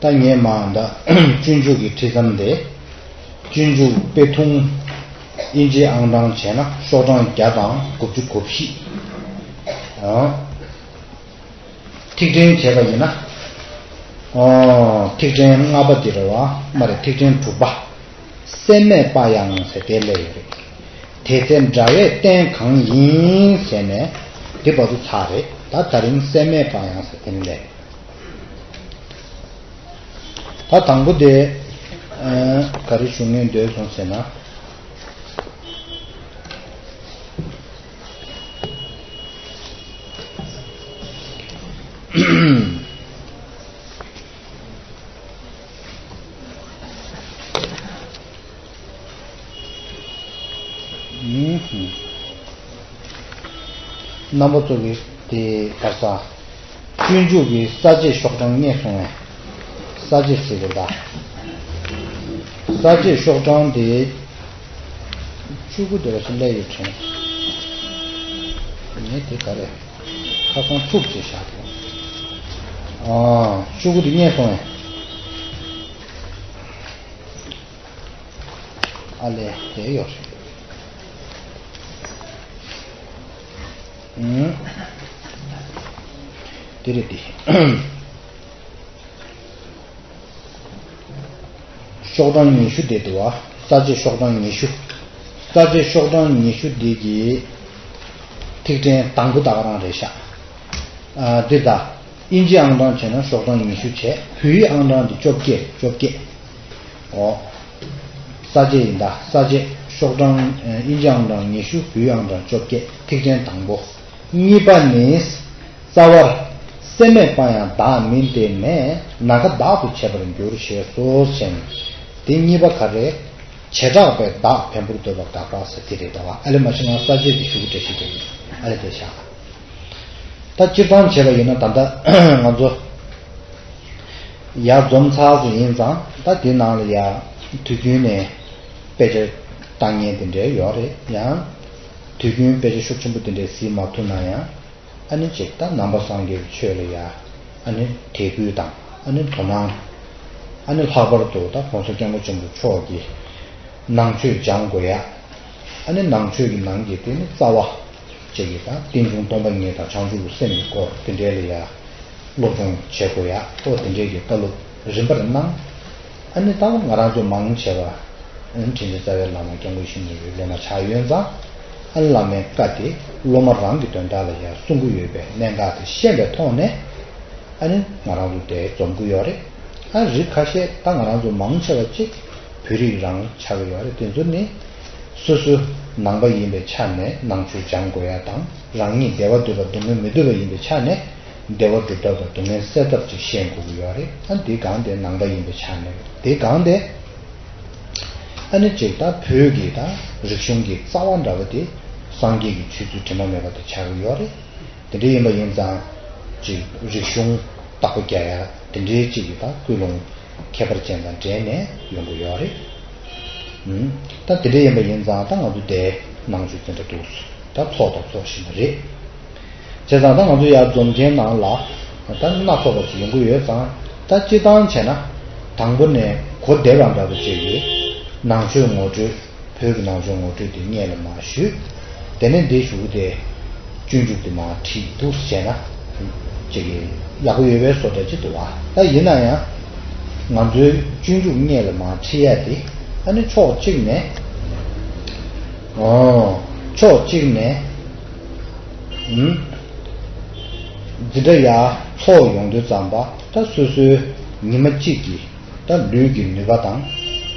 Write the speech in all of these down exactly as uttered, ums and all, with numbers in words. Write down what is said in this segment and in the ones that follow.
ད་ངས་མ་ད་སྤྱོད་འཇུག་གི་ཁྲིད་མཚམས་དེ། སྤྱོད་འཇུག་དཔེ་ཐུང་། དབྱིན་ཇིའི་ཨང་གྲངས་བྱས་ན་ཤོག་གྲངས་བརྒྱ་དང་དགུ་བཅུ་གོ་བཞི། ཨང་། ཐིག་ཕྲེང་བྱས་པ་ཡིན་ན། ཨང་། ཐིག་ཕྲེང་ལྔ་པ་དེ་རེད་བ། མ་རེད། ཐིག་ཕྲེང་དྲུག་པ། སྲེད་མེད་པ་ཡང་ཟེར་དེ་སླེབས་ཡོད་རེད། དེ་ཚེ་འདྲ་བའི་རྟེན་གང་ཡིན་ཟེར་ནས་དེ་བར་དུ་ཚར་རེད། ད་ད་རིང་སྲེད་མེད་པ་ཡང་ཟེར་དེ་ནས་སླེབས། ད་དང་པོ་དེ། ཨ། ག་རེ་ཞུ་སྙིང་འདོད་སོང་ཟེར་ན། རྣམ་པ་ཚོ་གིས་དེ་ག་རེ་ཟ། སྤྱོད་འཇུག་གི་ས་བཅད་ཤོག་གྲངས་རྙེད་སོང་ངས། ས་བཅད་ཟེར་དགོས་ད། ས་བཅད་ཤོག་གྲངས་དེ་བཅུ་དགུ་དེ་ར་ཞིག་སླེབས་ཡོད་དྲན། ངས་དེ་ག་རེ། ཁ་སང་འཁྲུག་ཅེས་བཞག་དེ། ཨ། བཅུ་དགུ་དེ་རྙེད་སོང་ངས། ཨ་ལས་དེ་ཡོད་རེད། ཨུམ། དེ་རེད་དེ། ཤོག་གྲངས་ཉི་ཤུ་དེ་འདུག་བ། ས་བཅད་ཤོག་གྲངས་ཉི་ཤུ། ས་བཅད་ཤོག་གྲངས་ཉི་ཤུ་དེ་གི་ཐིག་ཕྲེང་དང་པོ་ད་ག་རང་རེད་ཤག་ཨ། འདི་ད། དབྱིན་ཇི་ཨང་གྲངས་བྱས་ན་ཤོག་གྲངས་ཉི་ཤུ་བྱས། བོད་ཡིག་ཨང་གྲངས་འདི་བཅོ་བརྒྱད། བཅོ་བརྒྱད། ཨོ། ས་བཅད་ཡིན་ད། ས་བཅད་ཤོག་གྲངས། ཨ། དབྱིན་ཇི་ཨང་གྲངས་ཉི་ཤུ། བོད་ཡིག་ཨང་གྲངས་བཅོ་བརྒྱད། ཐིག་ཕྲེང་དང་པོ། གཉིས་པ་ནི། རྩ་བར། སྲེད་མེད་པ་ཡང་བདག་མིན་ཏེ་ནས་ནམ་མཁའ་བདག་ཏུ་བྱས་པར་འགྱུར་ཞེས་སོ་ཞེས། དེ་གཉིས་པ་ག་རེ། བྱེ་བྲག་པའི་བདག་བེམ་པོར་འདོད་པ་དགག་པ་ཟེར་དེ་རེད་ད་བ། ཨ་ལེ་མ་ཤི་ང་ས་བཅད་དེ་ཞུ་གི་བཀྲ་ཤིས་བདེ་ལེགས། ཨ་ལེ་དེ་བཞག་ད་སྤྱིར་བཏང་བྱས་པ་ཡིན་ན་ད་ལྟ་ང་ཚོ་ཡར་འཛོམས་ཚར་སོང་ཡིན་ཙང་ད་དེ་ནང་ལ་ཡ་དུས་རྒྱུན་ནས་དཔེ་ཆ་ལྟ་མཁན་དེ་འདྲའི་ཡོད་རེད། ཡང་དུས་རྒྱུན་དཔེ་ཆ་ཤུགས་ཆེན་པོ་དེ་འདྲའི་གཟིགས་མ་ཐུབ་ན་ཡང་། ཨ་ནི་ཅིག་ད་ནང་པ་སངས་རྒྱས་ཀྱི་ཆོས་ལ་ཡ། ཨ་ནི་དད་གུས་དང་། ཨ་ནི་དོ་སྣང་། ཨ་ནི་ལྷག་པར་དུ་ད་༸གོང་ས་སྐྱབས་མགོན་ཆེན་པོ་མཆོག་གི་ནང་ཆོས་སྦྱང་དགོས་ཡ། ཨ་ནི་ནང་ཆོས་ཀྱི་ནང་གི་དེ་ནི་རྩ་བ་ཅིག་གི་ད་རྟེན་འབྱུང་སྟོང་པ་ཉིད་དང་བྱང་ཆུབ་ཀྱི་སེམས་ཀྱི་སྐོར་དེ་འདྲའི་ལ་ཡ། སློབ་སྦྱོང་བྱེད་དགོས་ཡ། ཨོ་དེ་འདྲའི་གི་བཀའ་སློབ་རིམ་པར་གནང་། ཨ་ནི་ད་ང་རང་ཚོ་མང་ཆེ་བ། ཨ་ནི་དྲིན་ཅན་རྩ་བའི་བླ་མ་སྐྱབས་མགོན་ཆེན་པོའི་སློབ་མ་ཆགས་ཡོད་ཙང་། ཨ་ནི་བླ་མའི་བཀའ་དེ་སློབ་མ་རང་གི་དོན་དག་ལ་ཡང་གསུང་གི་ཡོད་པའི་གནད་འགག་དེ་ཤེས་པའི་ཐོག་ནས། ཨ་ནི་ང་རང་ཚོ་དེ་འཛོམས་ཀྱི་ཡོད་རེད། ཨ་རིགས་ཁ་ཤས་ད་ང་རང་ཚོ་མང་ཆེ་བ་གཅིག་བོད་རིགས་རང་ཆགས་ཀྱི་ཡོད་རེད། དེ་ཚོ་ནི་སོ་སོ་ནང་པ་ཡིན་པའི་ཆ་ནས་ནང་ཆོས་སྦྱང་དགོས་ཡ་དང་། རང་ཉིད་བདེ་བ་འདོད་པ་སྡུག་བསྔལ་མི་འདོད་པ་ཡིན་པའི་ཆ་ནས། བདེ་བ་སྒྲུབ་ཐབས་དང་སྡུག་བསྔལ་སེལ་ཐབས་ཅིག་ཤེས་དགོས་ཀྱི་ཡོད་རེད། ཨ་འདི་གང་དེ་ནང་པ་ཡིན་པའི་ཆ་ནས་དེ་གང་དེ། ཨ་ནི་ཅིག་ད་བོད་ཀྱི་ད་རིག་གཞུང་གི་རྩ་བ་འདྲ་བ་དེ་སངས་རྒྱས་ཀྱི་ཆོས་ཚུལ་དྲི་མ་མེད་པ་དེ་ཆགས་ཀྱི་ཡོད་རེད། དེ་འདྲ་ཡིན་པ་ཡིན་ཙང་། ཅིག་རིག་གཞུང་བརྟག་པ་རྒྱག་ཡ་དེ་འདྲའི་ཅིག་གི་ད་ཀུན་སློང་ཁྱད་པར་ཅན་དང་འབྲེལ་ནས་ཡོང་གི་ཡོད་རེད། ཨུམ། ད་དེ་འདྲ་ཡིན་པ་ཡིན་ཙང་ད་ང་ཚོ་དེ་ནང་ཆོས་དེ་འདྲ་འདུག་ད་ཚོགས་དང་ཚོགས་བཞིན་པ་རེད། བྱས་ཙང་ད་ང་ཚོ་ཡར་འཛོམས་མཁན་ནང་ལ་ད་སྣ་ཚོགས་པ་ཅིག་ཡོང་གི་ཡོད་ཙང་། ད་སྤྱིར་བཏང་བྱས་ན་དང་པོ་ནས་གོ་བདེ་བ་འདྲ་པོ་ཅིག་གི་ནང་ཆོས་ངོ་སྤྲོད། བོད་ཀྱི་ནང་ཆོས་ངོ་སྤྲོད་དེ་སྔོན་ལ་མར་ཞུས། དེ་ནས་འདི་ཞུ་དེ་སྤྱོད་འཇུག་དེ་མར་ཁྲིད་འདུག་བྱས་ན་ཅིག་གི་ཡག་པོ་ཡོད་པའི་བཟོ་འདྲ་ཅིག་འདུག་བ། ད་ཡིན་ན་ཡང་ང་ཚོའི་སྤྱོད་འཇུག་སྔོན་ལ་མར་ཁྲིད་ཡ་དེ་ཨ་ནི་ཕྱོགས་གཅིག་ནས། ཨོ། ཕྱོགས་གཅིག་ནས། ཨུམ། འཛིན་གྲྭ་ཡར་ཚོགས་ཡོང་དུས་ཙམ་པ་ད་སོ་སོའི་ཉི་མ་གཅིག་གི་ད་ལུས་ཀྱི་ནུས་པ་དང་།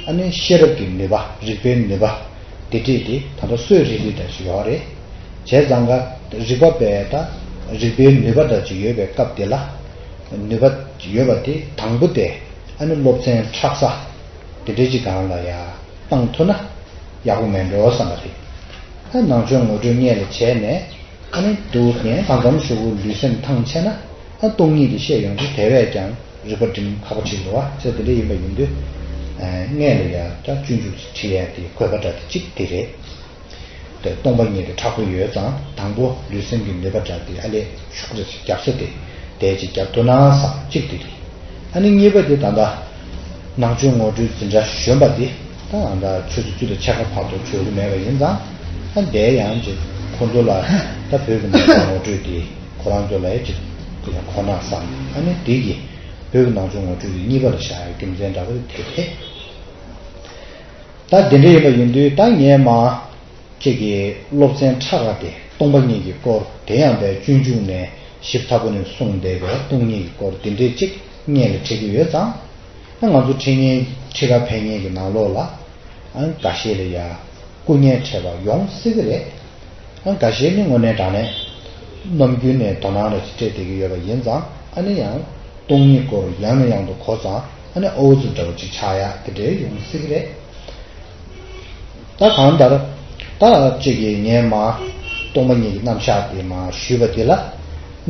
ཨ་ནི་ཤེས་རབ་ཀྱི་ནུས་པ། རིག་པའི་ནུས་པ། དེ་འདྲས་དེ་ད་ལྟ་སོས་རི་རི་འདྲ་ཞིག་ཡོད་རེད། བྱས་ཙང་ཀ་རིག་པ་པའི་ད་རིག་པའི་ནུས་པ་འདྲ་ཅིག་ཡོད་པའི་སྐབས་དེ་ལ། ནུས་པ་ཡོད་པ་དེ་དང་པོ་དེ་ཨ་ནི་སློབ་ཚན་ཁྲག་ས་དེ་འདྲས་ཅིག་སྒང་ལ་ཡ་བཏང་ཐུབ་ན་ཡག་པོ་མེད་འགྲོ་བསམ་པ་རེད། ཨ་ནང་ཆོས་ངོ་སྤྲོད་སྔོན་ལ་བྱས་ནས། ཨ་ནི་འདུག་ནས་གང་འཚམ་ཞུ་གུ་ལུས་སེམས་ཐང་ཆད་ན། ཨ་སྟོང་ཉིད་དེ་ཤེས་ཡོང་དུས་དེ་བས་ཀྱང་རིག་པ་སྒྲིམ་ཁག་པོ་ཆེ་འདུག་བ། ཚེ་དེ་འདྲ་ཡིན་པ་ཡིན་དུས། ཨ་སྔོན་ལ་ཡ་ད་སྤྱོད་འཇུག་ཅིག་ཁྲིད་ཡ་དེ་དགོས་པ་འདྲ་དེ་གཅིག་དེ་རེད། དེ་སྟོང་པ་ཉིད་དེ་དྲག་པོ་ཡོད་ཙང་དང་པོ་ལུས་སེམས་ཀྱི་ནུས་པ་འདྲ་དེ་ཨ་ལས་ཤུགས་རེ་ཅིག་རྒྱབ་ས་དེ་དེ་ཅིག་རྒྱབ་ཐུབ་ན་བསམ་གཅིག་དེ་རེད། ཨ་ནི་གཉིས་པ་དེ་ད་ལྟ་ནང་ཆོས་ངོ་སྤྲོད་འཛིན་གྲྭ་གཞོན་པ་དེ་ད་ད་ཆུ་ཚོད་བཅུ་དང་ཕྱེད་ཀ་བར་དུ་བྱོན་གྱི་མེད་པ་ཡིན་ཙང་། ཨ་འདས་ཡང་ཅིག་ཁོང་ཚོ་ལ་ད་བོད་ཀྱི་ནང་ཆོས་ངོ་སྤྲོད་དེ་ཁོ་རང་ཚོ་ལ་ཡང་ཅིག་གོ་གནང་བསམ། ཨ་ནི་དེ་གི་བོད་ཀྱི་ནང་ཆོས་ངོ་སྤྲོད་དེ་གཉིས་པ་ལ་བཞག་ཡ་རྒྱུ་མཚན་འདྲ་པོ་དེ་རེད། ད་དེ་འདྲ་ཡིན་པ་ཡིན་དུས་ད་ངས་མ་ཅིག་གི་སློབ་ཚན་ཁྲ་ཁ་དེ་སྟོང་པ་ཉིད་ཀྱི་སྐོར་དེ་ཡང་པའི་སྤྱོད་འཇུག་ནས་ཞིབ་ཚགས་པོ་ནས་གསུངས་བསྡད་པའི་སྟོང་ཉིད་ཀྱི་སྐོར་དེ་འདྲས་ཅིག་སྔོན་ལ་ཁྲིད་ཀྱི་ཡོད་ཙང་། ཨ་ང་ཚོ་ཁྲིད་མཁན་ཁྲིད་ཀ་ཕེབས་མཁན་གྱི་ནང་ལོགས་ལ་ཨ་འགའ་ཤས་ལ་ཡ་སྐུ་ངལ་འཕྲད་པ་ཡོང་སྲིད་ཀྱི་རེད། ཨ་འགའ་ཤས་ནི་དངོས་གནས་དྲང་གནས་ནམ་རྒྱུན་ནས་དོ་སྣང་ལ་སྤྲད་བསྡད་ཀྱི་ཡོད་པ་ཡིན་ཙང་། ཨ་ནི་ཡང་སྟོང་ཉིད་སྐོར་ཡང་ནས་ཡང་དུ་གོ་ཙང་། ཨ་ནི་ཨོ་ཙི་འདྲ་བོ་ཅིག་ཆགས་ཡ་དེ་འདྲའི་ཡོང་སྲིད་ཀྱི་རེད། ད་གང་ལྟར་ད་ཅིག་གིས་ངས་མ་སྟོང་པ་ཉིད་ཀྱི་རྣམ་གཞག་དེ་མ་ཞུས་པ་དེ་ལ་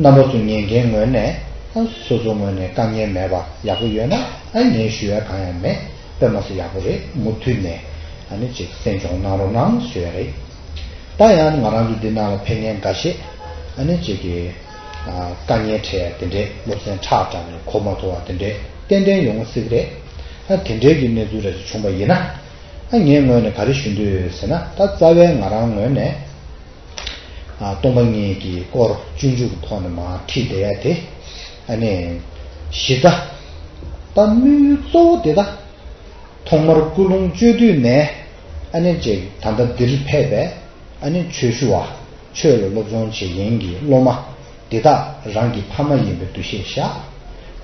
རྣམ་པ་ཚོ་ཉན་མཁན་ངོས་ནས་ཨ་སོ་སོ་ངོས་ནས་དཀའ་ངལ་མེད་པ་ཡག་པོ་ཡོད་ན། ཨ་ངས་ཞུ་ཡ་གང་ཡང་མེད། དཔེ་མ་སྲིད་ཡག་པོ་རེད། མུ་མཐུད་ནས་ཨ་ནི་ཅིག་གསན་སྦྱོང་གནང་རོགས་གནང་ཞུ་ཡ་རེད། ད་ཡང་ང་རང་ཚོ་འདི་ནང་ལ་ཕེབས་མཁན་འགའ་ཤས་ཨ་ནི་ཅིག་གི་ཨ་དཀའ་ངལ་འཕྲད་ཡ་དེ་འདྲས། སློབ་ཚན་ཁྲ་ཁྲ་ནས་གོ་མ་ཐུབ་པ་དེ་འདྲས་ཏན་ཏན་ཡོང་སྲིད་ཀྱི་རེད། ཨ་དེ་འདྲས་ཀྱི་གནས་ཚུལ་རེ་ཞིག་བྱུང་པ་ཡིན་ན། ཨ་ངའི་ངོས་ནས་ག་རེ་ཞུ་འདོད་ཡོད་ཟེར་ན། ད་རྩ་བའི་ང་རང་ངོས་ནས་ཨ་སྟོང་པ་ཉིད་ཀྱི་སྐོར་སྤྱོད་འཇུག་གི་ཐོག་ནས་མར་ཁྲིད་བསྡད་ཡ་དེ། ཨ་ནི་གཞི་རྩ་ད་དམིགས་ཡུལ་གཙོ་བོ་དེ་ད་ཐོག་མར་ཀུན་སློང་བཅོས་བསྡུས་ནས་ཨ་ནི་ཅིག་ད་ལྟ་འདིར་ཕེབས་པའི་ཨ་ནི་ཆོས་ཞུ་བ། ཆོས་ལ་སློབ་སྦྱོང་བྱེད་མཁན་གྱི་སློབ་མ་འདི་དག་རང་གི་ཕ་མ་ཡིན་པའི་འདུ་ཤེས་བཞག་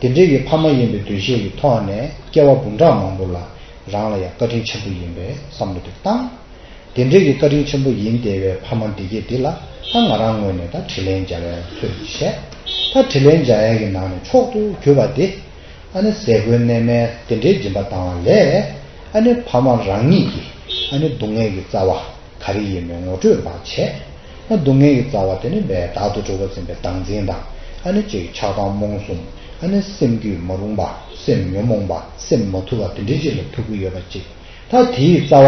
དེ་འདྲའི་གི་ཕ་མ་ཡིན་པའི་འདུ་ཤེས་ཀྱི་ཐོག་ནས་སྐྱེ་བ་འབུམ་ཕྲག་མང་པོ་ལ་རང་ལ་ཡང་བཀའ་དྲིན་ཆེན་པོ་ཡིན་པའི་བསམ་བློ་དེ་བཏང་། དེ་འདྲའི་གི་བཀའ་དྲིན་ཆེན་པོ་ཡིན་བསྡད་པའི་ཕ་མ་འདི་གས་འདི་ལ་ད་ང་རང་ངོས་ནས་ད་དྲིན་ལན་འཇལ་བའི་ཚུལ་བྱས། ད་དྲིན་ལན་འཇལ་ཡ་གི་ནང་ནས་མཆོག་ཏུ་གྱུར་པ་དེ་ཨ་ནི་ཟས་གོས་གནས་མལ་དེ་འདྲའི་སྦྱིན་པ་བཏང་བ་ལས། ཨ་ནི་ཕ་མ་རང་ཉིད་ཀྱི་ཨ་ནི་སྡུག་བསྔལ་གྱི་རྩ་བ་ག་རེ་ཡིན་མིན་ངོ་སྤྲོད་མ་བྱས། ཨ་སྡུག་བསྔལ་གྱི་རྩ་བ་དེ་ནི་བདག་ཏུ་གྲུབ་པ་འཛིན་པའི་བདག་འཛིན་དང་། ཨ་ནི་ཅིག་ཆགས་སྡང་རྨོངས་གསུམ། ཨ་ནི་སེམས་རྒྱུད་མ་རུངས་པ། སེམས་ཉོན་མོངས་པ། སེམས་མ་ཐུབ་པ་དེ་འདྲའི་ཅིག་ལ་ཐུག་གི་ཡོད་པ་ཅིག་ད་དེའི་རྩ་བ་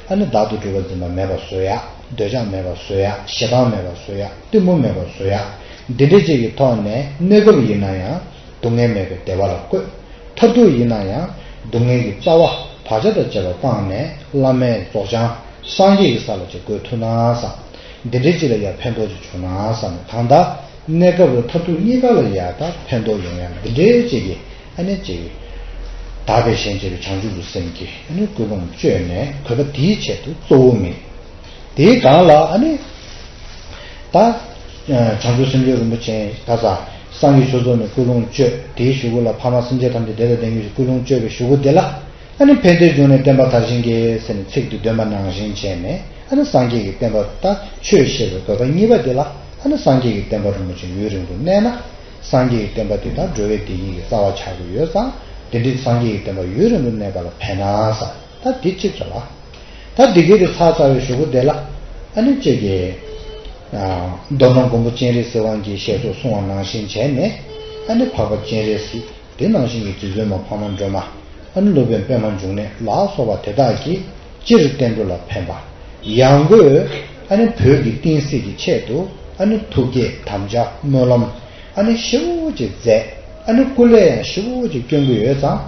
ཨ་ནི་བདག་ཏུ་གྲུབ་པ་འཛིན་པ་མེད་པ་བཟོ་ཡ། འདོད་ཆགས་མེད་པ་བཟོ་ཡ། ཞེ་སྡང་མེད་པ་བཟོ་ཡ། གཏི་མུག་མེད་པ་བཟོ་ཡ། འདི་འདྲའི་ཅིག་གི་ཐོག་ནས་གནས་སྐབས་ཡིན་ན་ཡང་སྡུག་བསྔལ་མེད་པའི་བདེ་བ་ལ་བཀོད། མཐར་ཐུག་ཡིན་ན་ཡང་སྡུག་བསྔལ་གྱི་རྩ་བ་བག་ཆགས་དང་བཅས་པ་སྤངས་ནས་བླ་མེད་རྫོགས་བྱང་སངས་རྒྱས་ཀྱི་ས་ལ་ཅིག་འགོད་ཐུབ་ན་བསམ། འདི་འདྲའི་ཅིག་ལ་ཡང་ཕན་ཐོགས་ཅིག་བྱུང་ན་བསམ་ནས། གང་ལྟར་གནས་སྐབས་ལ་མཐར་ཐུག་གཉིས་ཀ་ལ་ཡང་ད་ཕན་ཐོགས་ཡོང་ཡ་འདི་འདྲའི་ཅིག་གི་ཨ་ནི་ཅིག་དག་པའི་ཞེན་བྱེད་པའི་བྱང་ཆུབ་ཀྱི་སེམས་ཀྱིས་ཨ་ནི་ཀུན་སློང་བཅོས་ནས་དགོས་པ་དེའི་ཆེད་དུ་གཙོ་བོ་མིན། དེའི་སྒང་ལ་ཨ་ནི་ད་བྱང་ཆུབ་སེམས་མཆོག་རིན་པོ་ཆེ་ད་ས་སངས་རྒྱས་ཆོས་ཚོགས་ནས་ཀུན་སློང་བཅོས། དེའི་གཞུག་གུ་ལ་ཕ་མ་སེམས་ཅན་ཐམས་ཅད་བདེ་དང་ལྡན་གྱུར་ཅིག་ཀུན་སློང་བཅོས་པའི་གཞུག་གུ་དེ་ལ། ཨ་ནི་ཕན་བདེའི་འབྱུང་གནས་བསྟན་པ་དར་ཞིང་རྒྱས་ཟེར་ནས་ཚིག་དེ་འདོན་པ་ནང་བཞིན་བྱས་ནས། ཨ་ནི་སངས་རྒྱས་ཀྱི་བསྟན་པ་ད་ཆོས་བཤད་པའི་དགོས་པ་གཉིས་པ་དེ་ལ། ཨ་ནི་སངས་རྒྱས་ཀྱི་བསྟན་པ་རིན་པོ་ཆེ་ཡུན་རིང་དུ་གནས་ན། སངས་རྒྱས་ཀྱི་བསྟན་པ་དེ་དག་འགྲོ་བའི་བདེ་སྐྱིད་ཀྱི་རྩ་བ་ཆགས་ཀྱི་ཡོད་ཙང་། དེ་འདྲའི་སངས་རྒྱས་ཀྱི་བསྟན་པ་ཡུན་རིང་དུ་གནས་པ་ལ་ཕན་ན་བསམ། ད་འདི་གཅིག་རེད་བ། ད་འདི་གའི་དེ་ཚར་ཚར་བའི་གཞུག་གུ་དེ་ལ། ཨ་ནི་ཅིག་གིས་མདོར་ན་མགོན་པོ་སྤྱན་རས་གཟིགས་དབང་གིས་ཞལ་སོགས་གསུངས་པ་ནང་བཞིན་བྱས་ནས། ཨ་ནི་འཕགས་པ་སྤྱན་རས་གཟིགས། དེ་ནང་བཞིན་གྱི་རྗེ་བཙུན་མ་འཕགས་མ་སྒྲོལ་མ། ཨ་ནི་སློབ་དཔོན་པདྨ་འབྱུང་གནས་ལ་སོགས་པ་དེ་དག་གིས་སྤྱིར་བསྟན་འགྲོ་ལ་ཕན་པ། ཡང་སྒོས་ཨ་ནི་བོད་ཀྱི་བསྟན་སྲིད་ཀྱི་ཆེད་དུ་ཨ་ནི་ཐུགས་བསྐྱེད་དམ་བཅའ་སྨོན་ལམ་ཨ་ནི་ཞེ་པོ་ཅིག་མཛད། ཨ་ནི་སྐུ་ལས་ཡང་ཞེ་པོ་ཅིག་བསྐྱོན་གྱི་ཡོད་ཙང་།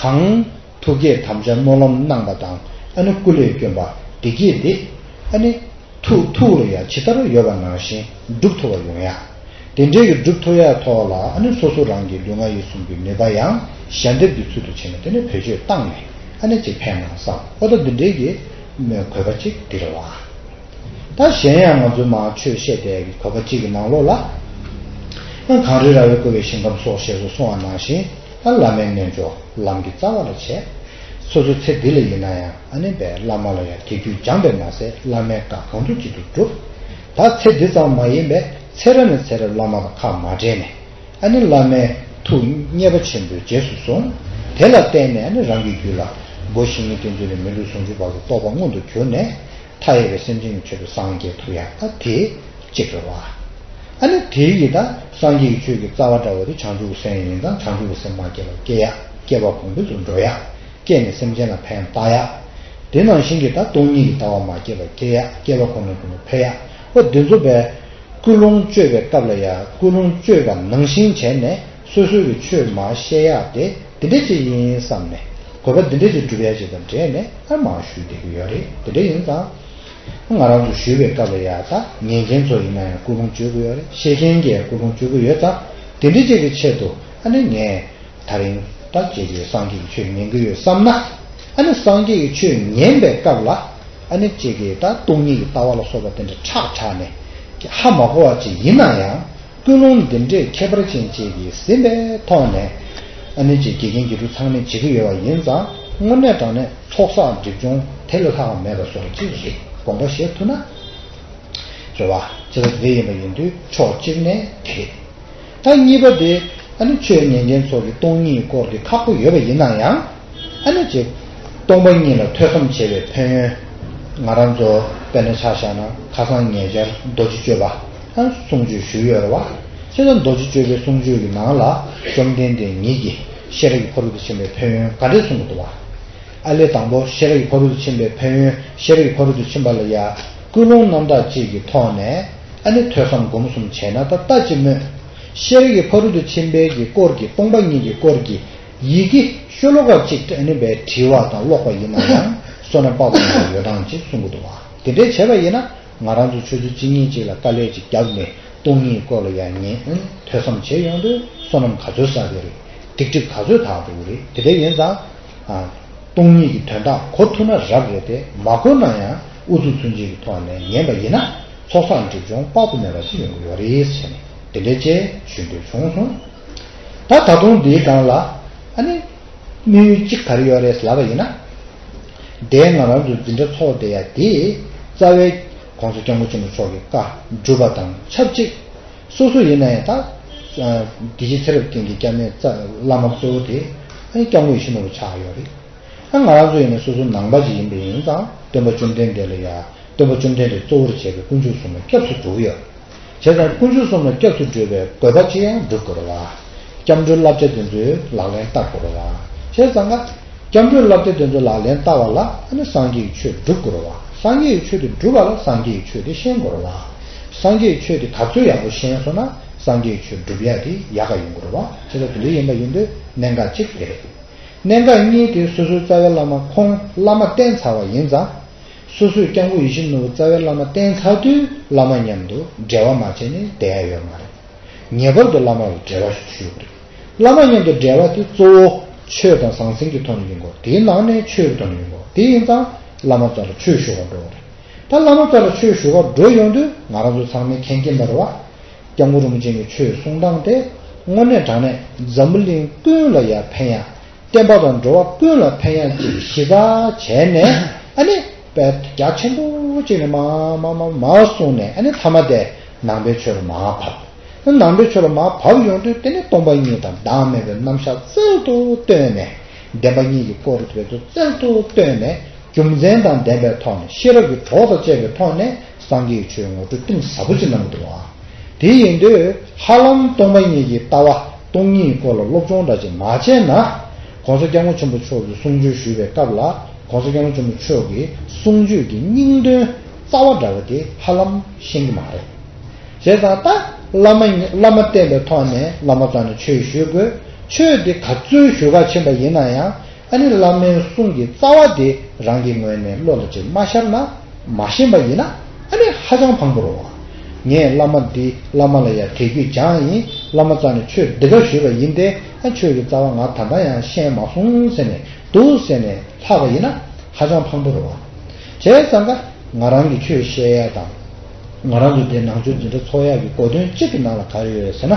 གང་ཐུགས་བསྐྱེད་དམ་བཅའ་སྨོན་ལམ་གནང་པ་དང་། ཨ་ནི་སྐུ་ལས་བསྐྱོན་པ་དེ་གྱིས་དེ་ཨ་ནི། ཐུགས་ཐུགས་ལ་ཡང་ཇི་ལྟར་ཡོད་པ་ནང་བཞིན་སྒྲུབ་ཐུབ་པ་ཡོང་ཡ། དེ་འདྲའི་གི་སྒྲུབ་ཐུབ་ཡ་ཐོག་ལ་ཨ་ནི་སོ་སོ་རང་གི་ལུས་ངག་ཡིད་གསུམ་གྱི་ནུས་པ་ཡང་ཞལ་འདེབས་ཀྱི་ཚུལ་དུ་བྱས་ནས་དེ་ནས་བེད་སྤྱོད་བཏང་ནས་ཨ་ནི་ཅིག་ཕན་ན་བསམ། ཨོ་ད་འདི་འདྲའི་གི་དགོས་པ་ཅིག་འདི་རེད་བ། ད་གཞན་ཡང་ང་ཚོའི་མ་ཆོས་བཤད་བསྡད་ཡ་གི་དགོས་པ་ཅིག་གི་ནང་ལོགས་ལ། ཡང་གངས་རི་ར་བས་བསྐོར་བའི་ཞིང་ཁམས་སོགས་ཞེས་སོགས་གསུངས་པ་ནང་བཞིན། ད་བླ་མའི་རྣལ་འབྱོར་ལམ་གྱི་རྩ་བ་ལ་བྱས། སོ་སོ་ཚེ་འདི་ལ་ཡིན་ན་ཡང་ཨ་ནི་བས་བླ་མ་ལ་ཡང་དད་གུས་སྦྱངས་པས་མ་ཟད་བླ་མའི་བཀའ་གང་ཐུབ་ཅི་ཐུབ་བསྒྲུབས། ད་ཚེ་འདི་ཙམ་མ་ཡིན་པས་ཚེ་རབས་ནས་ཚེ་རབས་བླ་མ་དང་ཁ་མ་བྲལ་ནས། ཨ་ནི་བླ་མའི་ཐུགས་མཉེས་པ་ཆེན་པོས་རྗེས་སུ་བཟུང་། དེ་ལ་བརྟེན་ནས་ཨ་ནི་རང་གི་རྒྱུད་ལ་སྒོ་བཞི་ནས་བསྟན་འཛིན་ནས་མི་ལུས་ཟུང་འཇུག་བར་གྱི་རྟོགས་པ་མངོན་དུ་གྱུར་ནས། མཐའ་ཡས་པའི་སེམས་ཅན་གྱི་མཆོད་པའི་སངས་རྒྱས་ཐུབ་ཡ་ད་དེ་གཅིག་རེད་བ། ཨ་ནི་དེ་ཡི་ད་སངས་རྒྱས་ཀྱི་ཆོས་ཀྱི་རྩ་བ་འདྲ་བོ་དེ་བྱང་ཆུབ་ཀྱི་སེམས་ཡིན་ཙང་། བྱང་ཆུབ་ཀྱི་སེམས་མ་སྐྱེས་པར་སྐྱེ་ཡ། སྐྱེས་པ་གོང་འཕེལ་དུ་འགྲོ་ཡ། སྐྱེས་ནས་སེམས་ཅན་ལ་ཕན་བཏགས་ཡ། དེ་ནང་བཞིན་གྱི་ད་སྟོང་ཉིད་ཀྱི་ལྟ་བ་མ་སྐྱེས་པར་སྐྱེ་ཡ། སྐྱེས་པ་ཁོ་ན་ཀུན་ཏུ་འཕེལ་ཡ། འོ་དེ་ཚོ་བས་ཀུན་སློང་བཅོས་པའི་སྐབས་ལ་ཡ་ཀུན་སློང་བཅོས་པ་ནང་བཞིན་བྱས་ནས་ སོ་སོའི་གི་ཆོས་མར་བཤད་ཡག་དེ་འདི་འདྲ་ཅིག་ཡིན་བསམ་ནས་དགོས་པ་འདི་འདྲ་ཅིག་སྒྲུབ་ཡག་ཅིག་དང་འབྲེལ་ནས་ཨ་མར་ཞུས་བསྡད་ཀྱི་ཡོད་རེད། དེ་འདྲ་ཡིན་ཙང་ང་རང་ཚོ་ཞུས་པའི་སྐབས་ལ་ཡ་ད་ཉན་མཁན་ཚོ་ཡིན་ན་ཡང་ཀུན་སློང་བརྗོད་ཀྱི་ཡོད་རེད། བཤད་མཁན་གྱིས་ཀུན་སློང་བརྗོད་ཀྱི་ཡོད་ཙང་དེ་འདྲ་ཅིག་གི་ཆེད་དུ་ཨ་ནི་ངས་ད་རིང་ད་ཁྱེད་ཀྱིས་སངས་རྒྱས་ཀྱི་ཆོས་ཉན་གྱི་ཡོད་བསམ་ན་ཨ་ནི་སངས་རྒྱས་ཀྱི་ཆོས་ཉན་པའི་སྐབས་ལ་ཨ་ནི་ཁྱེད་ཀྱིས་ད་སྟོང་ཉིད་ཀྱི་ལྟ་བ་ལ་སོགས་པ་དེ་འདྲ་ཁྲག་ཁྲག་ནས་ཧ་མ་གོ་བ་ཅིག་ཡིན་ན་ཡང་། ཀུན་སློང་འདི་འདྲའི་ཁྱད་པར་ཅན་ཅིག་གིས་ཟིན་པའི་ཐོག་ནས་ཨ་ནི་ཅིག་དགེ་རྒན་དགེ་ཕྲུག་ཚང་མས་བྱེད་ཀྱི་ཡོད་པ་ཡིན་ཙང་དངོས་གནས་དྲང་གནས་ཚོགས་བསགས་སྒྲིབ་སྦྱོང་དེ་ལས་ལྷག་པ་མེད་པ་བཟོ་འདྲ་ཅིག་རེད། དགོངས་པ་བཞེས་ཐུབ་ན་རེད་བ། ཇི་ལྟར་དེ་ཡིན་པ་ཡིན་དུས་ཕྱོགས་གཅིག་ནས་དེ་རེད། ད་གཉིས་པ་དེ་ཨ་ནི་ཆོས་ཉན་མཁན་ཚོ་གི་སྟོང་ཉིད་སྐོར་དེ་ཁག་པོ་ཡོད་པ་ཡིན་ན་ཡང་ཨ་ནི་ཅིག་སྟོང་པ་ཉིད་ལ་ཐོས་བསམ་བྱེད་པའི་ཕན་ཡོན། ང་རང་ཚོ་དཔེར་ན་ཆ་བཞག་ན་ཁ་སང་ཉེ་ཆར་རྡོ་རྗེ་གཅོད་པ་ཨ་གསུང་ཆོས་ཞུས་ཡོད་རེད་བ། བྱས་ཙང་རྡོ་རྗེ་གཅོད་པའི་གསུང་ཆོས་ཀྱི་ནང་ལ་བཅོམ་ལྡན་འདས་ཉིད་ཀྱིས་ཤེས་རབ་ཀྱི་ཕ་རོལ་ཏུ་ཕྱིན་པའི་ཕན་ཡོན་ག་འདྲས་གསུང་གི་འདུག་བ། ཨ་ལས་དང་པོ་ཤེས་རབ་ཀྱི་ཕ་རོལ་ཏུ་ཕྱིན་པའི་ཕན་ཡོན། ཤེས་རབ་ཀྱི་ཕ་རོལ་ཏུ་ཕྱིན་པ་ལ་ཡ་ཀུན་སློང་རྣམ་དག་ཅིག་གི་ཐོག་ནས་ཨ་ནི་ཐོས་བསམ་སྒོམ་གསུམ་བྱས་ན་ད་ལྟ་ཅི་སྨོས། ཤེས་རབ་ཀྱི་ཕ་རོལ་ཏུ་ཕྱིན་པའི་གི་སྐོར་གྱི་སྟོང་པ་ཉིད་ཀྱི་སྐོར་གྱི་ཡི་གེ་ཤོ་ལོ་ཀ་གཅིག་ཨ་ནི་བས་བྲིས་པ་དང་ཀློག་པ་ཡིན་ན་ཡང་བསོད་ནམས་དཔག་ཏུ་མེད་པ་ཡོད་སྟངས་ཅིག་གསུང་གི་འདུག་བ། དེ་འདྲས་བྱས་པ་ཡིན་ན་ང་རང་ཚོ་ཆུ་ཚོད་གཅིག་གཉིས་ཅིག་ལ་དཀའ་ལས་ཅིག་བརྒྱབ་ནས་སྟོང་ཉིད་སྐོར་ལ་ཡང་ཉན་ཨ་ནི་ཐོས་བསམ་བྱས་ཡོང་དུས་བསོད་ནམས་ག་ཚོད་བསགས་ཀྱི་རེད། སྡིག་སྒྲིབ་ག་ཚོད་དག་འགྲོ་གི་རེད། དེ་འདྲ་ཡིན་ཙང་། ཨ། སྟོང་ཉིད་ཀྱི་དོན་དག་གོ་ཐུབ་ན་རབ་རེད་དེ་མ་གོ་ན་ཡང་ཨུ་ཚུགས་ཚུན་ཆད་ཀྱི་ཐོག་ནས་ཉན་པ་ཡིན་ན་ཚོགས་བསགས་སྒྲིབ་སྦྱོང་དཔག་ཏུ་མེད་པ་ཞིག་ཡོང་གི་ཡོད་རེད་ཟེར་ནས་དེ་འདྲའི་ཅེས་ཞུ་འདོད་བྱུང་སོང་། ད་ད་དུང་འདིའི་སྒང་ལ་ཨ་ནི་དམིགས་ཡུལ་གཅིག་ག་རེ་ཡོད་རེད་ལབ་པ་ཡིན་ན། དེ་ང་རང་ཚོ་འཛིན་གྲྭ་ཚོགས་བསྡད་ཡ་དེ་རྩ་བའི་༸གོང་ས་༸སྐྱབས་མགོན་ཆེན་པོ་མཆོག་གི་བཀའ་སྒྲུབ་པ་དང་ཆབས་ཅིག་སོ་སོ་ཡིན་ན་ཡང་ད། དགེ་བཤེས་ཚེ་རབས་ཀྱི་སྐྱབས་གནས་རྩ་བླ་མ་གཙོ་བོ་དེ་ཨ་ནི་སྐྱབས་མགོན་ཡིད་བཞིན་ནོར་བུ་ཆགས་ཡོད་རེད། ཨ་ང་རང་ཚོ་ཡིན་ན་སོ་སོ་ནང་པ་ཅིག་ཡིན་པ་ཡིན་ཙང་སྟོན་པ་བཅོམ་ལྡན་འདས་ལ་ཡ་སྟོན་པ་བཅོམ་ལྡན་འདས་གཙོ་བོར་བྱས་པའི་དཀོན་མཆོག་གསུམ་ལ་སྐྱབས་སུ་འགྲོ་གི་ཡོད། བྱས་ཙང་དཀོན་མཆོག་གསུམ་ལ་སྐྱབས་སུ་འགྲོ་བའི་དགོས་པ་ཅི་ཡང་སྒྲུབ་དགོས་རེད་བ། སྐྱབས་འགྲོའི་བསླབ་བྱ་དེ་ཚོའི་ལག་ལེན་བསྟར་དགོས་རེད་བ། བྱས་ཙང་ཀ་སྐྱབས་འགྲོའི་བསླབ་བྱ་དེ་ཚོ་ལག་ལེན་བསྟར་བ་ལ་ཨ་ནི་སངས་རྒྱས་ཀྱི་ཆོས་སྒྲུབ་དགོས་རེད་བ། སངས་རྒྱས་ཀྱི་ཆོས་དེ་སྒྲུབ་པ་ལ་སངས་རྒྱས་ཀྱི་ཆོས་དེ་ཤེས་དགོས་རེད་བ། སངས་རྒྱས་ཀྱི་ཆོས་དེ་ག་ཚོད་ཡག་པོ་ཤེས་སོང་ན་སངས་རྒྱས་ཀྱི་ཆོས་སྒྲུབ་ཡ་དེ་ཡག་ག་ཡོང་གི་རེད་བ། བྱས་ཙང་དེ་འདྲ་ཡིན་པ་ཡིན་དུས་གནད་འགག་གཅིག་དེ་རེད། གནད་འགག་གཉིས་དེ་སོ་སོའི་རྩ་བའི་བླ་མ་ཁོང་བླ་མ་བསྟེན་ཚར་བ་ཡིན་ཙང་། སོ་སོས་སྐྱབས་མགོན་ཡིད་བཞིན་ནོར་བུ་རྩ་བའི་བླ་མ་བསྟེན་ཚར་དུས་བླ་མ་མཉམ་དུ་འབྲེལ་བ་མ་བྱས་ནས་བསྡད་ཡ་ཡོད་མ་རེད། ངེས་པར་དུ་བླ་མ་ལ་འབྲེལ་བ་ཞུ་དགོས་རེད། བླ་མ་མཉམ་དུ་འབྲེལ་བ་དེ་གཙོ་བོ་ཆོས་དང་ཟང་ཟིང་གི་ཐོག་ནས་ཡིན་དགོས། དེའི་ནང་ནས་ཆོས་ཀྱི་ཐོག་ནས་ཡིན་དགོས། དེ་ཡིན་ཙང་བླ་མ་རྩ་ལ་ཆོས་ཞུ་བར་འགྲོ་དགོས་རེད། ད་བླ་མ་རྩ་ལ་ཆོས་ཞུ་བར་འགྲོ་ཡོང་དུས་ང་རང་ཚོ་ཚང་མས་མཁྱེན་གྱིན་པ་རེད་བ། སྐྱབས་མགོན་རིན་པོ་ཆེ་གི་ཆོས་གསུང་སྟངས་དེ་དངོས་གནས་དྲང་གནས་འཛམ་བུ་གླིང་ཀུན་ལ་ཡ་ཕན་ཡ། བསྟན་པ་དང་འགྲོ་བ་ཀུན་ལ་ཕན་ཡ་ཅིག་གཞི་རྩ་བྱས་ནས་ཨ་ནི་དཔེ་རྒྱ་ཆེན་པོ་ཅིག་ནས་མ་མ་མ་མ་གསུངས་ནས་ཨ་ནི་མཐའ་མ་དེ་ནང་པའི་ཆོས་ལ་མར་བབས། ནང་པའི་ཆོས་ལ་མར་བབས་ཡོང་དུས་དེ་ནི་སྟོང་པ་ཉིད་དང་བདག་མེད་པའི་རྣམ་གཞག་རྩལ་དུ་བཏོན་ནས་བདེན་པ་གཉིས་ཀྱི་སྐོར་དེ་ཚོ་རྩལ་དུ་བཏོན་ནས། རྒྱུ་མཚན་དང་ལྡན་པའི་ཐོག་ནས་ཤེས་རབ་ཀྱི་གྲོགས་དང་བཅས་པའི་ཐོག་ནས་སངས་རྒྱས་ཀྱི་ཆོས་ངོ་སྤྲོད་གཏིང་ཟབ་པོ་ཅིག་གནང་འདུག་ཨ། དེ་ཡིན་དུས་ཧ་ལམ་སྟོང་པ་ཉིད་ཀྱི་ལྟ་བ་སྟོང་ཉིད་སྐོར་ལ་སློབ་སྦྱོང་འདྲ་ཅིག་མ་བྱས་ན། ༸གོང་ས་༸སྐྱབས་མགོན་ཆེན་པོ་མཆོག་གིས་གསུང་ཆོས་ཞུས་པའི་སྐབས་ལ་༸གོང་ས་༸སྐྱབས་མགོན་ཆེན་པོ་མཆོག་གི་གསུང་ཆོས་ཀྱི་སྙིང་དོན་རྩ་བ་འདྲ་བ་དེ་ཧ་ལམ་ཤེས་ཀྱི་མ་རེད། བྱས་ཙང་ད་བླ་མ་བླ་མ་བསྟེན་པའི་ཐོག་ནས་བླ་མ་རྩ་ནས་ཆོས་ཞུ་དགོས། ཆོས་འདི་ག་ཚོད་ཞུ་ག་ཕྱིན་པ་ཡིན་ན་ཡང་། ཨ་ནི་བླ་མའི་གསུང་གི་རྩ་བ་དེ་རང་གི་ངོས་ནས་བློ་ལ་ཅིག་མ་ཤར་ན་མ་ཤེས་པ་ཡིན་ན་ཨ་ནི་ཧ་ཅང་ཕངས་པོ་རེད་བ། ངས་བླ་མ་འདི་བླ་མ་ལ་ཡ་དད་གུས་སྦྱངས་ཡིན། བླ་མ་རྩ་ནས་ཆོས་འདི་ག་ཞུས་པ་ཡིན་ཏེ་ཨ་ཆོས་ཀྱི་རྩ་བ་ང་ད་ལྟ་ཡང་ཤེས་མ་སོང་ཟེར་ནས་འདུག་ཟེར་ནས་ལྷག་པ་ཡིན་ན་ཧ་ཅང་ཕངས་པོ་རེད་བ། བྱས་ཙང་ཀ་ང་རང་གི་ཆོས་བཤད་ཡ་དང་། ང་རང་ཚོ་འདིར་ནང་ཆོས་འཛིན་གྲྭ་ཚོགས་ཡག་གི་གོ་དོན་གཅིག་གི་ནང་ལ་ག་རེ་ཡོད་ཟེར་ན།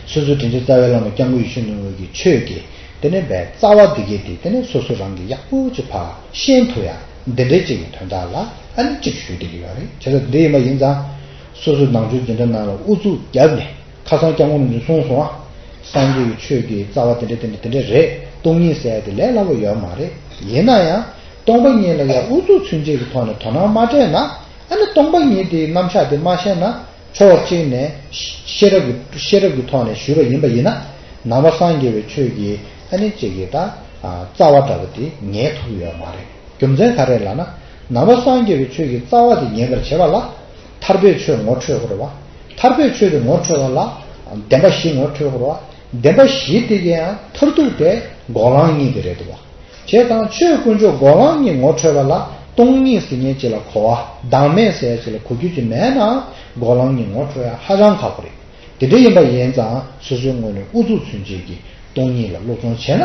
སོ་སོའི་དྲིན་ཅན་རྩ་བའི་བླ་མ་སྐྱབས་མགོན་ཡིད་བཞིན་ནོར་བུ་གི་ཆོས་ཀྱི་དེ་ནས་བའི་རྩ་བ་འདི་གས་དེ་དེ་ནས་སོ་སོ་རང་གིས་ཡག་པོ་ཅིག་ཕར་ཤེས་ཐུབ་ཡ་འདི་འདྲའི་ཅིག་གི་དོན་དག་ལ་ཨ་ནི་ཅིག་ཞུས་བསྡད་ཀྱི་ཡོད་རེད། བྱས་ཙང་འདི་ཡིན་པ་ཡིན་ཙང་སོ་སོའི་ནང་ཆོས་འཛིན་གྲྭ་ནང་ལ་ཨུ་ཚུགས་བརྒྱབ་ནས་ཁ་སང་སྐྱབས་མགོན་རིན་པོ་ཆེས་གསུངས་སོང་ཨ། སངས་རྒྱས་ཀྱི་ཆོས་ཀྱི་རྩ་བ་དེ་འདྲ་དེ་འདྲ་དེ་འདྲ་རེད། སྟོང་ཉིད་ཟེར་ཡ་དེ་ལས་སླ་པོ་ཡོད་མ་རེད། ཡིན་ན་ཡང་སྟོང་པ་ཉིད་ལ་ཡང་ཨུ་ཚུགས་ཚུན་ཆད་ཀྱི་ཐོག་ནས་དོ་སྣང་མ་སྤྲད་ན་ཨ་ནི་སྟོང་པ་ཉིད་དེའི་རྣམ་གཞག་དེ་མ་ཤེས་ན་ཕྱོགས་གཅིག་ནས་ཤེས་རབ་ཀྱི་ཤེས་རབ་ཀྱི་ཐོག་ནས་ཞུས་པ་ཡིན་པ་ཡིན་ན་ནང་པ་སངས་རྒྱས་པའི་ཆོས་ཀྱི་ཨ་ནི་གཅིག་གི་ད་རྩ་བ་འདྲ་པོ་དེ་ངེས་ཐུབ་ཡོད་མ་རེད། རྒྱུ་མཚན་ག་རེ་ལབ་ན་ནང་པ་སངས་རྒྱས་པའི་ཆོས་ཀྱི་རྩ་བ་དེ་ངེས་པར་བྱེད་པ་ལ། ཐར་པའི་ཆོས་ངོ་འཕྲོད་དགོས་རེད་བ། ཐར་པའི་ཆོས་དེ་ངོ་འཕྲོད་པ་ལ་བདེན་པ་བཞི་ངོ་འཕྲོད་དགོས་རེད་ བདེན་པ་བཞི་དེ་གའི་ཡང་མཐར་ཐུག་དེ་འགོག་ལམ་གཉིས་དེ་རེད་འདུག་བ། བྱས་ཙང་ཆོས་དཀོན་མཆོག་འགོག་ལམ་གཉིས་ངོ་འཕྲོད་པ་ལ་སྟོང་ཉིད་ཟེར་མཁན་ཅིག་ལ་གོ་བ་བདག་མེད་ཟེར་ཡ་ཅིག་ལ་གོ་རྒྱུ་ཅིག་མེད་ན་འགོག་ལམ་གཉིས་ངོ་འཕྲོད་ཡ་ཧ་ཅང་ཁག་པོ་རེད། དེ་འདྲ་ཡིན་པ་ཡིན་ཙང་སོ་སོའི་ངོས་ནས་ཨུ་ཚུགས་ཚུན་ཆད་ཀྱིས་སྟོང་ཉིད་ལ་སློབ་སྦྱོང་བྱས་ན་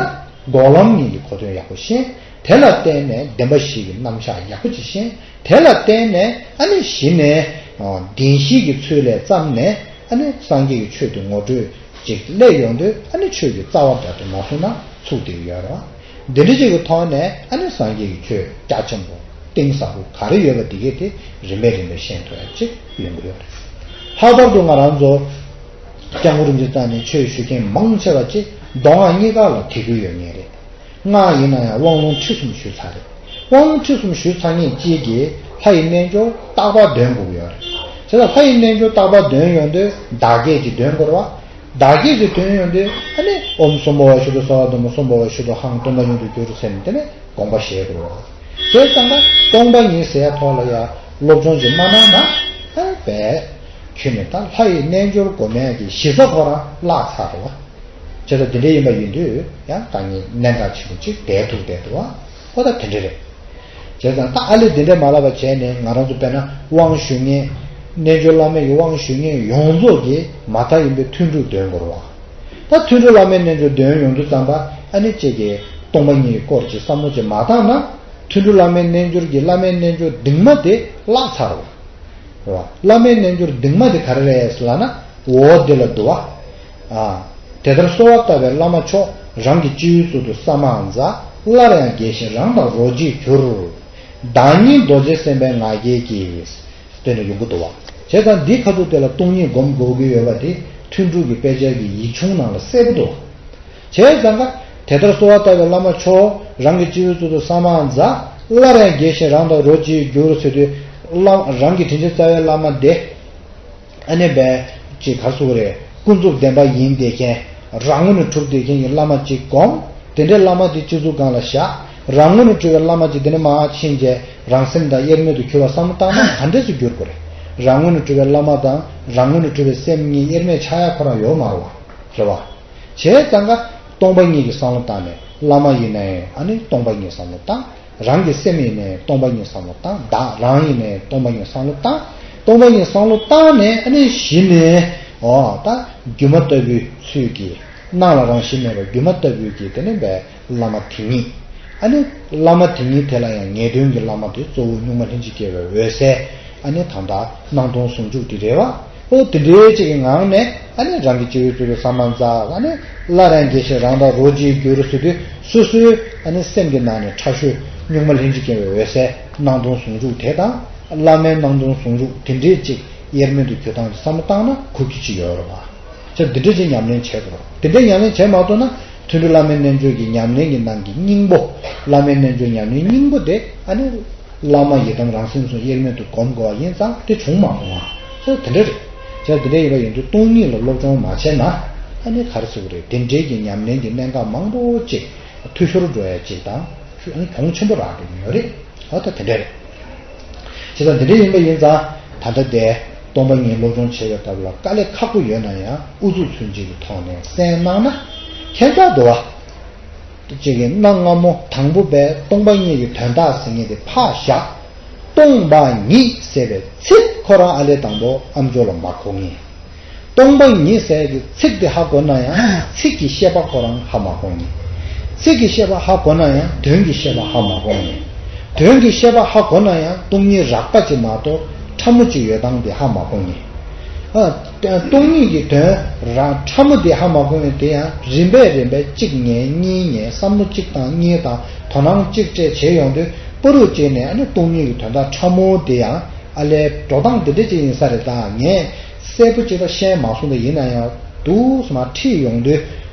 འགོག་ལམ་གཉིས་ཀྱི་གོ་དོན་ཡག་པོ་ཤེས། དེ་ལ་བརྟེན་ནས་བདེན་པ་བཞི་གི་རྣམ་གཞག་ཡག་པོ་ཅིག་ཤེས། དེ་ལ་བརྟེན་ནས་ཨ་ནི་གཞི་ནས་ཨ། བདེན་བཞི་གི་ཚུལ་ལས་བརྩམས་ནས་ཨ་ནི་སངས་རྒྱས་ཀྱི་ཆོས་དེ་ངོ་སྤྲོད་ཅིག་སླེབས་ཡོང་དུས་ཨ་ནི་ཆོས་ཀྱི་རྩ་བ་འདྲ་དེ་མ་སོང་ན་ཚུགས་བསྡད་ཡོད་རེད་བ། འདི་འདྲ་ཅིག་གི་ཐོག་ནས་ཨ་ནི་སངས་རྒྱས་ཀྱི་ཆོས་རྒྱ་ཆེན་པོ་གཏིང་ཟབ་པོ་ག་རེ་ཡོད་པ་དེ་གས་དེ་རིམ་པས་རིམ་པས་ཤེས་ཐུབ་ཡ་ཅིག་ཡོང་གི་ཡོད་རེད། ལྷག་པར་དུ་ང་རང་ཚོ་སྐྱབས་མགོན་རིན་པོ་ཆེ་རྩ་ནས་ཆོས་ཞུ་མཁན་མང་ཆེ་བ་ཅིག་མདོ་སྔགས་གཉིས་ཀ་ལ་དད་གུས་ཡོད་མཁན་རེད། སྔགས་ཡིན་ན་ཡང་དབང་ལུང་ཁྲིད་གསུམ་ཞུས་ཚར་རེད། དབང་ལུང་ཁྲིད་གསུམ་ཞུས་ཚར་མཁན་གཅིག་གིས་ལྷ་ཡི་རྣལ་འབྱོར་རྟག་པར་འདོན་དགོས་ཀྱི་ཡོད་རེད། བྱས་ཙང་ལྷ་ཡི་རྣལ་འབྱོར་རྟག་པར་འདོན་ཡོང་དུས་བདག་བསྐྱེད་ཅིག་འདོན་དགོས་རེད་བ། བདག་བསྐྱེད་ཅིག་འདོན་ཡོང་དུས་ཨ་ནི་ཨོཾ་སྭ་བྷཱ་ཝ་ཤུདྡྷ་སྭ་བྷཱ་ཏ་མ་སྭ་བྷཱ་ཝ་ཤུདྡྷ་ཧཾ་སྟོང་པ་ཉིད་དུ་གྱུར་ཟེར་ནས་དེ་ནས་དགོངས་པ་བཞེས་དགོས་རེད་བ། བྱས་ཙང་ཀ་སྟོང་པ་ཉིད་ཟེར་ཡ་ཐོག་ལ་ཡ་སློབ་སྦྱོང་ཅིག་མ་གནང་ན་ཨ་བས་ཁྱོད་ནི་ད་ལྷ་ཡི་རྣལ་འབྱོར་སྒོམ་ཡ་གི་གཞི་རྩ་ཁོ་རང་བརླག་ཚར་རེད་བ། བྱས་ཙང་དེ་འདྲ་ཡིན་པ་ཡིན་དུས་ཡང་དཀའ་ངལ་གནད་འགག་ཆེན་པོ་ཅིག་འདས་ཐུག་བསྡད་འདུག་བ། ཨོ་ད་དེ་འདྲ་རེད། བྱས་ཙང་ད་ཨ་ལས་དེ་འདྲ་མ་ལབ་པ་བྱས་ནས་ང་རང་ཚོ་དཔེར་ན་དབང་ཞུ་མཁན་རྣལ་འབྱོར་བླ་མེད་ཀྱི་དབང་ཞུ་མཁན་ཡོངས་རྫོགས་ཀྱིས་མ་མཐའ་ཡིན་པའི་ཐུན་དྲུག་འདོན་དགོས་རེད་བ། ད་ཐུན་དྲུག་བླ་མེད་རྣལ་འབྱོར་འདོན་ཡོང་དུས་ཙམ་པ་ཨ་ནི་ཅིག་གིས་སྟོང་པ་ཉིད་ཀྱི་སྐོར་གྱི་བསམ་བློ་ཅིག་མ་བཏང་ན་ཐུན་དྲུག་བླ་མེད་རྣལ་འབྱོར་གྱི་བླ་མེད་རྣལ་འབྱོར་འདུས་མ་དེ་བརླག་ཚར་རེད་བ། རེད་བ། བླ་མེད་རྣལ་འབྱོར་འདུས་མ་དེ་ག་རེ་རེད་ལབ་ན་འོ་དེ་ལ་འདུ་བ། ཨ། དེ་ལྟར་གསོལ་བ་བཏབ་པས་བླ་མ་མཆོག་རང་གི་སྤྱི་བོའི་གཙུག་ཏུ་ས་མ་ཛཿ། སླར་ཡང་དགྱེས་བཞིན་རང་དང་རོ་གཅིག་གྱུར། བདག་ཉིད་རྡོ་རྗེ་སེམས་དཔའི་ང་རྒྱལ་གྱིས། དེ་ནས་ཡོང་གི་འདུག་བ། བྱས་ཙང་འདིའི་ཁ་ཐུག་དེ་ལ་སྟོང་ཉིད་སྒོམ་དགོས་ཀྱི་ཡོད་པ་དེ་ཐུན་དྲུག་གི་དཔེ་ཆ་གི་ཡིག་ཆུང་ནང་ལ་གསལ་པོ་འདུག་བ། བྱས་ཙང་ཀ་དེ་ལྟར་གསོལ་བ་བཏབ་པའི་བླ་མ་མཆོག་རང་གི་སྤྱི་བོའི་གཙུག་ཏུ་ས་མ་ཛཿ། སླར་ཡང་དགྱེས་བཞིན་རང་དང་རོ་གཅིག་གྱུར་ཟེར་དུས་བླ་རང་གི་དྲིན་ཅན་རྩ་བའི་བླ་མ་དེ་ཨ་ནི་བས་ཅིག་གར་སུ་རེད། ཀུན་རྫོབ་བདེན་པ་ཡིན་བསྡད་མཁན་རང་ངོས་ནས་གྲུབ་བསྡད་མཁན་གྱི་བླ་མ་གཅིག་སྒོམ། དེ་འདྲའི་བླ་མ་དེ་སྤྱི་གཙུག་སྒང་ལ་བཞག་རང་ངོས་ནས་གྲུབ་པའི་བླ་མ་གཅིག་དེ་འདྲ་མར་ཕྱིན་རྗེས་རང་སེམས་དང་དབྱེར་མེད་དུ་གྱུར་པ་བསམ་བློ་བཏང་ན་ག་འདྲས་སུ་འགྱུར་དགོས་རེད། རང་ངོས་ནས་གྲུབ་པའི་བླ་མ་དང་རང་ངོས་ནས་གྲུབ་པའི་སེམས་གཉིས་དབྱེར་མེད་ཆགས་ཡ་ཁོ་རང་ཡོད་མ་རེད་བ། རེད་བ། བྱས་ཙང་ཀ་སྟོང་པ་ཉིད་ཀྱི་བསམ་བློ་བཏང་ནས་བླ་མ་ཡིན་ནའི་ཨ་ནི་སྟོང་པ་ཉིད་བསམ་བློ་བཏང་། རང་གི་སེམས་ཡིན་ནའི་སྟོང་པ་ཉིད་བསམ་བློ་བཏང་། བདག་རང་ཡིན་ནའི་སྟོང་པ་ཉིད་བསམ་བློ་བཏང་། སྟོང་པ་ཉིད་བསམ་བློ་བཏང་ནས་ཨ་ནི་གཞི་ནས་འོ་ད་སྒྱུ་མ་ལྟ་བུའི་ཚུལ་གྱིས་སྣང་ལ་རང་བཞིན་མེད་པར་སྒྱུ་མ་ལྟ་བུའི་གི་དེ་ནི་བའི་བླ་མ་དེ་ཉིད། ཨ་ནི་བླ་མ་དེ་ཉིད་དེ་ལ་ཡང་ངེས་དོན་གྱི་བླ་མ་དེ་གཙོ་བོ་གཉུག་མ་ལྷན་ཅིག་སྐྱེས་པའི་འོད་གསལ། ཨ་ནི་ད་ལྟ་སྣང་སྟོང་ཟུང་འཇུག་དེ་རེད་བ། ཨོ་དེ་འདྲའི་ཅིག་གི་ངང་ནས་ཨ་ནི་རང་གི་སྤྱི་བོའི་གཙུག་ཏུ་ས་མ་ཛཿ། ཨ་ནི་སླར་ཡང་དགྱེས་བཞིན་རང་དང་རོ་གཅིག་གྱུར་ཟེར་དུས་སོ་སོའི་ཨ་ནི་སེམས་ཀྱི་ནང་ནས་ཕྲ་ཤོས་གཉུག་མ་ལྷན་ཅིག་སྐྱེས་པའི་འོད་གསལ་སྣང་སྟོང་ཟུང་འཇུག་དེ་དང་བླ་མའི་སྣང་སྟོང་ཟུང་འཇུག་དེ་འདྲའི་ཅིག་དབྱེར་མེད་དུ་གྱུར་སྟངས་ཀྱི་བསམ་བློ་བཏང་ན་གོ་རྒྱུ་ཅིག་ཡོད་རེད་བ། ཅིག་འདི་འདྲ་ཅིག་ཉམས་ལེན་བྱེད་དགོས་རེད། དེ་འདྲའི་ཉམས་ལེན་བྱེད་མ་ཐུབ་ན་ཐུན་དྲུག་བླ་མའི་རྣལ་འབྱོར་གྱི་ཉམས་ལེན་གྱི་ནང་གི་སྙིང་པོ། བླ་མའི་རྣལ་འབྱོར་ཉམས་ལེན་སྙིང་པོ་དེ་ཨ་ནི། བླ་མ་ཡི་དམ་རང་སེམས་སུ་དབྱེར་མེད་དུ་སྒོམ་དགོས་པ་ཡིན་ཙང་དེ་བྱུང་མ་སོང་ང་། ཅིག་དེ་འདྲ་རེད། ཅིག་དེ་འདྲ་ཡིན་པ་ཡིན་དུས་སྟོང་ཉིད་ལ་སློབ་སྦྱོང་མ་བྱས་ན་ཨ་ནི་ག་རེ་ཟེར་དགོས་རེད། དེ་འདྲའི་གི་ཉམས་ལེན་གྱི་གནད་འགག་མང་པོ་ཅིག་འཐུས་ཤོར་འགྲོ་ཡ་ཅིག་དང་ཨ་ནི་གྱོང་ཆེན་པོ་རག་འགྲོ་གི་ཡོད་རེད། ཨོ་ད་དེ་འདྲ་རེད། ཅིག་ད་དེ་འདྲ་ཡིན་པ་ཡིན་ཙང་ད་ལྟ་དེ་སྟོང་པ་ཉིད་སློབ་སྦྱོང་བྱེད་པའི་སྐབས་ལ་དཀའ་ལས་ཁག་པོ་ཡོད་ན་ཡང་ཨུ་ཚུགས་ཚུན་ཆད་ཀྱི་ཐོག་ནས་གསན་གནང་ན་ཁྱད་མཚར་འདུག་བ། ཅིག་གི་གནའ་སྔ་མོ་དང་པོ་པས་སྟོང་པ་ཉིད་ཀྱི་དོན་དག་ཟེར་མཁན་དེ་ཕར་བཞག་སྟོང་པ་ཉིད་ཟེར་བའི་ཚིག་ཁོ་རང་ཨ་ལས་དང་པོ་ཨམ་ཅོག་ལ་མ་གོ་ངེས། སྟོང་པ་ཉིད་ཟེར་གྱི་ཚིག་དེ་ཧ་གོ་ན་ཡང་ཚིག་གི་བཤད་པ་ཁོ་རང་ཧ་མ་གོ་ངེས། ཚིག་གི་བཤད་པ་ཧ་གོ་ན་ཡང་དོན་གྱི་བཤད་པ་ཧ་མ་གོ་ངེས། དོན་གྱི་བཤད་པ་ཧ་གོ་ན་ཡང་སྟོང་ཉིད་རགས་པ་ཅིག་མ་གཏོགས་ཕྲ་མོ་ཅིག་ཡོད་སྟངས་དེ་ཧ་མ་གོ་ངེས། ཨ། སྟོང་ཉིད་ཀྱི་དོན་རང་ཕྲ་མོ་དེ་ཧ་མ་གོ་བས་དེ་ཡང་རིམ་པས་རིམ་པས་གཅིག་ཉན་གཉིས་ཉན་བསམ་བློ་གཅིག་དང་གཉིས་དང་དོ་སྣང་གཅིག་བཅས་བྱས་ཡོང་དུས་པ་རུ་གཅིག་ནས་ཨ་ནི་སྟོང་ཉིད་ཀྱི་དོན་དག་ཕྲ་མོ་དེ་ཡང་ཨ་ལས་འགྲོ་སྟངས་འདི་འདྲ་ཅིག་ཡིན་ས་རེད། ད་ངས་གསལ་པོ་ཅིག་ད་ཤེས་མ་སོང་། ད་ཡིན་ན་ཡང་འདུག་སེ་མར་ཁྲིད་ཡོང་དུས་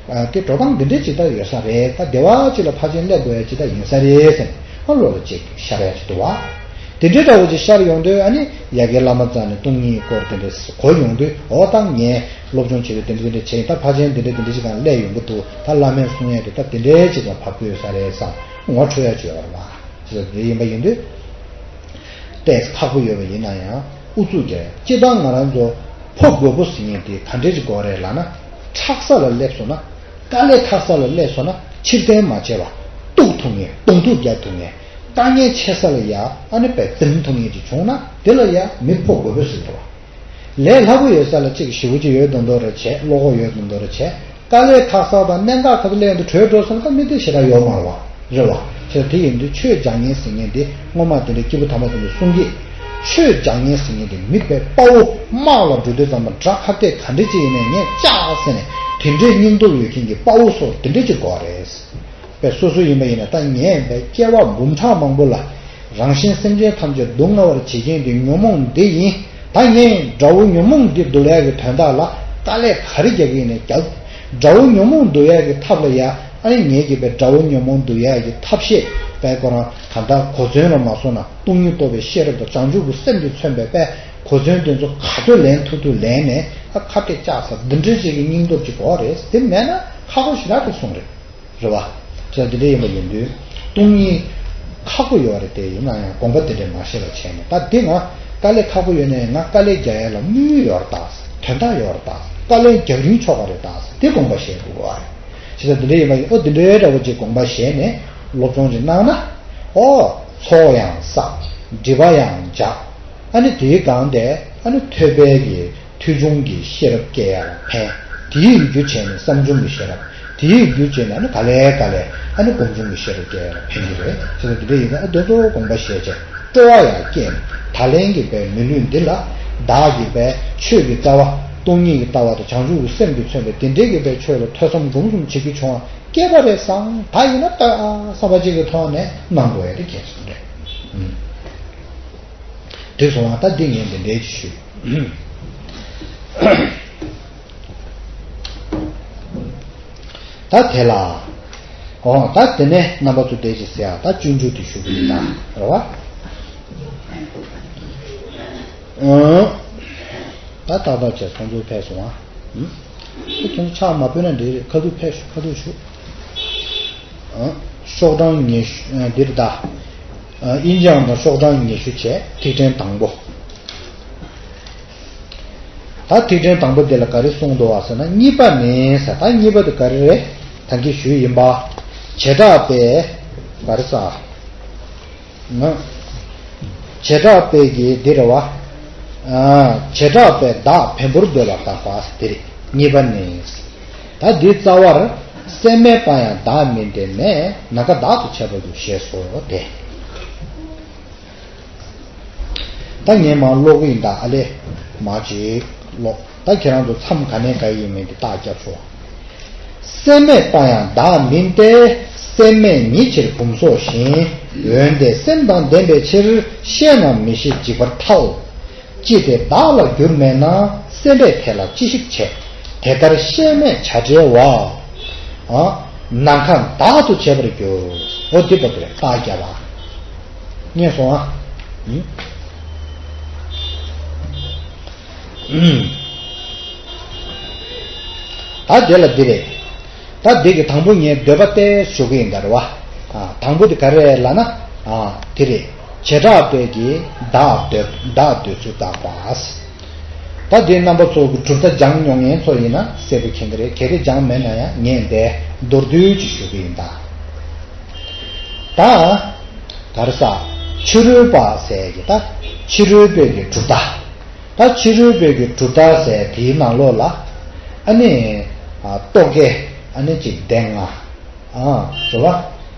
དེ་འགྲོ་སྟངས་འདི་འདྲ་ཅིག་ད་ཡོད་ས་རེད། ད་བདེ་བ་ཅིག་ལ་ཕར་ཕྱིན་སླེབས་དགོས་ཡ་ཅིག་ད་ཡིན་ས་རེད་ཟེར་ཨ་བློ་ལ་ཅིག་ཤར་ཡ་ཅིག་འདུག་བ། དེ་འདྲའི་འདྲ་བོ་ཅིག་ཤར་ཡོང་དུས་ཨ་ནི་ཡ་གིའི་བླ་མ་རྩ་ནས་སྟོང་ཉིད་སྐོར་དེ་འདྲ་གོ་ཡོང་དུས་འོ་ད་ངས་སློབ་སྦྱོང་བྱེད་དུས་དེ་འདྲ་དེ་འདྲ་བྱས་ཡིན། ད་ཕལ་ཆེར་དེ་འདྲ་དེ་འདྲ་ཅིག་གང་སླེབས་ཡོང་གི་འདུག་ད་བླ་མས་གསུང་ཡས་དེ་ད་དེ་འདྲའི་ཅིག་ལ་བབས་ཀྱི་ཡོད་ས་རེད་བསམ་ངོ་འཕྲོད་ཡ་ཅིག་ཡོད་རེད་བ། ཅིག་དེ་ཡིན་པ་ཡིན་དུས་ཏོག་ཙམ་ཁག་པོ་ཡོད་པ་ཡིན་ན་ཡང་ཨུ་ཚུགས་རྒྱག་ཡ། སྤྱིར་བཏང་ང་རང་ཚོ་ཕོ་རྒོད་པོ་ཟེར་མཁན་དེ་ག་འདྲས་ཅིག་དགོས་རེད་ལབ་ན། ཁྲག་ས་ལ་སླེབས་སོང་ན། དཀའ་ལས་ཁག་ས་ལ་སླེབས་སོང་ན་ཕྱིར་འཐེན་མ་བྱས་པ། གཏུག་ཐུབ་མཁན། གདོང་ཐུག་རྒྱག་ཐུབ་མཁན། དཀའ་ངལ་ཆེ་ས་ལ་ཡ་ཨ་ནི་པའི་འཛིང་ཐུབ་མཁན་ཅིག་བྱུང་ན་དེ་ལ་ཡ་མི་ཕོ་རྒོད་པོ་ཟེར་འདུག་བ། ལས་སླ་པོ་ཡོད་ས་ལ་གཅིག་ཞེ་པོ་ཅིག་ཡོད་མདོག་མདོག་རེ་བྱས། བློ་ཁོག་ཡོད་མདོག་མདོག་རེ་བྱས། དཀའ་ལས་ཁག་ས་དང་གནད་འགག་ཁག་ལས་འདི་གྲོལ་འགྲོ་སོང་ན་མི་དེ་ཞེ་དྲག་ཡོད་མ་རེད་བ། རེད་བ། བྱས་དེ་ཡིན་དུས་ཆོས་རྒྱག་མཁན་ཟེར་མཁན་དེ་སྔོན་མ་དེ་འདྲའི་སྐྱེས་བུ་དམ་པ་དེ་ཚོས་གསུང་གི། ཆོས་རྒྱག་མཁན་ཟེར་མཁན་དེ་མི་དཔེ་དཔའ་བོ་དམག་ལ་འགྲོ་དུས་ཙམ་པ་དགྲ་ཁ་གཏད་ག་འདྲ་ཅིག་ཡིན་ནའི་ངས་བཅག་ཟེར་ནས་དེ་འདྲའི་སྙིང་སྟོབས་ཡོད་མཁན་གྱི་དཔའ་བོ་ཚོ་དེ་འདྲ་ཅིག་དགོས་རེད། པའི་སོ་སོ་ཡིན་པ་ཡིན་ན་ད་ངས་པའི་སྐྱེ་བ་འབུམ་ཕྲག་མང་པོ་ལ་རང་གཞན་སེམས་ཅན་ཐམས་ཅད་སྡུག་བསྔལ་བར་བྱེད་མཁན་དེ་ཉོན་མོངས་འདི་ཡིན། ད་ངས་དགྲ་བོ་ཉོན་མོངས་འདི་བསྡུ་ཡག་གི་དོན་དག་ལ་དཀའ་ལས་ག་རེ་རྒྱག་གི་ཡིན་ནའི་རྒྱག་དགྲ་བོ་ཉོན་མོངས་བསྡུ་ཡག་གི་ཐབས་ལ་ཡ་ཨ་ནི་ངས་ཀྱི་པའི་དགྲ་བོ་ཉོན་མོངས་བསྡུ་ཡག་གི་ཐབས་ཤེས་པའི་ཁོ་རང་ག་འདྲ་གོ་མཚོན་ལ་མ་སོང་ན་སྟོང་ཉིད་རྟོགས་པའི་ཤེས་རབ་དང་བྱང་ཆུབ་ཀྱི་སེམས་ཀྱིས་མཚོན་པའི་པའི་གོ་མཚོན་དེ་ཚོ་ག་ཚོད་ལེན་ཐུབ་ཐུབ་ལེན་ནས་ཨ་ཁ་གཏད་བཅག་ས་འདི་འདྲ་ཞིག་གི་སྙིང་སྟོབས་ཅིག་དགོས་རེད། དེ་མེད་ན་ཁག་པོ་ཞེ་དྲག་ཏུ་སོང་རེད། རེད་བ། ཅེས་འདི་འདྲ་ཡིན་པ་ཡིན་དུས་སྟོང་ཉིད་ཁག་པོ་ཡོད་རེད་དེ། ཡིན་ན་ཡང་དགོངས་པ་དེ་འདྲ་མ་བཞེས་པ་བྱས་ནས་ད་འདི་ང་དཀའ་ལས་ཁག་པོ་ཡོད་ནའི་ང་དཀའ་ལས་རྒྱག་ཡ་ལ་དམིགས་ཡུལ་ཡོད་རེད་ད། དོན་དག་ཡོད་རེད་ད། དཀའ་ལས་རྒྱག་རིན་ཆོག་པ་རེད་ད། དེ་དགོངས་པ་བཞེས་དགོས་པ་རེད། ཅེས་འདི་འདྲ་ཡིན་པ་ཡིན། ཨོ་འདི་འདྲའི་འདྲ་བོ་ཅིག་དགོངས་པ་བཞེས་ནས་སློབ་སྦྱོང་ཅིག་གནང་ན། ཨོ་ཚོགས་ཡང་བསགས། སྒྲིབ་པ་ཡང་འཇགས། ཨ་ནི་དེའི་སྒང་དེ་ཨ་ནི་ཐོས་པའི་གི་ཐོས་བྱུང་གི་ཤེས་རབ་སྐྱེ་ཡ་ལ་ཕན། དེའི་རྒྱུ་བྱས་ནས་བསམ་བྱུང་གི་ཤེས་རབ། དེའི་རྒྱུ་བྱས་ནས་ཨ་ནི་ག་ལེ་ག་ལེ་ཨ་ནི་སྒོམ་བྱུང་གི་ཤེས་རབ་སྐྱེ་ཡ་ལ་ཕན་གྱི་རེད། ཅེས་དེ་འདྲ་ཡིན་ན་ཨ་དེ་ཚོ་དགོངས་པ་བཞེས་བྱས་སྤྲོ་བ་ཡང་སྐྱེས་ནས་ད་ལན་གྱི་པའི་མི་ལུས་འདི་ལ་བདག་གི་པའི་ཆོས་ཀྱི་རྩ་བ་སྟོང་ཉིད་ཀྱི་ལྟ་བ་དང་བྱང་ཆུབ་ཀྱི་སེམས་ཀྱིས་མཚོན་པའི་དེ་འདྲའི་གི་པའི་ཆོས་ལ་ཐོས་བསམ་སྒོམ་གསུམ་བྱེད་རྒྱུ་བྱུང་བ་སྐྱེས་པ་རེད་བསམ། ད་ཡིན་ན་ལྟོས་ཨ་བསམ་པ་གཅིག་གི་ཐོག་ནས་གནང་དགོས་ཡ་དེ་གལ་ཆེན་རེད། ཨུམ། དེ་སོང་བ་ད་འདི་ངས་འདི་འདྲའི་ཅིག་ཞུས། ད་དེ་ལ། ཨོ་ད་དེ་ནས་རྣམ་པ་ཚོ་བསྡད་ཅིག་ཟེར་ཡ་ད་སྤྱོད་འཇུག་དེ་ཞུ་གི་ཡིན་ད་རེད་བ། ཨོ། ད་ཏག་ཏག་བྱས་ཁོང་ཚོ་ཕེབས་སོང་ཨ། ཨུམ། ད་ཁྱོད་ཚོ་ཕྱག་མ་ཕུལ་ན་འགྲིག་རེད། ཁ་ཐུག་ཕེབས་ཤོག་ཁ་ཐུག་ཞུ། ཨ། ཤོག་གྲངས་ཉི་ཤུ་འདིར་ད། དབྱིན་ཇི་ཨང་དང་ཤོག་གྲངས་ཉི་ཤུ་བྱས་ཐིག་ཕྲེང་དང་པོ། ད་ཐིག་ཕྲེང་དང་པོ་འདི་ལ་ག་རེ་གསུངས་འདུག་བ་ཟེར་ན། གཉིས་པ་ནི་ཟེར། ད་གཉིས་པ་དེ་ག་རེ་རེད། ད་གིན་ཞུས་ཡིན་པ། བྱེ་བྲག་པས་ག་རེ་ཟེར། བྱེ་བྲག་པའི་གི་འདི་རེད་བ། བྱེ་བྲག་པས་བདག་བེམ་པོར་འདོད་པ་དགག་པ་དེ་རེད། གཉིས་པ་ནི། ད་འདི་རྩ་བར་སེམས་མེད་པ་ཡང་བདག་མིན་ཏེ་མེད། ནམ་མཁའ་བདག་ཏུ་བྱས་པ་ཡང་ཞེས་སོ་སྟེ། ད་ངས་མར་ཀློག་གི་ཡིན་ད། ཨ་ལས། མར་ཅིག་ཀློག་ད་ཁྱེད་རང་ཚོ་མཚམས་ག་ནས་ག་ཡིན་མིན་དེ་རྟགས་རྒྱབ་ཤོག་སེམས་མེད་པ་ཡང་བདག་མིན་ཏེ། སེམས་མེད་ཉིད་ཕྱིར་བུམ་སོགས་བཞིན། འོན་ཏེ་སེམས་དང་ལྡན་པའི་ཕྱིར། ཤེས་རྣམས་མི་ཤེས་འཇིག་པར་ཐལ། ཅི་སྟེ་བདག་ལ་འགྱུར་མེད་ན། སེམས་པས་དེ་ལ་ཅི་ཞིག་བྱེད། དེ་ལྟར་ཤེས་མེད་བྱ་བྲལ་བ། ཨ། ནམ་མཁའ་བདག་ཏུ་བྱས་པར་འགྱུར། འོ་འདི་བར་དུ་རེད་རྟགས་རྒྱབ་པ། ངས་སོང་ཨ། ཨུམ། ད་དེ་ལ་འདི་རེད། ད་འདི་གི་དང་པོ་ངས་འདོད་པ་སྟེ་ཞུ་གི་ཡིན་ད་རེད་བ། ཨ། དང་པོ་དེ་ག་རེ་རེད་ལབ་ན། ཨ། དེ་རེད། བྱེ་བྲག་པའི་གི་བདག་འདོད་བདག་འདོད་ཚུལ་དགག་པ། ད་འདི་རྣམ་པ་ཚོ་གི་གྲུབ་མཐའ་སྦྱངས་མྱོང་མཁན་ཚོ་ཡིན་ན་གསལ་པོ་མཁྱེན་གི་རེད། གལ་ཏེ་སྦྱངས་མེད་ན་ཡང་ངས་འདི་མདོར་བསྡུས་ཅིག་ཞུ་གི་ཡིན་ད། ད་ག་རེ་ཟ། ཕྱི་རོལ་པ་ཟེར་གི་ད་ཕྱི་རོལ་པའི་གི་གྲུབ་མཐའ། ད་ཕྱི་རོལ་པའི་གི་གྲུབ་མཐའ་ཟེར་དེའི་ནང་ལོགས་ལ། ཨ་ནི། ཨ། རྟོག་གེ་ཨ་ནི་གཅིག་སྡེ་ལྔ། ཨ། རེད་བ།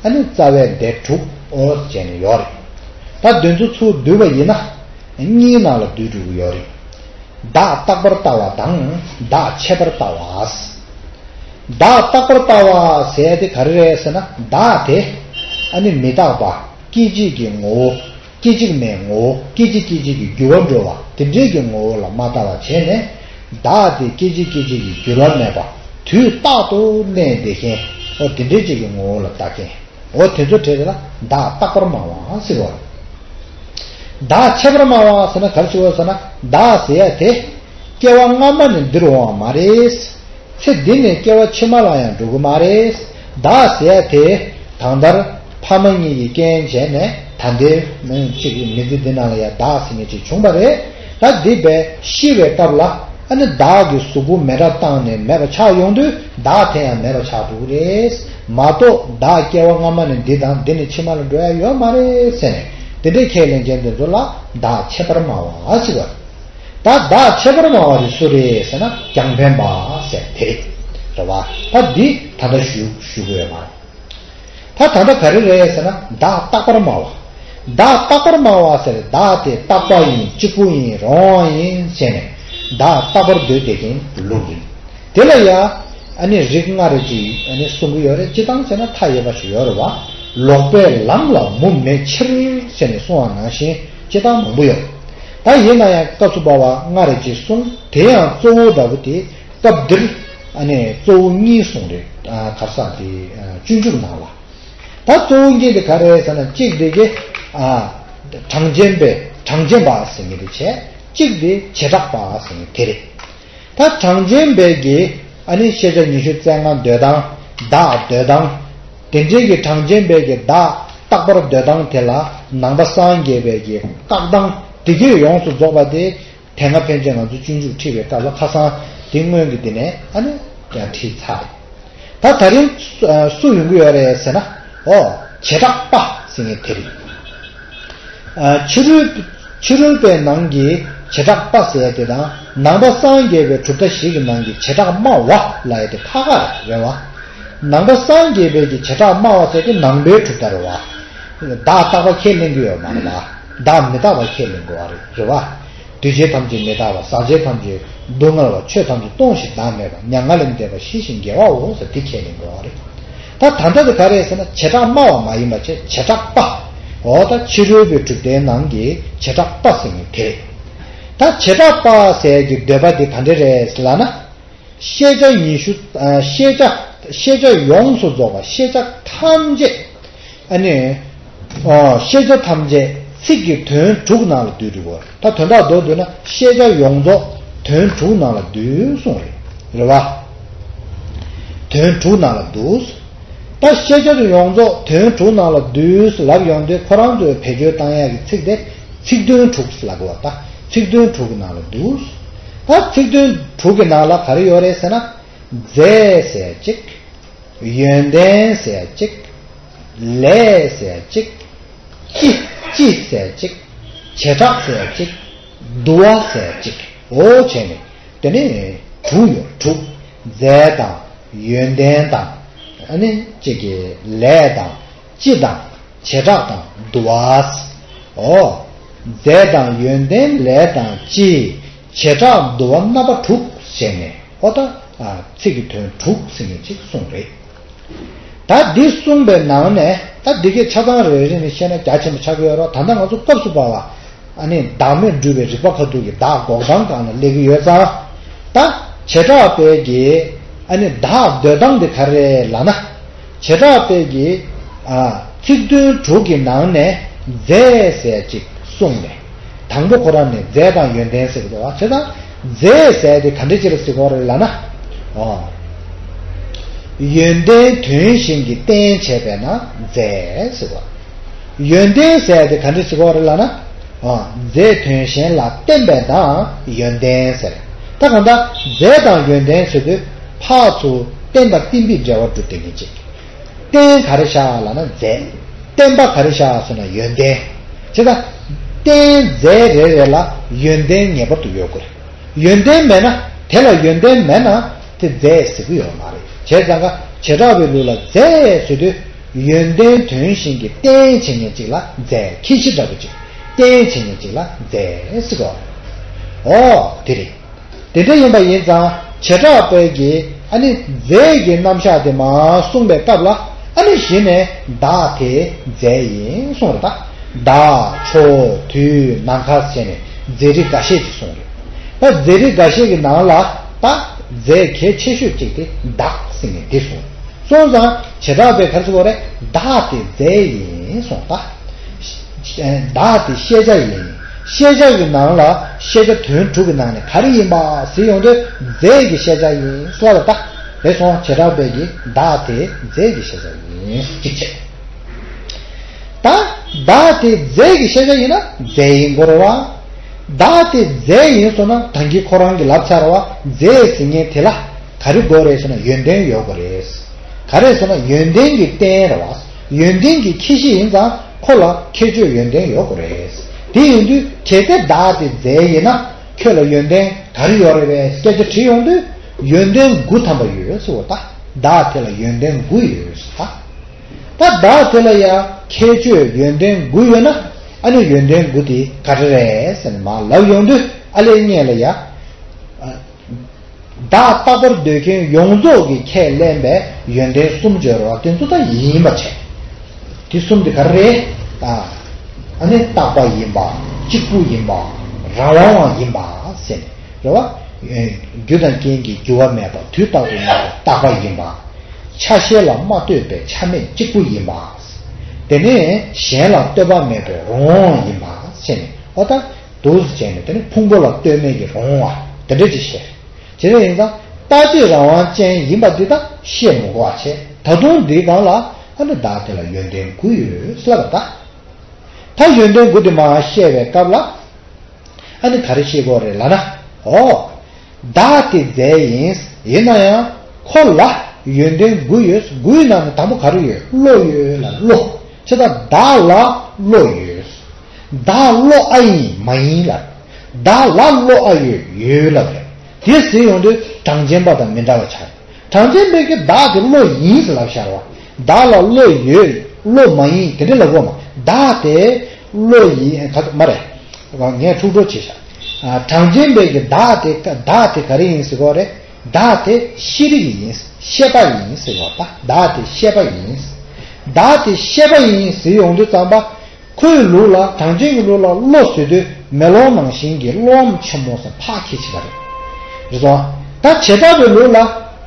ཨ་ནི་རྩ་བའི་སྡེ་དྲུག་ཨོ་བྱས་ནས་ཡོད་རེད། ད་དེ་ཚོ་ཚུར་བསྡུས་པ་ཡིན་ན། གཉིས་ནང་ལ་བསྡུས་འགྲོ་གི་ཡོད་རེད། བདག་རྟག་པར་ལྟ་བ་དང་བདག་ཆད་པར་ལྟ་བ། བདག་རྟག་པར་ལྟ་བ་ཟེར་དེ་ག་རེ་རེད་ཟེར་ན། བདག་དེ་ཨ་ནི་མི་རྟག་པ། སྐད་ཅིག་གི་ངོ་བོ། སྐད་ཅིག་མའི་ངོ་བོ། སྐད་ཅིག་སྐད་ཅིག་གིས་འགྱུར་བ་འགྲོ་བ་དེ་འདྲའི་གི་ངོ་བོ་ལ་མ་ལྟ་བ་བྱས་ནས། བདག་དེ་སྐད་ཅིག་སྐད་ཅིག་གིས་འགྱུར་བ་མེད་པ་དུས་རྟག་ཏུ་གནས་བསྡད་མཁན། འོ་དེ་འདྲའི་ཅིག་གི་ངོ་བོ་ལ་ལྟ་མཁན། འོ་དེ་ཚོ་གྲས་དེ་ལ་བདག་རྟག་པར་སྨྲ་བ་ཟེར་བ། བདག་ཆད་པར་སྨྲ་བ་ཟེར་ན་ག་རེ་ཟེར་བ་ཟེར་ན། བདག་ཟེར་ཡ་དེ་སྐྱེ་བ་སྔ་མ་ནས་འདིར་འོང་བ་མ་རེད། ཚེ་འདི་ནས་སྐྱེ་བ་ཕྱི་མ་ལ་ཡང་འགྲོ་གི་མ་རེད། བདག་ཟེར་ཡ་དེ་གང་ལྟར་ཕ་མ་གཉིས་ཀྱིས་རྐྱེན་བྱས་ནས་ད་ལྟའི་མི་གཅིག་གི་མི་ཚེ་འདི་ནང་ལ་ཡང་བདག་ཟེར་མཁན་ཅིག་བྱུང་བ་རེད། ད་འདི་བས་ཤི་བའི་སྐབས་ལ་ ཨ་ནི་བདག་གི་གཟུགས་པོ་མེ་དགྲ་བཏང་ནས་མེད་པ་ཆགས་ཡོང་དུས་བདག་དེ་ཡང་མེད་པ་ཆགས་འགྲོ་གི་རེད། མ་གཏོགས་བདག་སྐྱེ་བ་སྔ་མ་ནས་འདི་དང་འདི་ནས་ཕྱི་མ་ལ་འགྲོ་ཡ་ཡོད་མ་རེད་ཟེར་ནས་དེ་འདྲའི་ཁས་ལེན་མཁན་དེ་ཚོ་ལ་བདག་ཁྱད་པར་སྨྲ་བ་ཟེར་བ། ད་བདག་ཁྱད་པར་སྨྲ་བ་དེ་སུ་རེད་ཟེར་ན་རྒྱང་འཕེན་པ་ཟེར་དེ་རེད། རེད་བ། ད་འདི་ད་ལྟ་ཞུ་ཞུ་དགོས་ཡོད་མ་རེད། ད་ད་ལྟ་ག་རེ་རེད་ཟེར་ན་བདག་རྟག་པར་སྨྲ་བ། བདག་རྟག་པར་སྨྲ་བ་ཟེར་བདག་དེ་རྟག་པ་ཡིན་གཅིག་པུ་ཡིན་རང་དབང་ཡིན་ཟེར་ནས་བདག་རྟག་པར་འདོད་བསྡད་མཁན་ལུགས་ཡིན། དེ་ལ་ཡང་ཨ་ནི་རིགས་ལྔ་རེ་ཅིག་ཨ་ནི་གསུང་གི་ཡོད་རེད། སྤྱིར་བཏང་བྱས་ན་མཐའ་ཡས་པ་ཞིག་ཡོད་རེད་བ། ལོག་པའི་ལམ་ལ་མུ་མེད་ཕྱིར་ཟེར་ནས་གསུང་བ་ནང་བཞིན་སྤྱིར་བཏང་མང་པོ་ཡོད། ད་ཡིན་ན་ཡང་སྐབས་སུ་བབ་པ་ལྔ་རེ་ཅིག་གསུངས། དེ་ཡང་གཙོ་བོ་འདྲ་བོ་དེ་སྐབས་འདིར་ཨ་ནི་གཙོ་བོ་གཉིས་གསུངས་རེད། ཨ་གར་ས་དེ་ཨ་སྤྱོད་འཇུག་ནང་ལ། ད་གཙོ་བོ་གཉིས་དེ་ག་རེ་ཟེར་ན་གཅིག་དེ་གི་ཨ་གྲངས་ཅན་པའི་གྲངས་ཅན་པ་ཟེར་མཁན་དེ་བྱས། གཅིག་དེ་བྱེ་བྲག་པ་ཟེར་མཁན་དེ་རེད། ད་གྲངས་ཅན་པའི་གི་ཨ་ནི་ཤེས་བྱ་ཉི་ཤུ་རྩ་ལྔ་འདོད་སྟངས་བདག་འདོད་སྟངས། དེ་འདྲའི་གི་གྲངས་ཅན་པའི་གི་བདག་རྟག་པར་འདོད་སྟངས་དེ་ལ་ནང་པ་སངས་རྒྱས་པའི་གི་བཀག་སྟངས་དེ་གས་ཡོངས་སུ་རྫོགས་པ་དེ་དེ་སྔ་ཕན་ཆད་ང་ཚོ་སྤྱོད་འཇུག་ཁྲིད་པའི་སྐབས་ལ་ཁ་སང་དེ་སྔོན་གྱི་དེ་ནས་ཨ་ནི་ཡང་ཁྲིད་ཚར་རེད། ད་ད་རིང་སུ་ཡོང་གི་ཡོད་རེད་ཟེར་ན། ཨོ། བྱེ་བྲག་པ་ཟེར་མཁན་དེ་རེད། ཕྱི་རོལ་ཕྱི་རོལ་པའི་ནང་གི་བྱེ་བྲག་པ་ཟེར་ཡ་དེ་དང་ནང་པ་སངས་རྒྱས་པའི་གྲུབ་མཐའ་བཞི་གི་ནང་གི་བྱེ་བྲག་སྨྲ་བ་ལབ་ཡ་དེ་ཁག་ཁག་རེད་བ། ནང་པ་སངས་རྒྱས་པའི་གི་བྱེ་བྲག་སྨྲ་བ་ཟེར་དེ་ནང་པའི་གྲུབ་མཐའ་རེད་བ། བདག་རྟག་པ་ཁས་ལེན་གྱི་ཡོད་མ་རེད་བ། བདག་མི་རྟག་པ་ཁས་ལེན་དགོས་བ་རེད། རེད་བ། འདུས་བྱས་ཐམས་ཅད་མི་རྟག་པ། ཟག་བཅས་ཐམས་ཅད་སྡུག་བསྔལ་བ། ཆོས་ཐམས་ཅད་སྟོང་ཞིང་བདག་མེད་པ། མྱ་ངན་ལས་འདས་པ། ཞི་ཞིང་རྒྱས་པའོ་ཟེར་དེ་ཁས་ལེན་དགོས་བ་རེད། ད་ད་ལྟ་དེ་ག་རེད་ཟེར་ན་བྱེ་བྲག་སྨྲ་བ་མ་ཡིན་པ་བྱས་བྱེ་བྲག་པ། འོ་ད་ཕྱི་རོལ་པའི་གྲུབ་མཐའི་ནང་གི་བྱེ་བྲག་པ་ཟེར་མཁན་དེ་རེད། ད་བྱེ་བྲག་པ་ཟེར་གྱི་འདོད་པ་དེ་ག་འདྲ་རེད་ལབ་ན། ཤེས་བྱ་ཉི་ཤུ། ཤེས་བྱ། ཤེས་བྱ་ཡོངས་སུ་རྫོགས་པ། ཤེས་བྱ་ཐམས་ཅད། ཨ་ནི། ཤེས་བྱ་ཐམས་ཅད་ཚིག་གི་དོན་དྲུག་ནང་ལ་བསྡུས་འདུག་གོ། ད་དོན་དག་མདོར་བསྡུས་ན་ཤེས་བྱ་ཡོངས་རྫོགས་དོན་དྲུག་ནང་ལ་བསྡུས་གསུངས་རེད། རེད་བ། དོན་དྲུག་ནང་ལ་བསྡུས། ད་ཤེས་བྱ་ཡོངས་རྫོགས་དོན་དྲུག་ནང་ལ་བསྡུས་ལབ་ཡོང་དུས་ཁོ་རང་ཚོས་བེད་སྤྱོད་བཏང་ཡག་གི་ཚིག་དེ་ཚིག་དོན་དྲུག་ལབ་དགོས་པ། ད་ཚིག་དོན་དྲུག་གི་ནང་ལ་བསྡུས། ད་ཚིག་དོན་དྲུག་གི་ནང་ལ་ག་རེ་ཡོད་རེད་ཟེར་ན། རྫས་ཟེར་གཅིག་ཡོན་ཏན་ཟེར་གཅིག་ལས་ཟེར་གཅིག་ཅི། ཅི་ཟེར་གཅིག་བྱེ་བྲག་ཟེར་གཅིག་བསྡུ་བ་ཟེར་གཅིག་འོ་བྱས་ནས་དེ་ནས་དྲུག་ཡོད། དྲུག་རྫས་དང་ཡོན་ཏན་དང་། ཨ་ནི་གཅིག་གི་ལས་དང་། ཅི་དང་། བྱེ་བྲག་དང་བསྡུ་བ། ཨོ། རྫས་དང་ཡོན་ཏན་ལས་དང་ཅི། བྱེ་བྲག་བསྡུ་བ་རྣམ་པ་དྲུག་ཟེར་ནས་ཨོ་ད། ཚིག་གི་དོན་དྲུག་ཟེར་མཁན་ཅིག་གསུངས་རེད། ད་འདི་གསུངས་པའི་ནང་ནས་ད་འདི་གའི་ཆ་ཚང་རེ་རེ་ནས་བཤད་ན་རྒྱ་ཆེན་པོ་ཆགས་ཀྱི་ཡོད་རེད། ད་ལྟ་ང་ཚོ་སྐབས་སུ་བབ་པ། ཨ་ནི་བདག་མེད་སྒྲུབ་པའི་རིགས་པ་ཁ་ཐུག་གི་བདག་འགོག་སྟངས་སྒང་ལ་སླེབས་ཀྱི་ཡོད་ཙང་། ད་བྱེ་བྲག་པའི་གི་ཨ་ནི་བདག་འདོད་སྟངས་དེ་ག་རེ་ལབ་ན། བྱེ་བྲག་པའི་གི་ཨ་ཚིག་དོན་དྲུག་གི་ནང་ནས་རྫས་ཟེར་ཅིག་གསུངས་ནས། དང་པོ་ཁོ་རང་ནས་རྫས་དང་ཡོན་ཏན་ཟེར་གི་འདུག་བ། བྱས་ཙང་རྫས་ཟེར་དེ་ག་འདྲ་ཅིག་ལ་ཟེར་གི་ཡོད་རེད་ལབ་ན། ཨོ། ཡོན་ཏན་དོན་གཞན་གྱིས་བརྟེན་བྱས་པས་ན་རྫས་ཟེར་བ། ཡོན་ཏན་ཟེར་དེ་ག་འདྲ་ཟེར་གི་ཡོད་རེད་ལབ་ན། ཨ། རྫས་དོན་གཞན་ལ་བརྟེན་པས་ན་ཡོན་ཏན་ཟེར། ད་གང་ལྟར་རྫས་དང་ཡོན་ཏན་ཟེར་དུས་ཕར་ཚུར་བརྟེན་པ་བརྟེན་པའི་འབྲེལ་བ་གྲུབ་བསྡད་མཁན་ཅིག་བརྟེན་ག་རེ་བཞག་ལབ་ན་རྫས། བརྟེན་པ་ག་རེ་བཞག་ཟེར་ན་ཡོན་ཏན། བྱས་ཙང་། བརྟེན་རྫས་རེ་རེ་ལ་ཡོན་ཏན་ངེས་པར་དུ་ཡོད་དགོས། ཡོན་ཏན་མེད་ན། དེ་ལ་ཡོན་ཏན་མེད་ན་དེ་རྫས་ཟེར་གྱི་ཡོད་མ་རེད། བྱས་ཙང་ཀ་བྱེ་བྲག་པའི་ལུགས་ལ་རྫས་ཟེར་དུས་ཡོན་ཏན་དོན་གཞན་གྱིས་བརྟེན་བྱེད་མཁན་ཅིག་ལ་རྫས། ཁྱད་གཞི་འདྲ་པོ་ཅིག་བརྟེན་བྱེད་མཁན་ཅིག་ལ་རྫས་ཟེར་གྱི་ཡོད་རེད། ཨོ། དེ་རེད། དེ་འདྲ་ཡིན་པ་ཡིན་ཙང་བྱེ་བྲག་པའི་གི་ཨ་ནི་རྫས་ཀྱི་རྣམ་གཞག་དེ་མར་གསུངས་པའི་སྐབས་ལ་ཨ་ནི་གཞི་ནས་བདག་དེ་རྫས་ཡིན་གསུངས་རེད་ད། བདག་ཕྱོགས་དུས་ནམ་མཁའ་བྱས་ནས་རྫས་རིགས་འགའ་ཤས་ཅིག་གསུངས་རེད། ད་རྫས་རིགས་འགའ་ཤས་ཀྱི་ནང་ལ་ད་རྫས་གལ་ཆེ་ཤོས་གཅིག་དེ་བདག་ཟེར་མཁན་དེ་གསུངས། སོང་ཙང་བྱེ་བྲག་པའི་ག་རེ་ཟེར་གྱི་ཡོད་རེད། བདག་དེ་རྫས་ཡིན་གསུངས་ད། བདག་དེ་ཤེས་བྱ་ཡིན། ཤེས་བྱ་གི་ནང་ལ་ཤེས་བྱ་དོན་དྲུག་གི་ནང་ནས་ག་རེ་ཡིན་པ་ཟེར་ཡོང་དུས་རྫས་ཀྱི་ཤེས་བྱ་ཡིན་ཟེར་བ་ད། རེད་སོང་། བྱེ་བྲག་པའི་གི་བདག་དེ་རྫས་ཀྱི་ཤེས་བྱ་ཡིན་གཅིག་བྱས། ད་བདག་དེ་རྫས་ཀྱི་ཤེས་བྱ་ཡིན་ན་རྫས་ཡིན་དགོས་རེད་བ། བདག་དེ་རྫས་ཡིན་སོང་ན་ད་གིན་ཁོ་རང་གིས་ལབ་ཚར་བ། རྫས་ཟེར་མཁན་དེ་ལ་ག་རེ་དགོས་རེད་ཟེར་ན་ཡོན་ཏན་ཡོད་དགོས་རེད། ག་རེ་ཟེར་ན་ཡོན་ཏན་གྱི་རྟེན་རེད་བ། ཡོན་ཏན་གྱི་ཁྱད་གཞི་ཡིན་ཙང་ཁོ་ལ་ཁྱད་ཆོས་ཡོན་ཏན་ཡོད་དགོས་རེད། དེ་ཡིན་དུས་གལ་ཏེ་བདག་དེ་རྫས་ཡིན་ན་ཁྱོད་ལ་ཡོན་ཏན་ག་རེ་ཡོད་རེད་པས་སྐད་ཆ་དྲིས་ཡོང་དུས་ཡོན་ཏན་དགུ་ཐམ་པ་ཡོད་ཟེར་བ་ད། བདག་དེ་ལ་ཡོན་ཏན་དགུ་ཡོད་ཟེར་ད། ད་བདག་དེ་ལ་ཡང་ཁྱད་ཆོས་ཡོན་ཏན་དགུ་ཡོད་ན་ཨ་ནི་ཡོན་ཏན་དགུ་དེ་ག་རེ་རེད་ཟེར་ནས་མར་ལབ་ཡོང་དུས་ཨ་ལས་སྔོན་ལ་ཡ། བདག་རྟག་པར་འདོད་མཁན་ཡོངས་རྫོགས་ཀྱི་ཁས་ལེན་པའི་ཡོན་ཏན་གསུམ་སྦྱོར་བ་དེ་ཚོ་ད་ཡིན་པ་བྱས། དེ་གསུམ་དེ་ག་རེ་རེད། ཨ་ནི་རྟག་པ་ཡིན་པ། གཅིག་པུ་ཡིན་པ། རང་དབང་བ་ཡིན་པ་ཟེར་ནས་རེད་བ། རྒྱུ་དང་རྐྱེན་གྱི་འགྱུར་བ་མེད་པ་དུས་རྟག་ཏུ་གནས་པའི་རྟག་པ་ཡིན་པ། ཆ་ཤས་ལ་མ་ལྟོས་པའི་ཆ་མེད་གཅིག་པུ་ཡིན་པ། དེ་ནས་གཞན་ལ་ལྟོས་པ་མེད་པའི་རང་དབང་བ་ཡིན་པ་ཟེར་ནས་ཨོ་ད་འདུག་སེ་བྱས་ནས་དེ་ནི་ཕུང་པོ་ལ་ལྟོས་མེད་ཀྱི་རང་དབང་བ་དེ་འདྲ་ཅིག་བཤད། དེ་འདྲ་ཡིན་ཙང་རྟག་གཅིག་རང་དབང་ཅན་ཡིན་པ་འདི་དག་བཤད་མི་དགོས་པ་བྱས། ད་དུང་འདིའི་སྒང་ལ་ཨ་ནི་བདག་དེ་ལ་ཡོན་ཏན་དགུ་ཡོད་ལབ་པ་ད། ད་ཡོན་ཏན་དགུ་དེ་མར་བཤད་པའི་སྐབས་ལ་ཨ་ནི་ག་རེ་བཤད་དགོས་རེད་ལབ་ན། ཨོ། བདག་དེ་རྫས་ཡིན། ཡིན་ན་ཡང་ཁོ་ལ་ཡོན་ཏན་དགུ་ཡོད། དགུའི་ནང་ནས་དང་པོ་ག་རེ་ཡོད། བློ་ཡོད་ལ་བློ། བྱས་ཙང་བདག་ལ་བློ་ཡོད། བདག་བློ་ཨ་ཡིན་མ་ཡིན་ལབ། བདག་ལ་བློ་ཨ་ཡོད་ཡོད་ལབ་རེད། དེ་ཟེར་ཡོང་དུས་གྲངས་ཅན་པ་དང་མི་འདྲ་བ་ཆགས། གྲངས་ཅན་པས་ཀྱི་བདག་དེ་བློ་ཡིན་ཟེར་ལབ་ཤར་བ། བདག་ལ་བློ་ཡོད། བློ་མ་ཡིན་དེ་འདྲ་ལབ་དགོས་མ། བདག་དེ་བློ་ཡིན་ག་མ་རེད། ངས་འཁྲུག་འགྲོ་བྱེད་ཤག་ཨ། གྲངས་ཅན་པས་ཀྱི་བདག་དེ་བདག་དེ་ག་རེ་ཡིན་ཟེར་གོ་རེད། བདག་དེ་ཤེས་རིག་ཡིན། ཤེས་པ་ཡིན་ཟེར་བ་ད། བདག་དེ་ཤེས་པ་ཡིན། བདག་དེ་ཤེས་པ་ཡིན་ཟེར་ཡོང་དུས་ཙམ་པ། ཁོའི་ལུགས་ལ་གྲངས་ཅན་གྱི་ལུགས་ལ་བློ་ཟེར་དུས་མེ་ལོང་ནང་བཞིན་གྱི་བློ་རིམ་ཆེན་མོ་ཟེར་ཕར་ཁྱེར་བྱེད་པ་རེད། རེད་སོང་། ད་བྱེ་བྲག་པའི་ལུགས་ལ་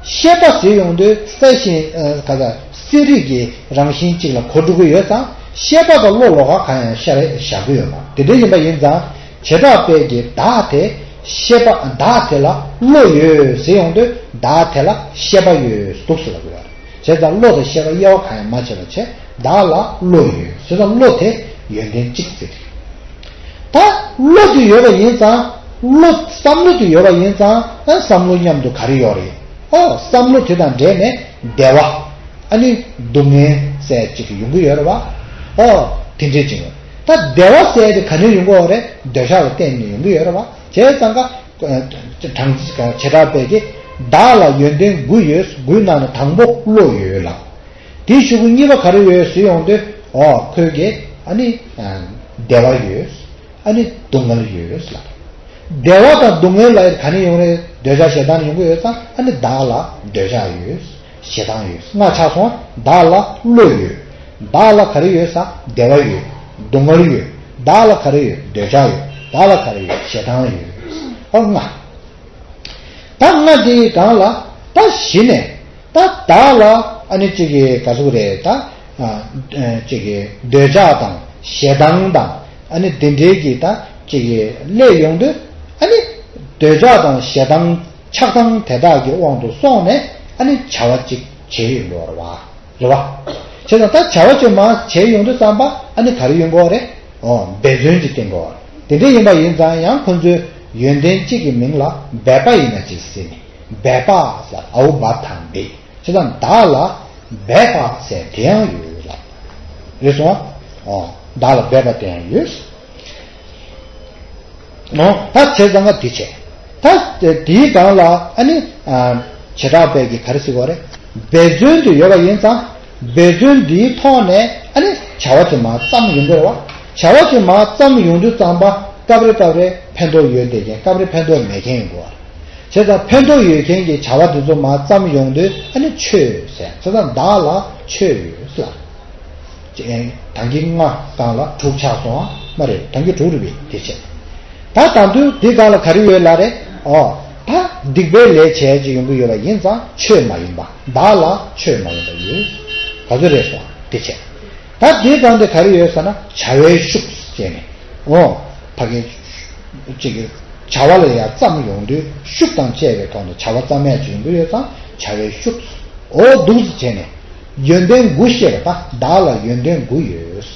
ཤེས་པ་ཟེར་ཡོང་དུས་གསལ་ཞིང་ག་ས་གསལ་རིག་གི་རང་བཞིན་གཅིག་ལ་གོ་འགྲོ་གི་ཡོད་ཙང་ཤེས་པ་དང་བློ་ལོགས་ཀ་གང་ཡང་ཤར་བཞག་གི་ཡོད་མ་དེ་འདྲ་ཡིན་པ་ཡིན་ཙང་། བྱེ་བྲག་པས་ཀྱི་བདག་དེ་ཤེས་པ་བདག་དེ་ལ་བློ་ཡོད་ཟེར་ཡོང་དུས་བདག་དེ་ལ་ཤེས་པ་ཡོད་འདུག་ཟེར་ལབ་ཡོད་རེད། བྱས་ཙང་བློ་དང་ཤེས་པ་དབྱེ་བ་གང་ཡང་མ་ཕྱེ་བ་བྱས་བདག་ལ་བློ་ཡོད་ཟེར་ཙང་བློ་དེ་ཡོན་ཏན་གཅིག་ཟེར། ད་བློ་དེ་ཡོད་པ་ཡིན་ཙང་བློ་བསམ་བློ་དེ་ཡོད་པ་ཡིན་ཙང་ཨ་བསམ་བློ་མཉམ་དུ་ག་རེ་ཡོད་རེད། ཨོ་བསམ་བློ་དེ་དང་འབྲེལ་ནས་བདེ་བ། ཨ་ནི་སྡུག་བསྔལ་ཟེར་ཅིག་ཡོང་གི་ཡོད་རེད་བ། ཨོ་དེ་འདྲས་ཅིག་ཡོད། ད་བདེ་བ་ཟེར་དེ་ག་ནས་ཡོང་གི་ཡོད་རེད། འདོད་ཆགས་ལ་བརྟེན་ནས་ཡོང་གི་ཡོད་རེད་བ། བྱས་ཙང་ཀ་གྲངས་བྱེ་བྲག་པས་ཀྱི་བདག་ལ་ཡོན་ཏན་དགུ་ཡོད། དགུའི་ནང་ནས་དང་པོ་བློ་ཡོད་ལ། དེའི་གཞུག་གུ་གཉིས་པ་ག་རེ་ཡོད་ཟེར་ཡོང་དུས་ཨོ་ཁོས་ཀྱི་ཨ་ནི་བདེ་བ་ཡོད། ཨ་ནི་སྡུག་བསྔལ་ཡོད་ལ། བདེ་བ་དང་སྡུག་བསྔལ་ལ་ག་ནས་ཡོང་རེད། འདོད་ཆགས་ཞེ་སྡང་ནས་ཡོང་གི་ཡོད་ཙང་ཨ་ནི་བདག་ལ་འདོད་ཆགས་ཡོད། ཞེ་སྡང་ཡོད། ལྔ་ཆགས་སོང་བ། བདག་ལ་བློ་ཡོད། བདག་ལ་ག་རེ་ཡོད་ཟེར། བདེ་བ་ཡོད། སྡུག་བསྔལ་ཡོད། བདག་ལ་ག་རེ་ཡོད། འདོད་ཆགས་ཡོད། བདག་ལ་ག་རེ་ཡོད། ཞེ་སྡང་ཡོད། ཨོ་ལྔ། ད་ལྔ་དེའི་སྒང་ལ་ད་གཞི་ནས་ད་བདག་ལ་ཨ་ནི་གཅིག་གི་ག་ཟུག་རེད་ད། ཨ་གཅིག་གི་འདོད་ཆགས་དང་ཞེ་སྡང་དང་ཨ་ནི་དེ་འདྲའི་གི་ད་གཅིག་གི་སླེབས་ཡོང་དུས་ཨ་ནི་འདོད་ཆགས་དང་ཞེ་སྡང་ཆགས་སྡང་དེ་དག་གི་དབང་དུ་སོང་ནས་ཨ་ནི་བྱ་བ་གཅིག་བྱེད་ཡོང་དགོས་རེད་བ། རེད་བ། བྱས་ཙང་ད་བྱ་བ་ཅིག་མར་བྱས་ཡོང་དུས་ཙམ་པ་ཨ་ནི་ག་རེ་ཡོང་དགོས་རེད། ཨོ་འབད་བརྩོན་ཅིག་བསྟེན་དགོས་རེད། དེ་འདྲ་ཡིན་པ་ཡིན་ཙང་ཡང་ཁོ་ཚོའི་ཡོན་ཏན་གཅིག་གི་མིང་ལ་འབད་པ་ཡིན་ན་ཅིག་ཟེར་ནས་འབད་པ་ཟེར་ཨའུ་བ་དང་འབད། བྱས་ཙང་བདག་ལ་འབད་པ་ཟེར་དེ་ཡང་ཡོད་ལ། རེད་སོང་ཨ། ཨོ་བདག་ལ་འབད་པ་དེ་ཡང་ཡོད། ནོ། ད་བྱས་ཙང་ང་འདི་བྱས། ད་དེའི་སྒང་ལ་ཨ་ནི་བྱེ་བྲག་པས་ཀྱི་ག་རེ་ཟེར་བ་རེད། འབད་བརྩོན་དུ་ཡོད་པ་ཡིན་ཙང་འབད་བརྩོན་འདིའི་ཐོག་ནས་ཨ་ནི་བྱ་བ་དེ་མར་བརྩམས་ཡོང་གི་རེད་བ། བྱ་བ་དེ་མར་བརྩམས་ཡོང་དུས་ཙམ་པ་སྐབས་རེ་སྐབས་རེ་ཕན་ཐོགས་ཡོད་བསྡད་མཁན་སྐབས་རེ་ཕན་ཐོགས་མེད་མཁན་ཡིན་དགོས་བ། བྱས་ཙང་ཕན་ཐོགས་ཡོད་མཁན་གྱི་བྱ་བ་དེ་ཚོ་མར་བརྩམས་ཡོང་དུས་ཨ་ནི་ཆོས་ཟེར། བྱས་ཙང་བདག་ལ་ཆོས་ཡོད་ཟེར། ཨེ། ད་གིན་ལྔ་སྒང་ལ་དྲུག་ཆགས་སོང་ཨ། མ་རེད། ད་གིན་དྲུག་རེད་པས་དེ་བྱས། ད་ད་དུང་འདི་སྒང་ལ་ག་རེ་ཡོད་ལབ་རེད། ཨོ། ད་སྡིག་པའི་ལས་བྱས་ཅིག་ཡོང་གི་ཡོད་པ་ཡིན་ཙང་ཆོས་མ་ཡིན་པ། བདག་ལ་ཆོས་མ་ཡིན་པ་ཡོད། ག་ཚོད་རེད་སོང་དེ་བྱས། ད་འདི་སྒང་དེ་ག་རེ་ཡོད་ཟེར་ན་བྱ་བའི་ཤུགས་བྱས་ནས། ཨོ། ཕ་གི་ཅིག་གི་བྱ་བ་ལ་ཡང་བརྩམས་ཡོང་དུས་ཤུགས་དང་བཅས་པའི་ཐོག་ནས་བྱ་བ་བརྩམས་ཡ་ཅིག་ཡོང་གི་ཡོད་ཙང་བྱ་བའི་ཤུགས། ཨོ་འདུག་སེ་བྱས་ནས་ཡོན་ཏན་དགུ་བཤད་པ་ད་བདག་ལ་ཡོན་ཏན་དགུ་ཡོད། བྱས་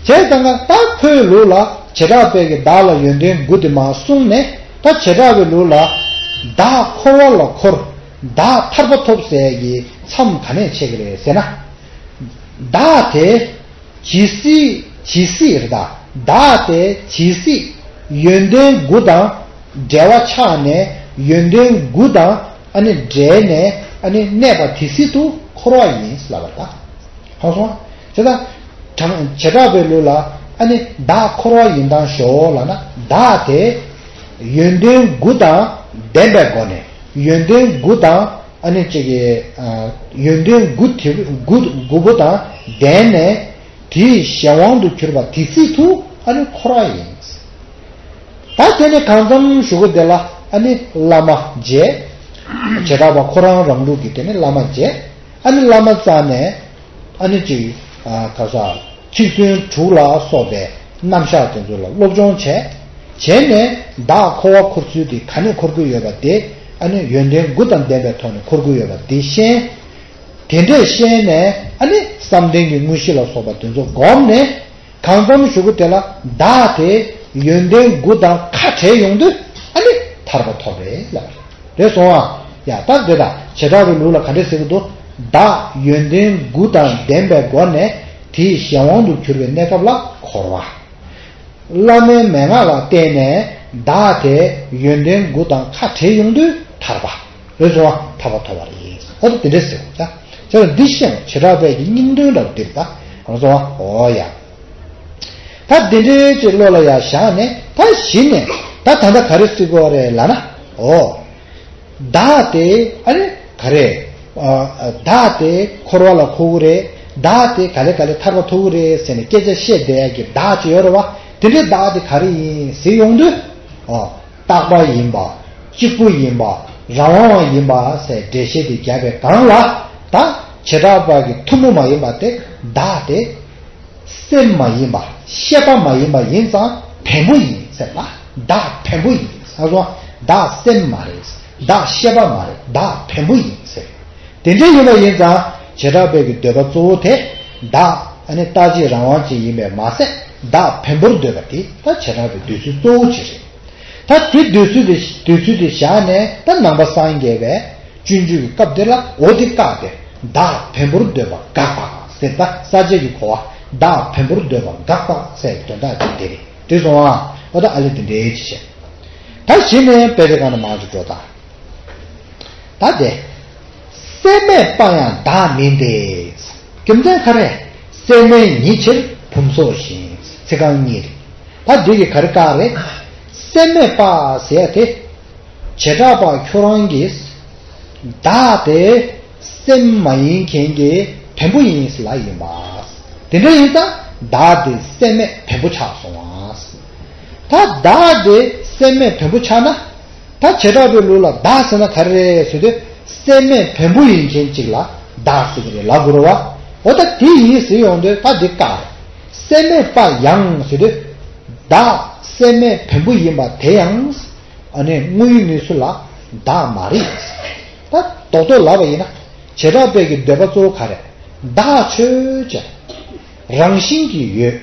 ཙང་ཀ་ད་ཁོའི་ལུགས་ལ་ བྱེ་བྲག་པའི་གི་བདག་ལ་ཡོན་ཏན་དགུ་དེ་མར་གསུངས་ནས། ད་བྱེ་བྲག་པའི་ལུགས་ལ་བདག་འཁོར་བ་ལ་འཁོར། བདག་ཐར་པ་ཐོབ་ཟེར་གྱི་མཚམས་ག་ནས་ཕྱེ་གི་རེད་ཟེར་ན། བདག་དེ་ཇི་སྲིད་ཇི་སྲིད་རེད་ད། བདག་དེ་ཇི་སྲིད་ཡོན་ཏན་དགུ་དང་འབྲེལ་བ་ཆགས་ནས། ཡོན་ཏན་དགུ་དང་ཨ་ནི་འབྲེལ་ནས་ཨ་ནི་གནས་པ་དེ་སྲིད་དུ་འཁོར་བ་ཡིན་ལབ་པ་རེད་ད། ཧང་སོང་། བྱེ་བྲག་བྱེ་བྲག་པའི་ལུགས་ལ་ཨ་ནི་བདག་འཁོར་བ་ཡིན་དང་ཞོག་ལབ་ན། བདག་དེ་ཡོན་ཏན་དགུ་དང་ལྡན་པའི་སྒོ་ནས། ཡོན་ཏན་དགུ་དང་ཨ་ནི་ཅིག་གི་ཨ་ཡོན་ཏན་དགུ་དེ་དགུ་དགུ་པོ་དང་ལྡན་ནས། དེའི་གཞན་དབང་དུ་གྱུར་པ་དེ་སྲིད་དུ་ཨ་ནི་འཁོར་བ་ཡིན། ད་དེ་ནི་གང་འཚམ་ཞུ་གི་དེ་ལ་ཨ་ནི་བླ་མ་མཇལ། བྱེ་བྲག་པ་ཁོ་རང་རང་ལུགས་ཀྱི་དེ་ནི་བླ་མ་མཇལ། ཨ་ནི་བླ་མ་རྩ་ནས་ཨ་ནི་ཅིག་ཨ་ག་ས་ཚིག་བཙུན་དྲུག་ལ་སོགས་པའི་རྣམ་གཞག་དེ་ཚོ་ལ་སློབ་སྦྱོང་བྱས། བྱས་ནས་བདག་འཁོར་བ་འཁོར་ཚུལ་དེ་ག་ནས་འཁོར་གྱི་ཡོད་པ་དེ། ཨ་ནི་ཡོན་ཏན་དགུ་དང་ལྡན་པའི་ཐོག་ནས་འཁོར་གྱི་ཡོད་པ་དེ་ཤེས། དེ་འདྲས་ཤེས་ནས་ཨ་ནི་བསམ་གཏན་གྱི་དངོས་གཞི་ལ་སོགས་པ་དེ་ཚོ་བསྒོམས་ནས། གང་འཚམ་ཞུ་གི་དེ་ལ་བདག་དེ་ཡོན་ཏན་དགུ་དང་ཁ་བྲལ་ཡོང་དུས་ཨ་ནི་ཐར་པ་ཐོབ་རེད་ལབ་རེད། རེད་སོང་ཨ། ཡ་ད་དེ་དང་བྱེ་བྲག་པའི་ལུགས་ལ་ག་འདྲས་ཟེར་གི་འདུག་བདག་ཡོན་ཏན་དགུ་དང་ལྡན་པའི་སྒོ་ནས་དེའི་གཞན་དབང་དུ་གྱུར་པའི་གནས་སྐབས་ལ་འཁོར་བ། བླ་མའི་མན་ངག་ལ་བརྟེན་ནས་བདག་དེ་ཡོན་ཏན་དགུ་དང་ཁ་བྲལ་ཡོང་དུས་ཐར་པ། རེད་སོང་བ། ཐར་པ་ཐོབ་པ་རེད། ཨོ་དེ་འདྲས་ཟེར་བ། ད་འདི་ཤེས་བྱེ་བྲག་པའི་གི་སྙིང་དོན་ལ་འདིར་ད་རང་སོང་བ། ཨོ་ཡ། ད་འདི་འདྲའི་ཅིག་བློ་ལ་ཡ་བཞག་ནས། ད་གཞི་ནས་ད་ད་ལྟ་ག་རེ་སྲིད་དགོས་རེད་ལབ་ན། ཨོ། བདག་དེ་ཨ་རེ་ག་རེ། བདག་དེ་འཁོར་བ་ལ་འཁོར་གི་རེད། བདག་དེ་ག་ལེ་ག་ལེ་ཐར་པ་ཐོབ་གི་རེད་ཟེར་ནས་སྐད་ཆ་བཤད་བསྡད་ཡ་གི་བདག་ཅིག་ཡོད་རེད་བ། དེ་འདྲའི་བདག་དེ་ག་རེ་ཡིན་ཟེར་ཡོང་དུས། ཨོ། རྟག་པ་ཡིན་པ། གཅིག་པུ་ཡིན་པ། རང་དབང་བ་ཡིན་པ་ཟེར་འགྲེལ་བཤད་དེ་བརྒྱབ་པའི་སྒང་ལ། ད་བྱེ་བྲག་པ་གི་ཐུན་མོང་མ་ཡིན་པ་དེ་བདག་དེ། སེམས་མ་ཡིན་པ། ཤེས་པ་མ་ཡིན་པ་ཡིན་ཙང་བེམ་པོ་ཡིན་ཟེར་ལ། བདག་བེམ་པོ་ཡིན་ཟེར་སོང་། བདག་སེམས་མ་རེད། བདག་ཤེས་པ་མ་རེད། བདག་བེམ་པོ་ཡིན་ཟེར། དེ་འདྲ་ཡིན་པ་ཡིན་ཙང་བྱེ་བྲག་པའི་གི་འདོད་པ་གཙོ་བོ་དེ་བདག་ཨ་ནི་རྟག་གཅིག་རང་དབང་ཅིག་ཡིན་པས་མ་ཟད། བདག་བེམ་པོར་འདོད་པ་དེ་ད་བྱེ་བྲག་པའི་འདོད་ཚུལ་གཙོ་བོ་ཅིག་རེད། ད་དེ་འདོད་ཚུལ་དེ་འདོད་ཚུལ་དེ་བཞག་ནས་ད་ནང་པ་སངས་རྒྱས་པའི་སྤྱོད་འཇུག་གི་སྐབས་དེ་ལ་འོ་དེ་བཀག་སྟེ། བདག་བེམ་པོར་འདོད་པ་དགག་པ་ཟེར། ད་ས་བཅད་ཀྱི་གོ་བ་བདག་བེམ་པོར་འདོད་པ་དགག་པ་ཟེར་དོན་དག་ཅིག་དེ་རེད། དེ་སོང་ཨ། འོ་ད་ཨ་ལེ་དེ་འདྲའི་ཅི་བྱེད། ད་གཞི་ནས་དཔེ་དེ་ག་ནས་མར་ཅིག་འགྲོ་ད། ད་དེ། སེམས་མེད་པ་ཡང་བདག་མིན་ཏེ། རྒྱུ་མཚན་ག་རེ། སེམས་མེད་ཉིད་ཕྱིར་བུམ་སོགས་བཞིན། ཚིག་རྐང་གཉིས་རེད། ད་འདི་གི་ག་རེ་བཀག་རེད། སེམས་མེད་པ་ཟེར་ཡ་དེ། བྱེ་བྲག་པ་ཁྱོད་རང་གིས་བདག་དེ་སེམས་མ་ཡིན་མཁན་གྱི་བེམ་པོ་ཡིན་ལབ་ཡིན་པ། དེ་འདྲ་ཡིན་ཙང་བདག་དེ་སེམས་མེད་བེམ་པོ་ཆགས་སོང་བ། ད་བདག་དེ་སེམས་མེད་བེམ་པོ་ཆགས་ན། ད་བྱེ་བྲག་པའི་ལུགས་ལ་བདག་ཟེར་ན་ག་རེ་རེད་ཟེར་དུས། སེམས་མེད་བེམ་པོ་ཡིན་མཁན་གཅིག་ལ་བདག་ཟེར་གི་རེད་ལབ་དགོས་རེད་བ། འོ་ད་དེ་ཡིན་ཟེར་ཡོང་དུས་ད་འདི་བཀག་རེད། སེམས་མེད་པ་ཡང་ཟེར་དུས། བདག་སེམས་མེད་བེམ་པོ་ཡིན་པ་དེ་ཡང་། ཨ་ནི་དངོས་ཡུལ་གནས་ཚུལ་ལ་བདག་མ་རེད། ད་རྡོག་རྡོག་ལབ་པ་ཡིན་ན། བྱེ་བྲག་པའི་གི་འདོད་པ་གཙོ་བོ་ག་རེ། བདག་ཆོས་ཅན། རང་བཞིན་གྱིས་ཡོད།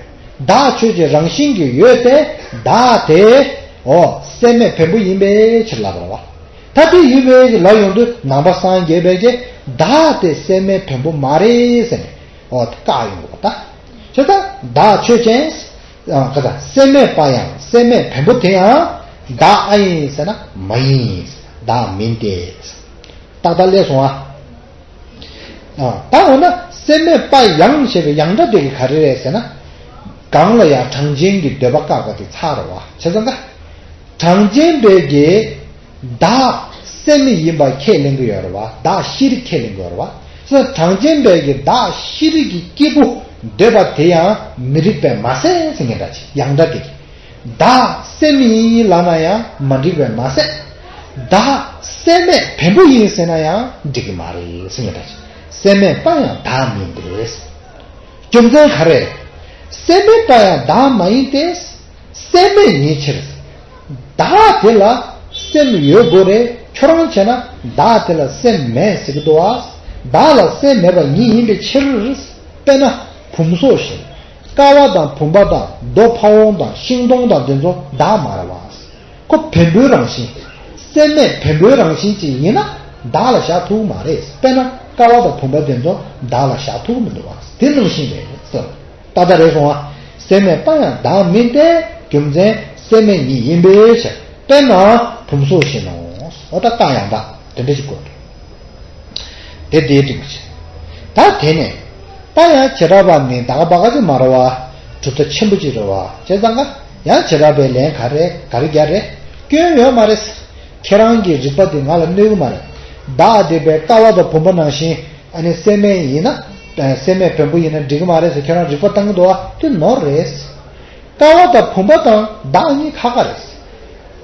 བདག་ཆོས་ཅན་རང་བཞིན་གྱིས་ཡོད་དེ། བདག་དེ། འོ། སེམས་མེད་བེམ་པོ་ཡིན་པའི་ཕྱིར་ལབ་པ་རེད་བ། ད་དེ་ཡིན་པའི་ལབ་ཡོང་དུས་ནང་པ་སངས་རྒྱས་པའི་གི་བདག་དེ་སེམས་མེད་བེམ་པོ་མ་རེད་ཟེར་ནས། འོ། བཀག་ཡོང་དགོས་པ་ད། བྱས་ཙང་བདག་ཆོས་ཅན། ཨ། ག་ད་སེམས་མེད་པ་ཡང་སེམས་མེད་བེམ་པོ་དེ་ཡང་བདག་ཨ་ཡིན་ཟེར་ན་མ་ཡིན། བདག་མིན་ཏེ། ཏག་ཏག་ལས་སོང་ཨ། ཨ། ད་འོ་ན་སེམས་མེད་པ་ཡང་ཞེས་པའི་ཡང་སྒྲ་དེ་གི་ག་རེ་རེད་ཟེར་ན། གང་ལ་ཡང་གྲངས་ཅན་གྱི་འདོད་པ་བཀག་པ་དེ་ཚར་རེད་བ། བྱས་ཙང་ཀ། གྲངས་ཅན་པའི་གི་བདག་སེམས་ཡིན་པ་ཁས་ལེན་གྱི་ཡོད་རེད་བ། བདག་ཤེས་རིག་ཁས་ལེན་གྱི་ཡོད་རེད་བ། སོ་གྲངས་ཅན་པའི་གི་བདག་ཤེས་རིག་གི་སྐྱེས་བུ་འདོད་པ་དེ་ཡང་མི་རིགས་པས་མ་ཟད་ཟེར་མཁན་འདྲ་ཅིག་ཡང་སྒྲ་དེ་གི། བདག་སེམས་ཡིན་ལབ་ན་ཡང་མ་འགྲིག་པས་མ་ཟད། བདག་སེམས་མེད་བེམ་པོ་ཡིན་ཟེར་ན་ཡང་འགྲིག་གི་མ་རེད་ཟེར་མཁན་འདྲ་ཅིག་སེམས་མེད་པ་ཡང་བདག་མིན་ཏེ། རྒྱུ་མཚན་ག་རེ། སེམས་མེད་པ་ཡང་བདག་མ་ཡིན་ཏེ། སེམས་མེད་ཉིད་ཕྱིར། བདག་དེ་ལ་སེམས་ཡོད་དགོས་རེད། ཁྱོད་རང་བྱས་ན་བདག་དེ་ལ་སེམས་མེད་ཟེར་གྱི་འདུག་བ། བདག་ལ་སེམས་མེད་པ་ཉིད་ཡིན་པའི་ཕྱིར། དཔེར་ན་བུམ་སོགས་བཞིན། ཀ་བ་དང་བུམ་པ་དང་རྡོ་ཕ་བོང་དང་ཤིང་སྡོང་དང་དེ་ཚོ་བདག་མ་རེད་བ། ཁོ་བེམ་པོའི་རང་བཞིན། སེམས་མེད་བེམ་པོའི་རང་བཞིན་ཅིག་ཡིན་ན་བདག་ལ་བཞག་ཐུབ་མ་རེད། དཔེར་ན་ཀ་བ་དང་བུམ་པ་དེ་ཚོ་བདག་ལ་བཞག་ཐུབ་མི་འདུག་བ། དེ་ནང་བཞིན་རེད་ཟེར། ཏག་ཏག་རེད་སོང་བ། སེམས་མེད་པ་ཡང་བདག་མིན་ཏེ། རྒྱུ་མཚན་སེམས་མེད་ཉིད་ཡིན་པའི་ཕྱིར། དཔེར་ན་བུམ་སོགས་བཞིན་ནོ། འོ་ད་རྟགས་ཡང་དག་དེ་འདྲ་ཞིག་དགོས། དེ་དེའི་སྟེང་གི་ཆེད། ད་དེ་ནས་ད་ཡང་བྱེ་བྲག་པ་ནི་བདག་པ་ག་ཅིག་མ་རེད་བ། གྲུབ་མཐའ་ཆེན་པོ་ཅིག་རེད་བ། བྱས་ཙང་ཀ་ཡང་བྱེ་བྲག་པའི་ལན་ག་རེ་ག་རེ་རྒྱག་རེད། སྐྱོན་ཡོད་མ་རེད། ཁྱེད་རང་གི་རིགས་པ་དེ་ང་ལ་གནོད་གི་མ་རེད། བདག་དེ་བས་ཀ་བ་དང་བུམ་པ་ནང་བཞིན་ཨ་ནི་སེམས་མེད་ཡིན་ན། སེམས་མེད་བེམ་པོ་ཡིན་ན་འགྲིག་གི་མ་རེད་ཟེར་ཁྱེད་རང་རིགས་པ་བཏང་གི་འདུག་བ། དེ་ནོར་རེད། ཀ་བ་དང་བུམ་པ་དང་བདག་གཉིས་ཁ་ཁ་རེད།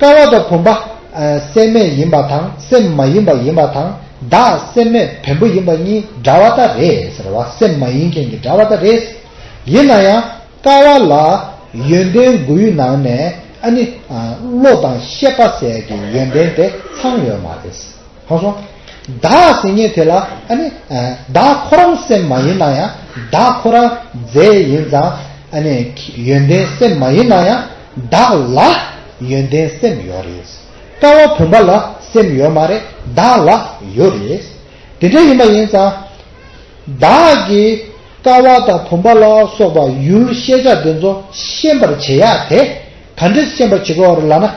ཀ་བ་དང་བུམ་པ། ཨ། སེམས་མེད་ཡིན་པ་དང་སེམས་མ་ཡིན་པ་ཡིན་པ་དང་བདག་སེམས་མེད་བེམ་པོ་ཡིན་པ་གཉིས་འདྲ་བ་ད་རེད་ཟེར་བ། སེམས་མ་ཡིན་མཁན་གྱི་འདྲ་བ་ད་རེད། ཡིན་ན་ཡང་ཀ་བ་ལ་ཡོན་ཏན་དགུའི་ནང་ནས་ཨ་ནི། ཨ། བློ་དང་ཤེས་པ་ཟེར་གྱི་ཡོན་ཏན་དེ་ཚང་ཡོད་མ་རེད། ཧ་སོང་། བདག་ཟེར་མཁན་དེ་ལ་ཨ་ནི། ཨ། བདག་ཁོ་རང་སེམས་མ་ཡིན་ན་ཡང་བདག་ཁོ་རང་རྫས་ཡིན་ཙང་ཨ་ནི་ཡོན་ཏན་སེམས་མ་ཡིན་ན་ཡང་བདག་ལ་ཡོན་ཏན་སེམས་ཡོད་རེད། ཀ་བ་བུམ་པ་ལ་སེམས་ཡོད་མ་རེད། བདག་ལ་ཡོད་རེད། དེ་འདྲ་ཡིན་པ་ཡིན་ཙང་། བདག་གིས་ཀ་བ་དང་བུམ་པ་ལ་སོགས་པ་ཡུལ་ཤེས་བྱ་དེ་ཚོ་ཤེས་པར་བྱེད་ཡག་དེ་ག་འདྲས་ཤེས་པར་བྱེད་དགོས་རེད་ལབ་ན།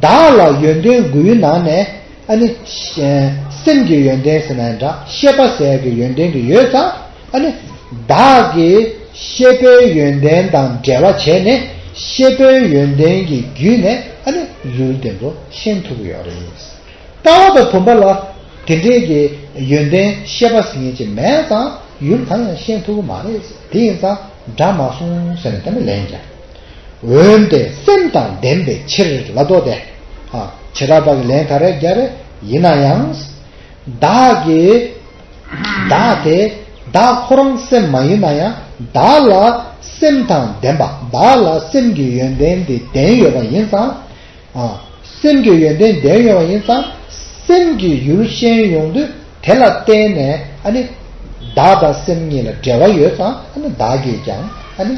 བདག་ལ་ཡོན་ཏན་དགུའི་ནང་ནས་ཨ་ནི་སེམས་ཀྱི་ཡོན་ཏན་ཟེར་ན་འདྲ། ཤེས་པ་ཟེར་ཡག་གི་ཡོན་ཏན་དེ་ཡོད་ཙང་ཨ་ནི་བདག་གིས་ཤེས་པའི་ཡོན་ཏན་དང་འབྲེལ་བ་བྱས་ནས་ཤེས་པའི་ཡོན་ཏན་གྱི་བརྒྱུད་ནས་ཨ་ནི་ཡུལ་དེ་ཚོ་ཤེས་ཐུབ་ཀྱི་ཡོད་རེད། ཀ་བ་དང་བུམ་པ་ལ་དེ་འདྲའི་གི་ཡོན་ཏན་ཤེས་པ་ཟེར་མཁན་ཅིག་མེད་ཙང་ཡུལ་གང་ཡང་ཤེས་ཐུབ་ཀྱི་མ་རེད། དེ་ཡིན་ཙང་འདྲ་མ་སོང་ཟེར་ནས་ད་ནི་ལན་རྒྱག་འོན་ཏེ་སེམས་དང་ལྡན་པའི་ཕྱིར་ལབ་དོ་དེ། ཨ། བྱེ་བྲག་པ་གི་ལན་ག་རེ་རྒྱག་རེད། ཡིན་ན་ཡང་། བདག་གིས། བདག་དེ་བདག་ཁོ་རང་སེམས་མ་ཡིན་ན་ཡང་བདག་ལ་སེམས་དང་ལྡན་པ། བདག་ལ་སེམས་ཀྱི་ཡོན་ཏན་དེ་ལྡན་ཡོད་པ་ཡིན་ཙང་། ཨ། སེམས་ཀྱི་ཡོན་ཏན་ལྡན་ཡོད་པ་ཡིན་ཙང་སེམས་ཀྱི་ཡུལ་ཤེས་ཡོང་དུས་དེ་ལ་བརྟེན་ནས་ཨ་ནི་བདག་དང་སེམས་གཉིས་ལ་འབྲེལ་བ་ཡོད་ཙང་ཨ་ནི་བདག་གིས་ཀྱང་ཨ་ནི་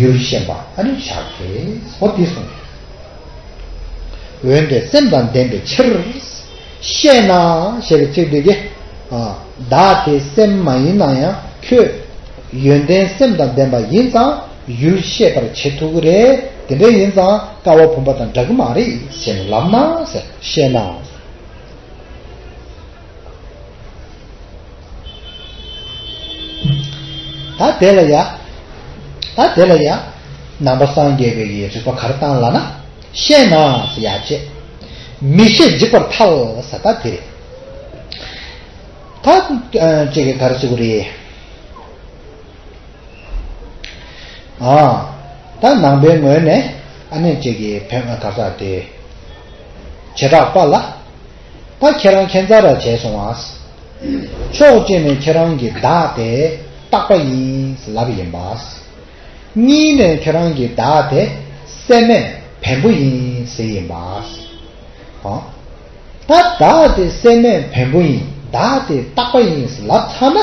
ཡུལ་ཤེས་པ་ཨ་ནི་བཞག་གི་རེད། འོ་དེ་གསུངས། འོན་ཏེ་སེམས་དང་ལྡན་པའི་ཕྱིར། ཤེ་ན་ཞེས་པའི་ཚིག་འདི་གིས། ཨ། བདག་དེ་སེམས་མ་ཡིན་ན་ཡང་ཁྱོད་ཡོན་ཏན་སེམས་དང་ལྡན་པ་ཡིན་ཙང་ཡུལ་ཤེས་པར་བྱེད་ཐུབ་ཀྱི་རེད། དེ་འདྲ་ཡིན་ཙང་ཀ་བ་བུམ་པ་དང་འདྲ་གི་མ་རེད་ཞེས་ནས་ལབ་ན་ཟེར། ཤེ་ན། ད་དེ་ལ་ཡ། ད་དེ་ལ་ཡ། ནང་པ་སངས་རྒྱས་པའི་རིགས་པ་ག་རེ་བཏང་ལབ་ན། ཤེ་ན་ཟེར་ཡ་བྱས། མི་ཤེས་འཇིག་པར་ཐལ་ཟེར་ད་དེ་རེད། ད་ཅིག་གིས་ག་རེ་ཟེར་གི་རེད། ཨ། ད་ནང་པའི་ངོས་ནས་ཨ་ནི་ཅིག་གིས་བོད་ང་ག་ས་དེ་བྱེ་བྲག་པ་ལ། ད་ཁྱེད་རང་ཁྱད་མཚར་ར་བྱས་སོང་ཨ། ཕྱོགས་གཅིག་ནས་ཁྱེད་རང་གི་བདག་དེ་རྟག་པ་ཡིན་ལབ་ཡིན་པ། གཉིས་ནས་ཁྱེད་རང་གི་བདག་དེ་སེམས་མེད་བེམ་པོ་ཡིན་ཟེར་ཡིན་པ། ཨ། ད་བདག་དེ་སེམས་མེད་བེམ་པོ་ཡིན། བདག་དེ་རྟག་པ་ཡིན་ལབ་ཚར་ན།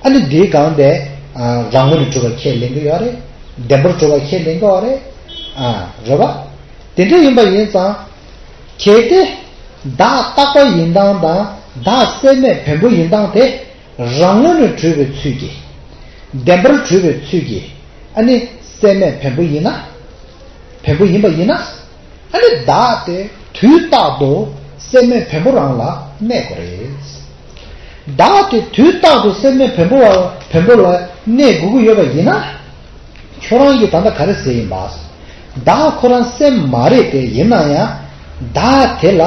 ཨ་ནི་འདིའི་སྒང་དེ། ཨ། རང་ངོས་ནས་གྲུབ་པ་ཁས་ལེན་གྱི་ཡོད་རེད། བདེན་པར་གྲུབ་པ་ཁས་ལེན་གྱི་ཡོད་རེད། ཨ། རེད་པ། དེ་འདྲ་ཡིན་པ་ཡིན་ཙང་། གལ་ཏེ། བདག་རྟག་པ་ཡིན་སྟངས་དང་བདག་སེམས་མེད་བེམ་པོ་ཡིན་སྟངས་དེ། རང་ངོས་ནས་གྲུབ་པའི་ཚུལ་གྱིས། བདེན་པར་གྲུབ་པའི་ཚུལ་གྱིས། ཨ་ནི་སེམས་མེད་བེམ་པོ་ཡིན་ན། བེམ་པོ་ཡིན་པ་ཡིན་ན། ཨ་ནི་བདག་དེ་དུས་རྟག་ཏུ་སེམས་མེད་བེམ་པོ་རང་ལ་གནས་དགོས་རེད། བདག་དེ་དུས་རྟག་ཏུ་སེམས་མེད་བེམ་པོ་བ་བེམ་པོ་ལ་གནས་དགོས་ཀྱི་ཡོད་པ་ཡིན་ན། ཁྱོད་རང་གིས་ད་ལྟ་ག་རེ་ཟེར་ཡིན་པ། བདག་ཁོ་རང་སེམས་མ་རེད་དེ། ཡིན་ན་ཡང་བདག་དེ་ལ་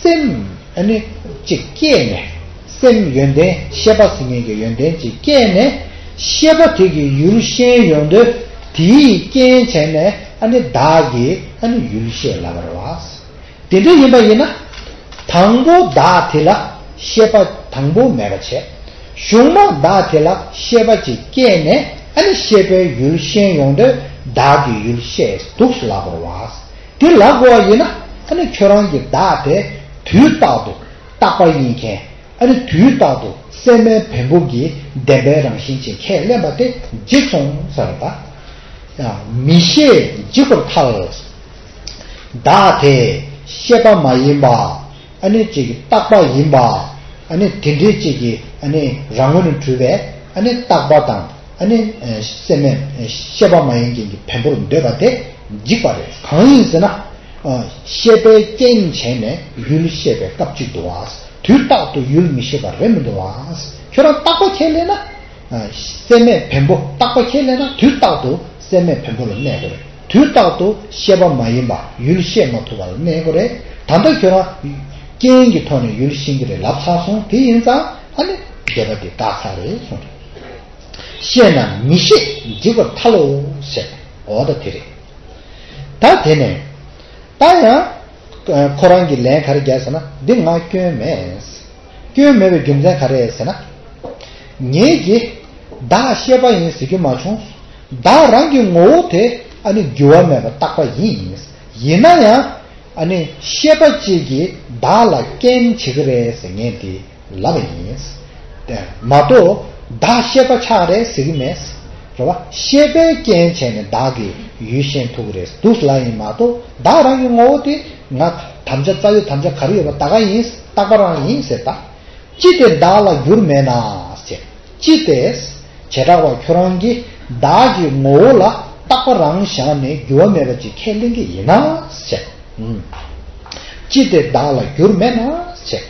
སེམས་ཨ་ནི་ཅིག་སྐྱེས་ནས། སེམས་ཡོན་ཏན་ཤེས་པ་ཟེར་མཁན་གྱི་ཡོན་ཏན་ཅིག་སྐྱེས་ནས། ཤེས་པ་དེ་གི་ཡུལ་ཤེས་ཡོང་དུས་དེའི་རྐྱེན་བྱས་ནས་ཨ་ནི་བདག་གི་ཨ་ནི་ཡུལ་ཤེས་ལབ་པ་རེད་བ། དེ་འདྲ་ཡིན་པ་ཡིན་ན། དང་པོ་བདག་དེ་ལ་ཤེས་པ་དང་པོ་མེད་པ་བྱས། གཞུག་མ་བདག་དེ་ལ་ཤེས་པ་ཅིག་སྐྱེས་ནས་ཨ་ནི་ཤེས་པའི་ཡུལ་ཤེས་ཡོང་དུས་བདག་གི་ཡུལ་ཤེས་འདུག་ལབ་པ་རེད་བ། དེ་ལབ་དགོས་པ་ཡིན་ན་ཨ་ནི་ཁྱོད་རང་གི་བདག་དེ་དུས་རྟག་ཏུ་རྟག་པ་ཡིན་མཁན། ཨ་ནི་དུས་རྟག་ཏུ་ སེམས་མེད་བེམ་པོ་གི་བདེན་པའི་རང་བཞིན་ཅིག་ཁས་ལེན་པ་དེ་འཇིག་སོང་ཟེར་བ། མི་ཤེས་འཇིག་པར་ཐལ། བདག་དེ་ཤེས་པ་མ་ཡིན་པ། ཨ་ནི་ཅིག་རྟག་པ་ཡིན་པ། ཨ་ནི་དེ་འདྲའི་ཅིག་གི་ཨ་ནི་རང་ངོས་ནས་གྲུབ་པའི་ཨ་ནི་རྟག་པ་དང་། ཨ་ནི་སེམས་མེད་ཤེས་པ་མ་ཡིན་མཁན་གྱི་བེམ་པོར་འདོད་པ་དེ་འཇིག་པ་རེད། གང་ཡིན་ཟེར་ན། ཤེས་པས་རྐྱེན་བྱས་ནས་ཡུལ་ཤེས་པའི་སྐབས་གཅིག་ཏུ་བ། དུས་རྟག་ཏུ་ཡུལ་མི་ཤེས་པ་རེད་མི་འདུག་བ། ཁྱོད་རང་རྟག་པ་ཁས་ལེན་ན། སེམས་མེད་བེམ་པོ་རྟག་པ་ཁས་ལེན་ན་དུས་རྟག་ཏུ་སེམས་མེད་བེམ་པོ་ལ་གནས་དགོས་རེད། དུས་རྟག་ཏུ་ཤེས་པ་མ་ཡིན་པ་ཡུལ་ཤེས་མ་ཐུབ་པ་ལ་གནས་དགོས་རེད། ད་ལྟ་ཁྱོད་རང་རྐྱེན་གྱི་ཐོག་ནས་ཡུལ་ཤེས་ཀྱི་རེད་ལབ་ཚར་སོང་། དེ་ཡིན་ཙང་ཨ་ནི་འདོད་པ་དེ་བཀག་ཚར་རེད་གསུངས་རེད། ཤེས་ན་མི་ཤེས་འཇིག་པར་ཐལ་ལོ་ཞེས། འོ་ད་དེ་རེད། ད་དེ་ནས་ད་ཡང་ཁོ་རང་གི་ལན་ག་རེ་རྒྱག་ཟེར་ན། འདི་ང་སྐྱོན་མེད། སྐྱོན་མེད་པའི་རྒྱུ་མཚན་ག་རེ་ཟེར་ན། ངེད་ཀྱིས་བདག་ཤེས་པ་ཡིན་ཟེར་རྒྱུ་མ་བྱུང་། བདག་རང་གི་ངོ་བོ་དེ་ཨ་ནི་འགྱུར་བ་མེད་པ་རྟག་པ་ཡིན། ཡིན་ན་ཡང་ཨ་ནི་ཤེས་པ་གཅིག་གིས་བདག་ལ་རྐྱེན་བྱེད་ཀྱི་རེད་ཟེར་ངས་འདི་ལབ་པ་ཡིན། དེ་མ་གཏོགས་བདག་ཤེས་པ་ཆགས་རེད་ཟེར་གྱི་མེད། རེད་བ། ཤེས་པའི་རྐྱེན་བྱས་ནས་བདག་གི་ཡུལ་ཤེས་ཐུབ་ཀྱི་རེད་འདུག་ལབ་ཡིན་མ་གཏོགས་བདག་རང་གི་ངོ་བོ་དེ་ང་དམ་བཅའ་རྩ་བའི་དམ་བཅའ་ག་རེ་ཡོད་པ་ད་ག་ཡིན། རྟག་པ་རང་ཡིན་ཟེར་ད། ཅི་སྟེ་བདག་ལ་འགྱུར་མེད་ན་ཟེར། ཅི་སྟེ། བྱེ་བྲག་པ་ཁྱོད་རང་གིས་བདག་གི་ངོ་བོ་ལ་རྟག་པ་རང་བཞག་ནས་འགྱུར་བ་མེད་པ་ཅིག་ཁས་ལེན་གྱི་ཡིན་ན་ཟེར། ཨུམ། ཅི་སྟེ་བདག་ལ་འགྱུར་མེད་ན་ཟེར།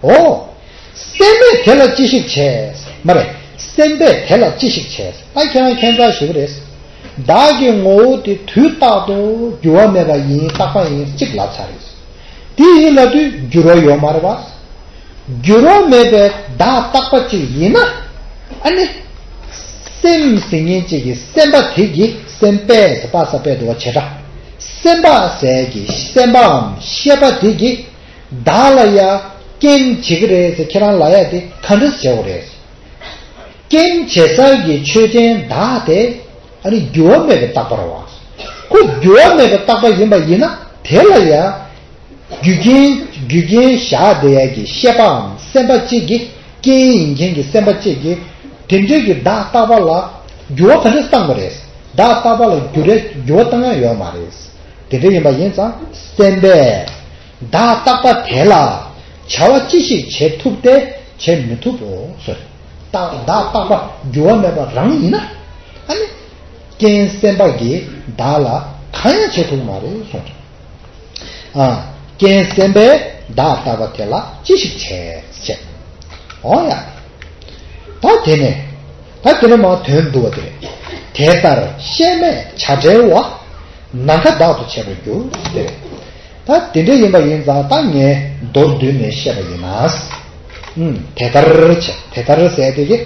འོ། སེམས་པས་དེ་ལ་ཅི་ཞིག་བྱས། མ་རེད། སེམས་པས་དེ་ལ་ཅི་ཞིག་བྱས། ད་ཁྱེད་རང་ཁྱད་མཚར་ཞིག་རེད། བདག་གི་ངོ་བོ་དེ་དུས་རྟག་ཏུ་འགྱུར་བ་མེད་པ་ཡིན། རྟག་པ་ཡིན་གཅིག་ལབ་ཚར་རེད། དེ་ཡིན་ལབ་དུས་འགྱུར་བ་ཡོད་མ་རེད་བ། འགྱུར་བ་མེད་པའི་བདག་རྟག་པ་ཅིག་ཡིན་ན། ཨ་ནི། སེམས་ཟེར་མཁན་ཅིག་གི་སེམས་པ་དེ་གི་སེམས་པས་ཟེར་པ་ས་པས་འདུག་བ་བྱེ་བྲག་སེམས་པ་ཟེར་གི་སེམས་པའམ་ཤེས་པ་དེ་གི་བདག་ལ་ཡ་རྐྱེན་བྱེད་ཀྱི་རེད་ཟེར་ཁྱེད་རང་ལབ་ཡ་དེ་ག་འདྲ་བྱེད་དགོས་རེད། རྐྱེན་བྱེད་ས་གི་ཆོས་ཅན་བདག་དེ་ཨ་ནི་འགྱུར་བ་མེད་པའི་རྟག་པ་རེད་བ། ཁོ་འགྱུར་བ་མེད་པའི་རྟག་པ་ཡིན་པ་ཡིན་ན་དེ་ལ་ཡ། རྒྱུ་རྐྱེན་རྒྱུ་རྐྱེན་བཞག་བསྡད་ཡ་གི་ཤེས་པའམ་སེམས་པ་གཅིག་གིས་རྐྱེན་ཡིན་མཁན་གྱི་སེམས་པ་གཅིག་གིས་དེ་འདྲའི་གི་བདག་རྟག་པ་ལ་འགྱུར་བ་ག་འདྲ་བཏང་དགོས་རེད། བདག་རྟག་པ་ལ་འགྱུར་རེ་འགྱུར་བ་བཏང་ཡ་ཡོད་མ་རེད། དེ་འདྲ་ཡིན་པ་ཡིན་ཙང་སེམས་པས་བདག་རྟག་པ་དེ་ལ་བྱ་བ་ཅི་ཞིག་བྱེད་ཐུབ་སྟེ་བྱེད་མི་ཐུབ་བོ་ཟེར། རྟག་བདག་རྟག་པ་འགྱུར་བ་མེད་པ་རང་ཡིན་ན། ཨ་ནི། རྐྱེན་སེམས་པ་གིས་བདག་ལ་གང་ཡང་བྱེད་ཐུབ་མ་རེད་གསུངས། ཨ། རྐྱེན་སེམས་པས་བདག་རྟག་པ་དེ་ལ་ཅི་ཞིག་བྱས་ཟེར། འོ་ཡ། ད་དེ་ནས། ད་དེ་ནས་མར་དོན་བསྡུ་བ་དེ་རེད། དེ་ལྟར་ཤེས་མེད་བྱ་བྲལ་བ། ནམ་མཁའ་བདག་ཏུ་བྱས་པར་འགྱུར་ཏེ། ད་དེ་འདྲ་ཡིན་པ་ཡིན་ཙང་ད་ངས་མདོར་བསྡུས་ནས་བཤད་པ་ཡིན་ན། ཨུམ། དེ་ལྟར་བྱས། དེ་ལྟར་ཟེར་དེ་གི།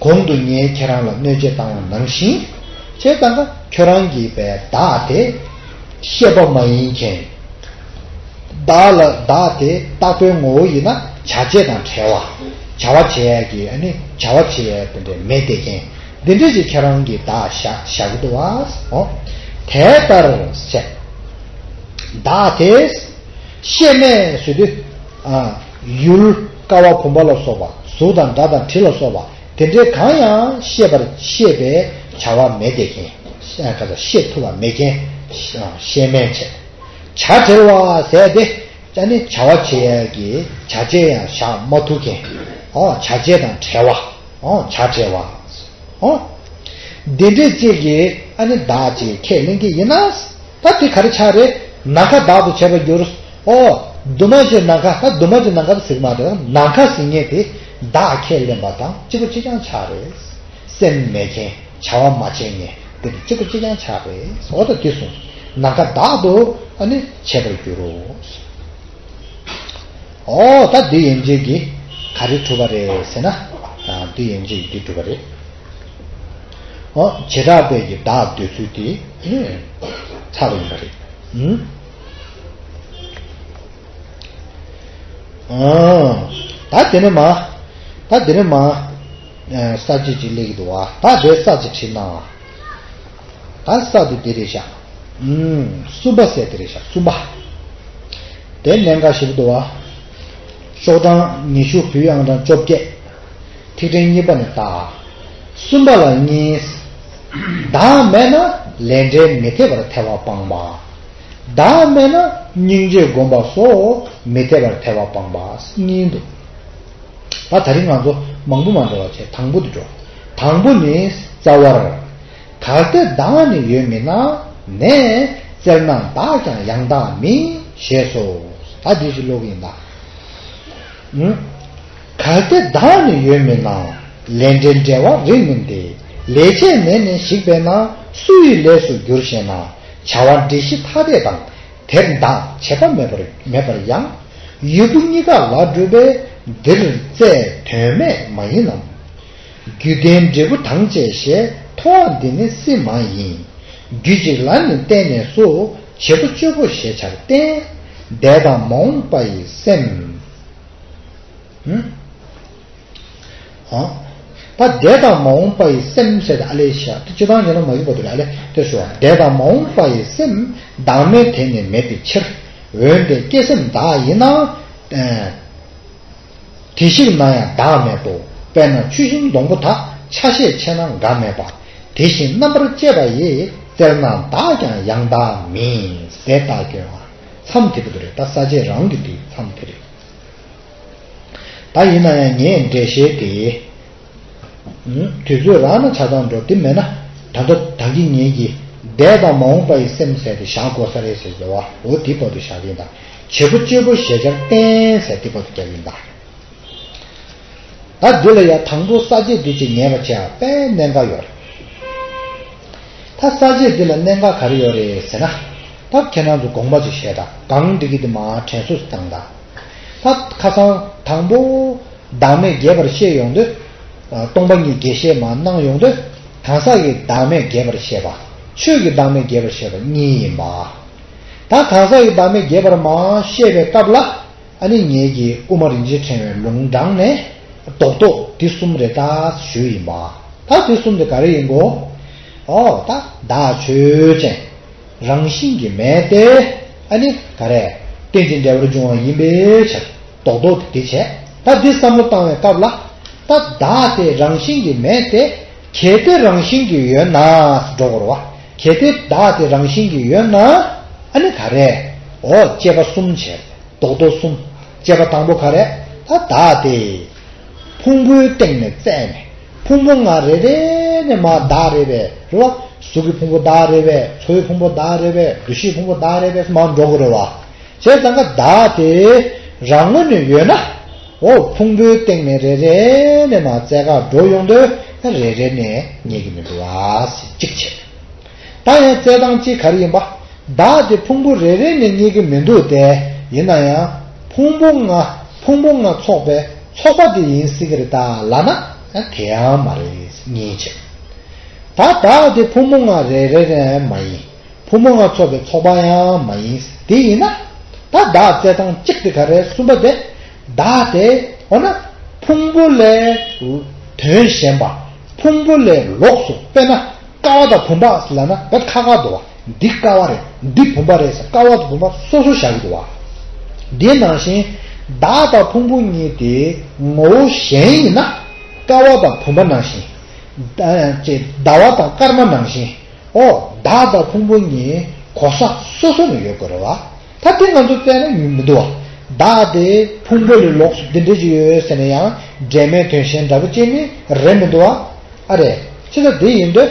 གོང་དུ་ངས་ཁྱེད་རང་ལ་གནོད་བྱེད་བཏང་བ་ནང་བཞིན། བྱས་ཙང་ཁྱོད་རང་གིས་པའི་བདག་དེ་ཤེས་པ་མ་ཡིན་མཁན། བདག་ལ་བདག་དེ་རྟག་པའི་ངོ་བོ་ཡིན་ན་བྱ་བྱེད་དང་བྲལ་བ། བྱ་བ་བྱེད་ཡ་གི་ཨ་ནི་བྱ་བ་བྱེད་ཡ་དེ་འདྲ་མེད་བསྡད་མཁན། འདི་འདྲ་ཞིག་ཁྱེད་རང་གིས་བདག་བཞག་བཞག་གི་འདུག་བ། འོ། དེ་ལྟར་བྱས། བདག་དེ། ཤེས་མེད་ཟེར་དུས། ཨ། ཡུལ་ཀ་བ་བུམ་པ་ལ་སོགས་པ་གཟུགས་དང་སྒྲ་དང་དྲི་ལ་སོགས་པ་དེ་འདྲའི་གང་ཡང་ཤེས་པར་ཤེས་པའི་བྱ་བ་མེད་དེ་མཁན། ཤེས་ག་ཚ་ཤེས་ཐུབ་པ་མེད་མཁན། ཤེས་མེད་བྱས། བྱ་བྲལ་བ་ཟེར་ཏེ་ཨ་ནི་བྱ་བ་བྱེད་ཡས་ཀྱི་བྱ་བྱེད་ཡང་བཞག་མ་ཐུབ་མཁན། ཨོ་བྱ་བྱེད་དང་བྲལ་བ། ཨོ་བྱ་བྲལ་བ། ཨོ། འདི་འདྲས་ཅིག་གིས་ཨ་ནི་བདག་ཅིག་ཁས་ལེན་གྱི་ཡིན་ན། ད་དེ་ག་རེ་ཆགས་རེད། ནམ་མཁའ་བདག་ཏུ་བྱས་པར་འགྱུར། ཨོ། འདུས་མ་བྱས་ནམ་མཁའ། ད་འདུས་མ་བྱས་ནམ་མཁའ་ཟེར་གྱི་མ་རེད། ནམ་མཁའ་ཟེར་མཁན་དེ་བདག་ཁས་ལེན་པ་དང་གཅིག་པ་གཅིག་རྐྱང་ཆགས་རེད། སེམས་མེད་མཁན། བྱ་བ་མ་བྱས་མཁན་དེ་གཅིག་པ་གཅིག་རྐྱང་ཆགས་རེད། ཨོ་ད་དེ་གསུངས། ནམ་མཁའ་བདག་ཏུ་ཨ་ནི་བྱས་པར་འགྱུར་རོ། ཨོ་ད་འདི་ཡན་ཆད་ཀྱིས་ག་རེ་གྲུབ་པ་རེད་ཟེར་ན། ཨ་འདི་ཡན་ཆད་ཀྱིས་འདི་གྲུབ་པ་རེད། ཨོ་བྱེ་བྲག་པའི་གི་བདག་འདོད་ཚུལ་དེ་ཚར་བ་ཡིན་པ་རེད། ཨུ། ཨ་ད་དེ་ནས་མ། ད་དེ་ནས་མ། ས་བཅད་ཅིག་སླེབས་ཀྱི་འདུག་བ། ད་དེ་ས་བཅད་བྲིས་གནང་བ། ད་ས་དེ་དེ་རེད་ཤག་ཨུམ། གསུམ་པ་ཟེར་དེ་རེད་ཤག་གསུམ་པ། དེ་གནད་འགག་ཞིག་འདུག་བ། ཤོག་གྲངས་ཉི་ཤུ། བོད་ཡིག་ཨང་གྲངས་བཅོ་བརྒྱད། ཐིག་ཕྲེང་གཉིས་པ་ནས་ལྟ། གསུམ་པ་ལ་གཉིས། བདག་མེད་ན་ལས་འབྲས་མི་འཐད་པར་ཐལ་བ་སྤངས་པ། བདག་མེད་ན་སྙིང་རྗེ་བསྒོམ་པ་སོགས་མི་འཐད་པར་ཐལ་བ་སྤངས་པ་གཉིས་འདུག་ད་ད་རིང་ང་ཚོ་མང་པོ་མ་འགྲོ་བ་བྱས། དང་པོ་དེ་འགྲོ། དང་པོ་ནི་རྩ་བར། གལ་ཏེ་བདག་ནི་ཡོད་མིན་ན། ནས་བཙལ་ན་བདག་ཀྱང་ཡང་དག་མིན། ཞེས་སོ། ད་འདི་ཞིག་ཀློག་གི་ཡིན་ད། ཨུ། གལ་ཏེ་བདག་ནི་ཡོད་མིན་ན། ལས་འབྲས་འབྲེལ་བ་རིགས་མིན་ཏེ། ལས་བྱས་ནས་ནི་ཞིག་པས་ན། སུ་ཡི་ལས་སུ་འགྱུར་ཞེ་ན། བྱ་བ་འབྲས་གཞི་ཐ་དད་དང་། དེར་བདག་བྱེད་པ་མེད་པར་མེད་པར་ཡང་། ཡོད་པོ་གཉིས་ཀ་ལ་གྲུབ་པས། འདིར་རྩལ་དོན་མེད་མ་ཡིན་ནམ། རྒྱུད་ལྡན་འབྲས་བུ་དང་བཅས་ཞེས། མཐོང་བ་འདི་ནི་སྲིད་མ་ཡིན། རྒྱུད་གཅིག་ལ་ནི་བརྟེན་ནས་སུ། བྱེད་པོ་སྤྱོད་པོ་ཞེས་བྱར་བསྟན། འདས་དང་མ་འོངས་པ་ཡི་སེམས། ཨུ། ཨ། ད་འདས་དང་མ་འོངས་པ་ཡི་སེམས་ཟེར་ཏེ་ཨ་ལས་ཤ་དེ་སྤྱི་བཏང་ཉན་ན་མ་ཡིན་པ་དེ་ལ་ཨ་ལས་དེ་ཞུ་བ། འདས་དང་མ་འོངས་པ་ཡི་སེམས། བདག་མེད་དེ་ནི་མེད་པའི་ཕྱིར། འོན་ཏེ་སྐྱེ་སེམས་བདག་ཡིན་ན། ཨ། དེ་ཞིག་ན་ཡང་བདག་མེད་དོ། དཔེར་ན་ཆུ་ཤིང་སྡོང་པོ་དག། ཆ་ཤས་ཆེ་ན་འགའ་མེད་པ། དེ་བཞིན་རྣམ་པར་དཔྱད་པ་ཡིས། བཙལ་ན་བདག་ཀྱང་ཡང་དག་མིན། དེ་ལྟ་སྐྱོན་པ། མཚམས་དེ་པོ་དེ་རེད། ད་ས་བཅད་རང་གི་དེའི་མཚམས་དེ་རེད། ད་ཡིན་ན་ཡང་ངས་འགྲེལ་བཤད་དེ། ཨུ། དུས་ཚོད་རག་ན་ཆ་ཚང་འགྲོ། དེ་མེད་ན་ད་ལྟ་ད་གིན་ངེད་ཀྱིས་འདས་དང་མ་འོངས་པ་ཡི་སེམས་ཟེར་ཏེ་བཞག་དགོས་ས་རེད་ཟེར་གྱི་བ། འོ་དེ་བར་དུ་བཞག་གི་ཡིན་ད། བྱེད་པོ་སྤྱོད་པོ་ཞེས་བྱར་བསྟན་ཟེར་དེ་བར་དུ་རྒྱག་གི་ཡིན་ད། ད་འདི་ལ་ཡང་དང་པོ་ས་བཅད་འདི་ཅིག་ངེས་པ་བྱས་ཨ། དཔེ་གནད་འགག་ཡོད་རེད། ད་ས་བཅད་འདི་ལ་གནད་འགག་ག་རེ་ཡོད་རེད་ཟེར་ན། ད་ཁྱེད་རང་ཚོ་དགོངས་པ་ཅིག་བཞེས་དང་། གང་འགྲིག་གི་འདི་མ་དྲན་གསོ་ཞིག་བཏང་དང་། ད་ཁ་སང་དང་པོ་བདག་མེད་རྒྱས་པར་བཤད་ཡོང་དུས། སྟོང་པ་ཉིད་རྒྱས་བཤད་མ་གནང་ཡོང་དུས། གང་ཟག་གི་བདག་མེད་རྒྱས་པར་བཤད་པ། ཆོས་ཀྱི་བདག་མེད་རྒྱས་པར་བཤད་པ་གཉིས་ཡིན་པ། ད་གང་ཟག་གི་བདག་མེད་རྒྱས་པར་མ་བཤད་པའི་སྐབས་ལ། ཨ་ནི་ངེད་ཀྱིས་དབུ་མ་རིན་ཆེན་ཕྲེང་བའི་ལུང་དྲངས་ནས། རྡོག་རྡོག་འདི་གསུམ་རེད་ད་ཞུས་ཡིན་པ། ད་འདི་གསུམ་དེ་ག་རེ་ཡིན་གོ། ཨོ་ད་བདག་ཆོས་ཅན། རང་བཞིན་གྱིས་མེད་དེ། ཨ་ནི་ག་རེ། རྟེན་ཅིང་འབྲེལ་བར་འབྱུང་བ་ཡིན་པའི་ཕྱིར། རྡོག་རྡོག་དེ་བྱས། ད་འདི་བསམ་བློ་བཏང་བའི་སྐབས་ལ། ད་བདག་དེ་རང་བཞིན་གྱིས་མེད་དེ། གལ་ཏེ་རང་བཞིན་གྱིས་ཡོད་ན་འགྲོ་དགོས་རེད་བ། གལ་ཏེ་བདག་དེ་རང་བཞིན་གྱིས་ཡོད་ན། ཨ་ནི་ག་རེ། ཨོ་དཔྱད་པ་གསུམ་བྱས། རྡོག་རྡོག་གསུམ། དཔྱད་པ་དང་པོ་ག་རེ། ད་བདག་དེ་ཕུང་པོའི་སྟེང་ནས་བཙལ་ནས། ཕུང་པོ་ལྔ་རེ་རེ་ནས་མར་བདག་རེད་པས། རེད་བ། གཟུགས་ཀྱི་ཕུང་པོ་བདག་རེད་པས། ཚོར་བའི་ཕུང་པོ་བདག་རེད་པས། འདུ་ཤེས་ཕུང་པོ་བདག་རེད་པས། མར་འགྲོ་དགོས་རེད་བ། བྱས་ཙང་ཀ་བདག་དེ་རང་ངོས་ནས་ཡོད་ན། འོ་ཕུང་པོའི་སྟེང་ནས་རེ་རེ་ནས་མར་བཙལ་ག་འགྲོ་ཡོང་དུས། རེ་རེ་ནས་རྙེད་ཀྱི་མི་འདུག་བ་ཟེར་གཅིག་བྱས། ད་ཡང་བཙལ་སྟངས་གཅིག་ག་རེ་ཡིན་པ། བདག་དེ་ཕུང་པོ་རེ་རེ་ནས་རྙེད་ཀྱི་མི་འདུག་སྟེ། ཡིན་ན་ཡང་ཕུང་པོ་ལྔ། ཕུང་པོ་ལྔ་ཚོགས་པའི་ཚོགས་པ་དེ་ཡིན་སྲིད་ཀྱི་རེད་ད་ལབ་ན། དེ་ཡང་མ་རེད། གཉིས་བྱས། ད་བདག་དེ་ཕུང་པོ་ལྔ་རེ་རེ་རེ་མ་ཡིན། ཕུང་པོ་ལྔ་ཚོགས་པའི་ཚོགས་པ་ཡང་མ་ཡིན། དེ་ཡིན་ན། ད་བདག་བཙལ་སྟངས་གཅིག་དེ་ག་རེ། གསུམ་པ་དེ། བདག་དེ་འོ་ན་ཕུང་པོ་ལས་དོན་གཞན་པ། ཕུང་པོ་ལས་ལོགས་སུ། དཔེར་ན་ཀ་བ་དང་བུམ་པ་ལབ་ན་བོད་ཁ་ཁ་འདུག་བ། འདི་ཀ་བ་རེད། འདི་བུམ་པ་རེད་ཟེར། ཀ་བ་དང་བུམ་པ་སོ་སོ་བཞག་གི་འདུག་བ། འདི་ནང་བཞིན་བདག་དང་ཕུང་པོ་གཉིས་དེ་ངོ་བོ་གཞན་ཡིན་ན། ཀ་བ་དང་བུམ་པ་ནང་བཞིན། ཨ་ཅེ་ཟླ་བ་དང་སྐར་མ་ནང་བཞིན། ཨོ། བདག་དང་ཕུང་པོ་གཉིས་གོ་ས་སོ་སོ་ནས་ཡོད་དགོས་རེད་བ། ད་དེ་ང་ཚོ་བཙལ་ན་ཡོང་མི་འདུག་བ། བདག་དེ་ཕུང་པོ་ལས་ལོགས་སུ་འདི་འདྲ་ཅིག་ཡོད་ཟེར་ན་ཡང་འབྲེལ་མེད་དོན་གཞན་འདྲ་པོ་ཅིག་ནི་རེད་མི་འདུག་བ། ཨ་རེད། ཅི་ལྟར་དེ་ཡིན་དུས།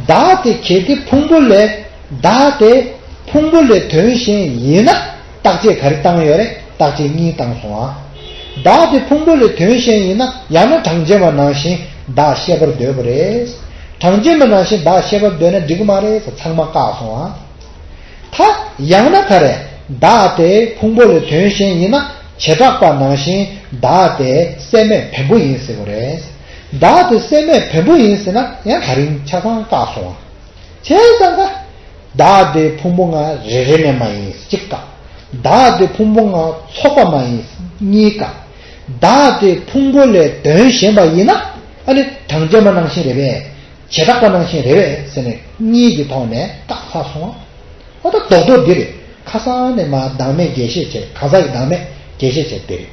བདག་དེ་གལ་ཏེ་ཕུང་པོ་ལས། བདག་དེ་ཕུང་པོ་ལས་དོན་གཞན་ཡིན་ན། བརྟག་དཔྱད་ག་རེ་བཏང་ཡོད་རེད། བརྟག་དཔྱད་གཉིས་བཏང་སོང་ཨ། བདག་དེ་ཕུང་པོ་ལས་དོན་གཞན་ཡིན་ན། ཡང་ན་གྲངས་ཅན་པ་ནང་བཞིན་བདག་ཤེས་པར་འདོད་པ་རེད། གྲངས་ཅན་པ་ནང་བཞིན་བདག་ཤེས་པར་འདོད་ན་འགྲིག་གི་མ་རེད་ཟེར་ཚང་མ་བཀག་སོང་ཨ། ད་ཡང་ན་ག་རེ། བདག་དེ་ཕུང་པོ་ལས་དོན་གཞན་ཡིན་ན། བྱེ་བྲག་པ་ནང་བཞིན་བདག་དེ་སེལ་མེད་བེམ་པོ་ཡིན་ཟེར་བ་རེད། བདག་དེ་སེལ་མེད་བེམ་པོ་ཡིན་ཟེར་ན་ཡང་ད་རིང་ཆ་ཚང་བཀག་སོང་ཨ། བྱས་ཙང་ཀ། བདག་དེ་ཕུང་པོ་ལྔ་རེ་རེ་ནས་མ་ཡིན་གཅིག་བཀག། བདག་དེ་ཕུང་པོ་ལྔ་ཚོགས་པ་མ་ཡིན་གཉིས་བཀག། བདག་དེ་ཕུང་པོ་ལས་དོན་གཞན་པ་ཡིན་ན། ཨ་ནི་གྲངས་ཅན་པ་ནང་བཞིན་རེད་པས། བྱེ་བྲག་པ་ནང་བཞིན་རེད་པས་ཟེར་ནས་གཉིས་ཀྱི་ཐོག་ནས་བཀག་ཚར་སོང་། ཨོ་ད་རྡོག་རྡོག་འདི་རེད། ཁ་སང་ནས་མ་བདག་མེད་རྒྱས་བཤད་བྱས། གང་ཟག་གི་བདག་མེད་རྒྱས་བཤད་བྱས་འདི་རེད།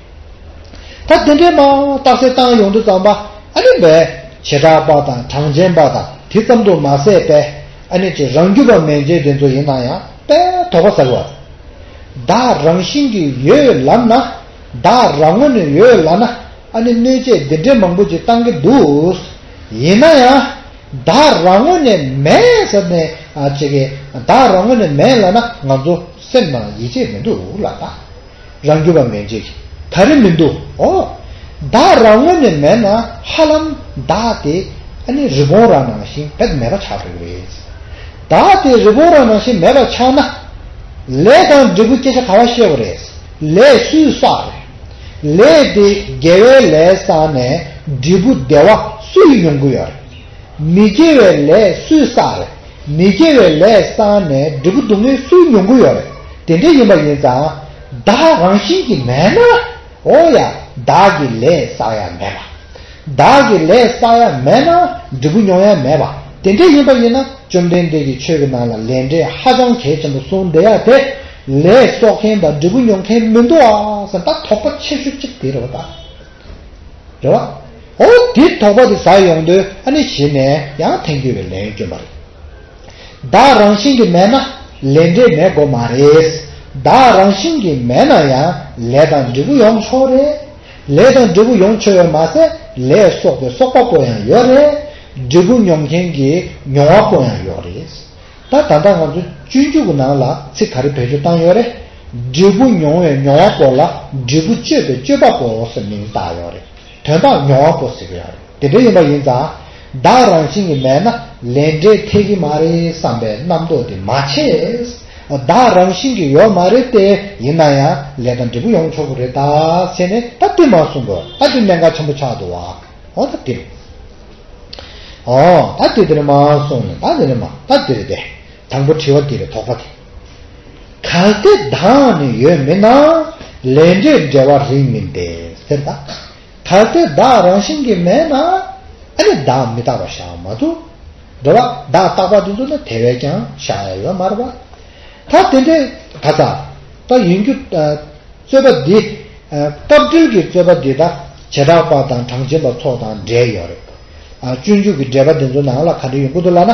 ད་དེ་འདྲའི་མ་རྟགས་གསལ་བཏང་ཡོང་དུས་ཙམ་པ་ཨ་ནི་བས་བྱེ་བྲག་པ་དང་གྲངས་ཅན་པ་དང་དེ་ཙམ་དུ་མ་ཟད་པས་ཨ་ནི་ཅིག་རང་རྒྱུད་པ་མན་ཆད་དེ་ཚོ་ཡིན་ན་ཡང་དཔེ་དོགས་པ་ཟ་གི་བ། བདག་རང་བཞིན་གྱིས་ཡོད་ལབ་ན། བདག་རང་ངོས་ནས་ཡོད་ལབ་ན། ཨ་ནི་གནོད་བྱེད་འདི་འདྲའི་མང་པོ་ཅིག་བཏང་གི་འདུག་ཡིན་ན་ཡང་། བདག་རང་ངོས་ནས་མེད་ཟེར་ནས་ཨ་ཅིག་གིས་བདག་རང་ངོས་ནས་མེད་ལབ་ན་ང་ཚོ་སེམས་ནང་ཡིད་ཆེས་མི་འདུག་ལབ་ད། རང་རྒྱུད་པ་མན་ཆད་ཀྱི་ག་རེ་མི་འདུག་ཨོ། བདག་རང་ངོས་ནས་མེད་ན་ཧ་ལམ་བདག་དེ་ཨ་ནི་རི་བོང་རྭ་ནང་བཞིན་རྦད་མེད་པ་ཆགས་འགྲོ་གི་རེད། བདག་དེ་རི་བོང་རྭ་ནང་བཞིན་མེད་པ་ཆགས་ན། ལས་དང་འབྲས་བུ་སྐད་ཆ་ག་བ་བཤད་པ་རེད། ལས་སུས་བསགས་རེད། ལས་དེ་དགེ་བའི་ལས་བསགས་ནས་འབྲས་བུ་བདེ་བ་སུས་མྱོང་གི་ཡོད་རེད། མི་དགེ་བའི་ལས་སུས་བསགས་རེད། མི་དགེ་བའི་ལས་བསགས་ནས་འབྲས་བུ་སྡུག་བསྔལ་སུས་མྱོང་གི་ཡོད་རེད། དེ་འདྲ་ཡིན་པ་ཡིན་ཙང་། བདག་རང་བཞིན་གྱིས་མེད་ན། ཨོ་ཡ། བདག་གིས་ལས་བསགས་ཡ་མེད་པ། བདག་གིས་ལས་བསགས་ཡ་མེད་ན་འབྲས་བུ་མྱོང་ཡ་མེད་པ། དེ་འདྲ་ཡིན་པ་ཡིན་ན་བཅོམ་ལྡན་འདས་ཀྱིས་ཆོས་ཀྱི་ནང་ལ་ལས་འབྲས་ཧ་ཅང་གལ་ཆེན་པོ་གསུངས་བསྡད་ཡ་དེ། ལས་གསོག་མཁན་དང་འབྲས་བུ་མྱོང་མཁན་མི་འདུག་ཨ་ཟེར་ད་དོགས་པ་ཆེ་ཤོས་གཅིག་དེ་རེད་བ་ད། རེད་བ། ཨོ་དེ་དོགས་པ་དེ་ཟ་ཡོང་དུས་ཨ་ནི་གཞི་ནས་ཡང་ཐལ་འགྱུར་བའི་ལན་བསྐྱོན་པ་རེད། བདག་རང་བཞིན་གྱིས་མེད་ན་ལས་འབྲས་མེད་དགོས་མ་རེད། བདག་རང་བཞིན་གྱིས་མེད་ན་ཡང་ལས་དང་འབྲས་བུ་ཡོང་ཆོག་རེད། ལས་དང་འབྲས་བུ་ཡོང་ཆོག་ཡོད་མ་ཟད་ལས་གསོག་པའི་གསོག་པ་པོ་ཡང་ཡོད་རེད། འབྲས་བུ་མྱོང་མཁན་གྱི་མྱོང་བ་པོ་ཡང་ཡོད་རེད། ད་ད་ལྟ་ང་ཚོ་སྤྱོད་འཇུག་གི་ནང་ལ་ཚིག་ག་རེ་བེད་སྤྱོད་བཏང་ཡོད་རེད། འབྲས་བུ་མྱོང་བའི་མྱོང་བ་པོ་ལ་འབྲས་བུ་སྤྱོད་པའི་སྤྱོད་པ་པོ་ཟེར་མིང་བཏགས་ཡོད་རེད། དོན་དག་མྱོང་བ་པོ་ཟེར་གྱི་ཡོད་རེད། དེ་འདྲ་ཡིན་པ་ཡིན་ཙང་། བདག་རང་བཞིན་གྱིས་མེད་ན་ལས་འབྲས་འཐད་ཀྱི་མ་རེད་བསམ་པའི་རྣམ་རྟོག་དེ་མ་བྱེད། བདག་རང་བཞིན་གྱིས་ཡོད་མ་རེད་དེ། ཡིན་ན་ཡང་ལས་དང་འབྲས་བུ་ཡོང་ཆོག་གི་རེད་ད་ཟེར་ནས་ད་དེ་མ་གསུང་དགོས། ད་དེ་གནད་འགག་ཆེན་པོ་ཆགས་འདུག་བ། འོ་ད་དེ་རེད། ཨོ། ད་དེ་དེ་ནས་མ་སོང་ནས་ད་དེ་ནས་མ་ད་དེ་རེད་དེ། དང་པོ་དྲི་བ་དེ་རེད། དོགས་པ་དེ། གལ་ཏེ་བདག་ནི་ཡོད་མིན་ན། ལས་འབྲས་འབྲེལ་བ་རིགས་མིན་ཏེ། ཟེར་ད། གལ་ཏེ་བདག་རང་བཞིན་གྱིས་མེད་ན། ཨ་ནི་བདག་མི་རྟག་པ་བཞག་མ་ཐུབ། འགྲོ་བ་བདག་རྟག་པ་དེ་ཚོ་ནི་དེ་བས་ཀྱང་བཞག་ཡ་ཡོད་མ་རེད་པ། ད་དེ་འདྲའི་ག་ས། ད་ཡིན་རྒྱུ། རྩོད་པ་འདི། སྐབས་འགྲེལ་གྱི་རྩོད་པ་འདི་དག་བྱེ་བྲག་པ་དང་གྲངས་ཅན་པ་ཚོ་དང་འབྲེལ་ཡོད་རེད། སྤྱོད་འཇུག་གི་འགྲེལ་པ་འདི་ཚོ་ནང་ལ་ག་འདྲ་ཡོང་གི་འདུག་ལབ་ན།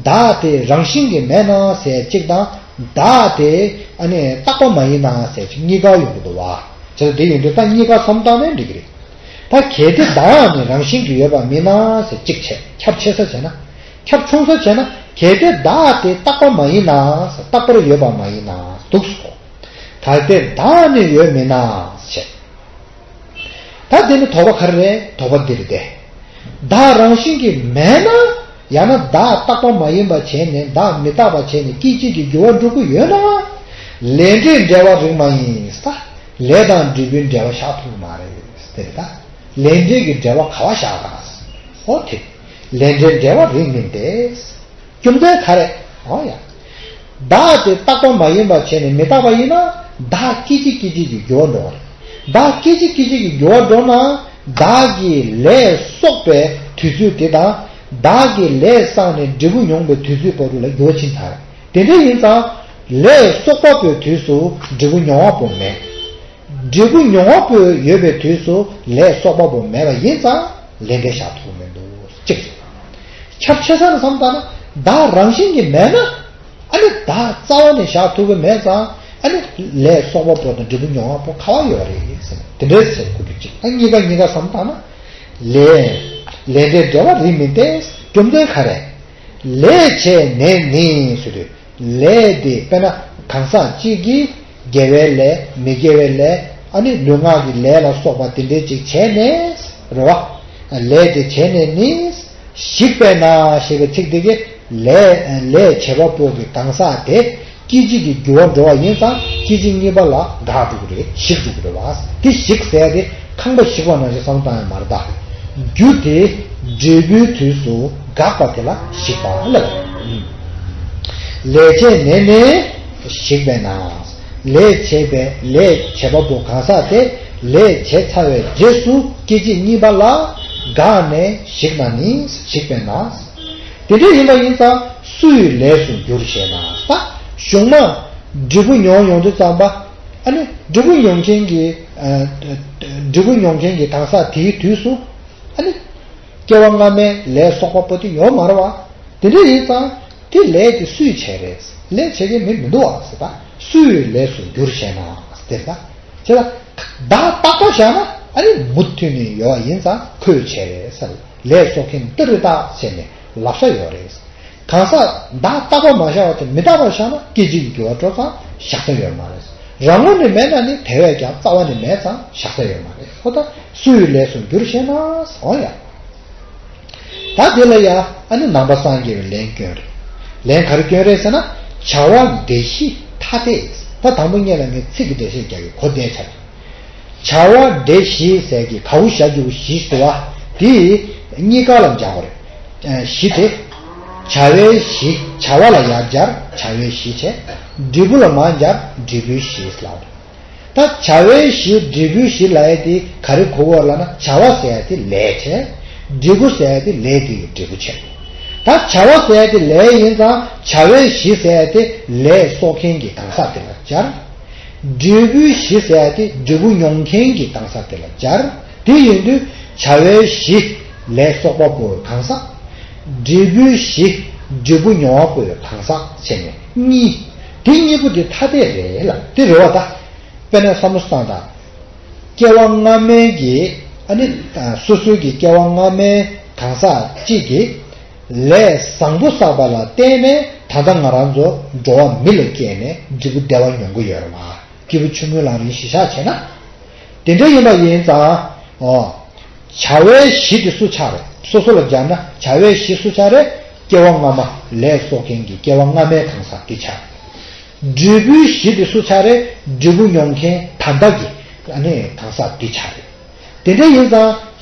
བདག་དེ་རང་བཞིན་གྱིས་མེད་ན་ཟེར་གཅིག་དང་། བདག་དེ་ཨ་ནི་རྟག་པ་མ་ཡིན་ན་ཟེར་གཅིག་གཉིས་ཀ་ཡོང་གི་འདུག་བ། བྱས་ཙང་དེ་ཡོང་དུས་ད་གཉིས་ཀ་བསམ་བཏང་ནའང་འགྲིག་གི་རེད། ད་གལ་ཏེ་བདག་ནི་རང་བཞིན་གྱིས་ཡོད་པ་མིན་ན་ཟེར་གཅིག་བྱས། ཁྱབ་ཆེ་ས་བྱས་ན། ཁྱབ་ཆུང་ས་བྱས་ན། གལ་ཏེ་བདག་དེ་རྟག་པ་མ་ཡིན་ན་ཟེར། རྟག་པར་ཡོད་པ་མ་ཡིན་ན་འདུག་སོ། གལ་ཏེ་བདག་ནི་ཡོད་མིན་ན་ཞེས། ད་འདི་ནི་དོགས་པ་ག་རེ་རེད། དོགས་པ་འདི་རེད་དེ། བདག་རང་བཞིན་གྱིས་མེད་ན། ཡང་ན་བདག་རྟག་པ་མ་ཡིན་པ་བྱས་ནས་བདག་མི་རྟག་པ་བྱས་ནས་སྐད་ཅིག་གིས་འགྱུར་བ་འགྲོ་གི་ཡོད་ན། ལས་འབྲས་འབྲེལ་བ་རིགས་མ་ཡིན་ས། ལས་དང་འབྲས་བུའི་འབྲེལ་བ་བཞག་ཐུབ་ཀྱི་མ་རེད་དེ་རེད་ད། ལས་འབྲས་ཀྱི་འབྲེལ་བ་ག་བ་བཞག་ག་ཨོ་དེ། ལས་འབྲས་འབྲེལ་བ་རིགས་མིན་ཏེ། རྒྱུ་མཚན་ག་རེ། ཨོ་ཡ། བདག་དེ་རྟག་པ་མ་ཡིན་པ་བྱས་ནས་མི་རྟག་པ་ཡིན་ན། བདག་སྐད་ཅིག་སྐད་ཅིག་གིས་འགྱུར་བ་འགྲོ་བ་རེད། བདག་སྐད་ཅིག་སྐད་ཅིག་གིས་འགྱུར་བ་འགྲོ་ན། བདག་གིས་ལས་གསོག་པའི་དུས་ཚོད་དེ་དང་། བདག་གིས་ལས་བསགས་ནས་འབྲས་བུ་མྱོང་བའི་དུས་ཚོད་བར་དུ་ལ་འགྱུར་བ་ཕྱིན་ཚར་རེད། དེ་འདྲ་ཡིན་ཙང་། ལས་གསོག་པ་པོའི་དུས་སུ་འབྲས་བུ་མྱོང་བ་པོ་མེད། འབྲས་བུ་མྱོང་བ་པོ་ཡོད་པའི་དུས་སུ་ལས་གསོག་པ་པོ་མེད་པ་ཡིན་ཙང་ལས་འབྲས་བཞག་ཐུབ་མི་འདུག་གཅིག་ཁྱབ་ཆེ་ས་ནས་བསམ་བཏང་ན་བདག་རང་བཞིན་གྱིས་མེད་ན། ཨ་ནི་བདག་རྩ་བ་ནས་བཞག་ཐུབ་ཀྱི་མེད་ཙང་། ཨ་ནི་ལས་གསོག་པ་པོ་དང་འབྲས་བུ་མྱོང་བ་པོ་ག་བ་ཡོད་རེད་ཟེར་ན། དེ་འདྲའི་ཟེར་དགོས་རྒྱུ་གཅིག་ཨ་གཉིས་ཀ་གཉིས་ཀ་བསམ་བཏང་ན། ལས། ལས་འབྲས་འབྲེལ་བ་རིགས་མིན་ཏེ། རྒྱུ་མཚན་ག་རེ། ལས་བྱས་ནས་ནི་ཟེར་དུས། ལས་དེ་དཔེར་ན་གང་ཟག་གཅིག་གིས་དགེ་བའི་ལས་མི་དགེ་བའི་ལས་ཨ་ནི་ལུས་ངག་གི་ལས་ལ་སོགས་པ་དེ་འདྲའི་ཅིག་བྱས་ནས་རེད་བ། ལས་དེ་བྱས་ནས་ནི་ཞིག་པས་ན་ཞེས་པའི་ཚིག་དེ་གིས་ལས་ལས་བྱེད་པ་པོ་གི་གང་ཟག་དེ་སྐད་ཅིག་གིས་འགྱུར་བ་འགྲོ་བ་ཡིན་ཙང་སྐད་ཅིག་གཉིས་པ་ལ་འགག་འགྲོ་གི་རེད། ཞིག་འགྲོ་གི་རེད་བ། དེ་ཞིག་ཟེར་ཡ་དེ་ཁང་པ་ཞིག་པ་ནང་བཞིན་བསམ་བཏང་ཡ་མ་རེད་ད། རྒྱུ་དེ་འབྲས་བུའི་དུས་སུ་འགག་པ་དེ་ལ་ཞིག་པ་ལབ། ལས་བྱས་ནས་ནི་ཞིག་པས་ན། ལས་བྱས་པའི་ལས་བྱེད་པ་པོ་གང་ཟག་དེ་ལས་བྱས་ཚར་བའི་རྗེས་སུ་སྐད་ཅིག་གཉིས་པ་ལ་འགག་ནས་ཞིག་ན་ནི་ཞིག་པས་ན། དེ་འདྲ་ཡིན་པ་ཡིན་ཙང་སུའི་ལས་སུ་འགྱུར་ཞེ་ན། ད་གཞུག་མ་འབྲས་བུ་མྱོང་ཡོང་དུས་ཙམ་པ། ཨ་ནི་འབྲས་བུ་མྱོང་མཁན་གྱི་ འབྲས་བུ་མྱོང་མཁན་གྱི་གང་ཟག་དེའི་དུས་སུ་ཨ་ནི་སྐྱེ་བ་སྔ་མའི་ལས་གསོག་པ་པོ་དེ་ཡོད་མ་རེད་བ། དེ་འདྲ་ཡིན་ཙང་དེ་ལས་དེ་སུས་བྱས་རེད། ལས་བྱེད་མཁན་མི་མི་འདུག་བ་ཟེར་ད། སུའི་ལས་སུ་འགྱུར་ཞེ་ན་ཟེར་ད། བྱས་ཙང་བདག་རྟག་པ་བཞག་ན་ཨ་ནི་མུ་མཐུད་ནས་ཡོད་པ་ཡིན་ཙང་ཁོས་བྱས་རེད་ཟེར། ལས་གསོག་མཁན་ཏི་རི་རྟགས་བྱས་ནས་ལབ་ས་ཡོད་རེད། གང་ཟག་བདག་རྟག་པ་མ་བཞག་པ་དེ་མི་རྟག་པར་བཞག་ན་སྐད་ཅིག་གི་འགྱུར་བ་འགྲོ་ཙང་བཞག་ས་ཡོད་མ་རེད། རང་ངོས་ནས་མེད་ན་ནི་དེ་བས་ཀྱང་རྩ་བ་ནས་མེད་ཙང་བཞག་ས་ཡོད་མ་རེད། ཧོ་ད་སུའི་ལས་སུ་འགྱུར་ཞེ་ན་ཟེར་ཡ། ད་དེ་ལ་ཡ་ཨ་ནི་ནང་པ་སངས་རྒྱས་པའི་ལན་སྐྱོན་རེད། ལན་ག་རེ་སྐྱོན་རེད་ཟེར་ན། བྱ་བ་འབྲས་གཞི་ཐ་དད། ད་དང་པོ་ཉིད་ལ་ངས་ཚིག་གི་འགྲེལ་བཤད་རྒྱག་གི་གོ་བདེ་ཆགས། བྱ་བ་འབྲས་གཞི་ཟེར་གྱི་གའུ་ཞ་གི་གུ་གཞི་ཟེར་བ་དེ་གཉིས་ཀ་ལ་སྦྱར་བ་རེད། གཞི་དེ་བྱ་བའི་གཞི། བྱ་བ་ལ་ཡར་སྦྱར་བྱ་བའི་གཞི་བྱས། འབྲས་བུ་ལ་མར་སྦྱར་འབྲས་བུའི་གཞི་ལབ་རེད། ད་བྱ་བའི་གཞི་འབྲས་བུའི་གཞི་ལབ་ཡ་དེ་ག་རེ་གོ་དགོས་ལབ་ན། བྱ་བ་ཟེར་ཡ་དེ་ལས་བྱས། འབྲས་བུ་ཟེར་ཡ་དེ་ལས་དེ་ཡི་འབྲས་བུ་བྱས། ད་བྱ་བ་ཟེར་ཡ་དེ་ལས་ཡིན་ཙང་བྱ་བའི་གཞི་ཟེར་ཡ་དེ་ལས་གསོག་མཁན་གྱི་གང་ཟག་དེ་ལ་སྦྱར། འབྲས་བུའི་གཞི་ཟེར་ཡ་དེ་འབྲས་བུ་མྱོང་མཁན་གྱི་གང་ཟག་དེ་ལ་སྦྱར། དེ་ཡིན་དུས་བྱ་བའི་གཞི་ལས་གསོག་པ་པོའི་གང་ཟག་འབྲས་བུའི་གཞི་འབྲས་བུ་མྱོང་བ་པོའི་གང་ཟག་བྱས་ནས་གཉིས། དེ་གཉིས་པོ་དེ་ཐ་དད་རེད་ལ་དེ་རེད་བ་ད། དཔེར་ན་བསམ་བློ་བཏང་དང་། སྐྱེ་བ་སྔ་མའི་གི་ཨ་ནི་སོ་སོའི་གི་སྐྱེ་བ་སྔ་མའི་གང་ཟག་གཅིག་གིས་ལས་བཟང་པོ་བསགས་པ་ལ་བརྟེན་ནས་ད་ལྟ་ང་རང་ཚོ་འགྲོ་བ་མི་ལ་སྐྱེས་ནས་འབྲས་བུ་བདེ་བ་མྱོང་གི་ཡོད་རེད་བ། སྐྱེས་བུ་ཆུང་ངུའི་ལམ་རིམ་གཞི་བཞག་བྱས་ན། དེ་འདྲ་ཡིན་པ་ཡིན་ཙང་། ཨོ། བྱ་བའི་གཞི་དེ་སུ་ཆགས་རེད། སོ་སོ་ལ་སྦྱར་ན་བྱ་བའི་གཞི་སུ་ཆགས་རེད། སྐྱེ་བ་སྔ་མ་ལས་གསོག་མཁན་གྱི་སྐྱེ་བ་སྔ་མའི་གང་ཟག་དེ་ཆགས། འབྲས་བུའི་གཞི་དེ་སུ་ཆགས་རེད། འབྲས་བུ་མྱོང་མཁན་ད་ལྟ་གི་ཨ་ནི་གང་ཟག་དེ་ཆགས་རེད། དེ་འདྲ་ཡིན་ཙང་།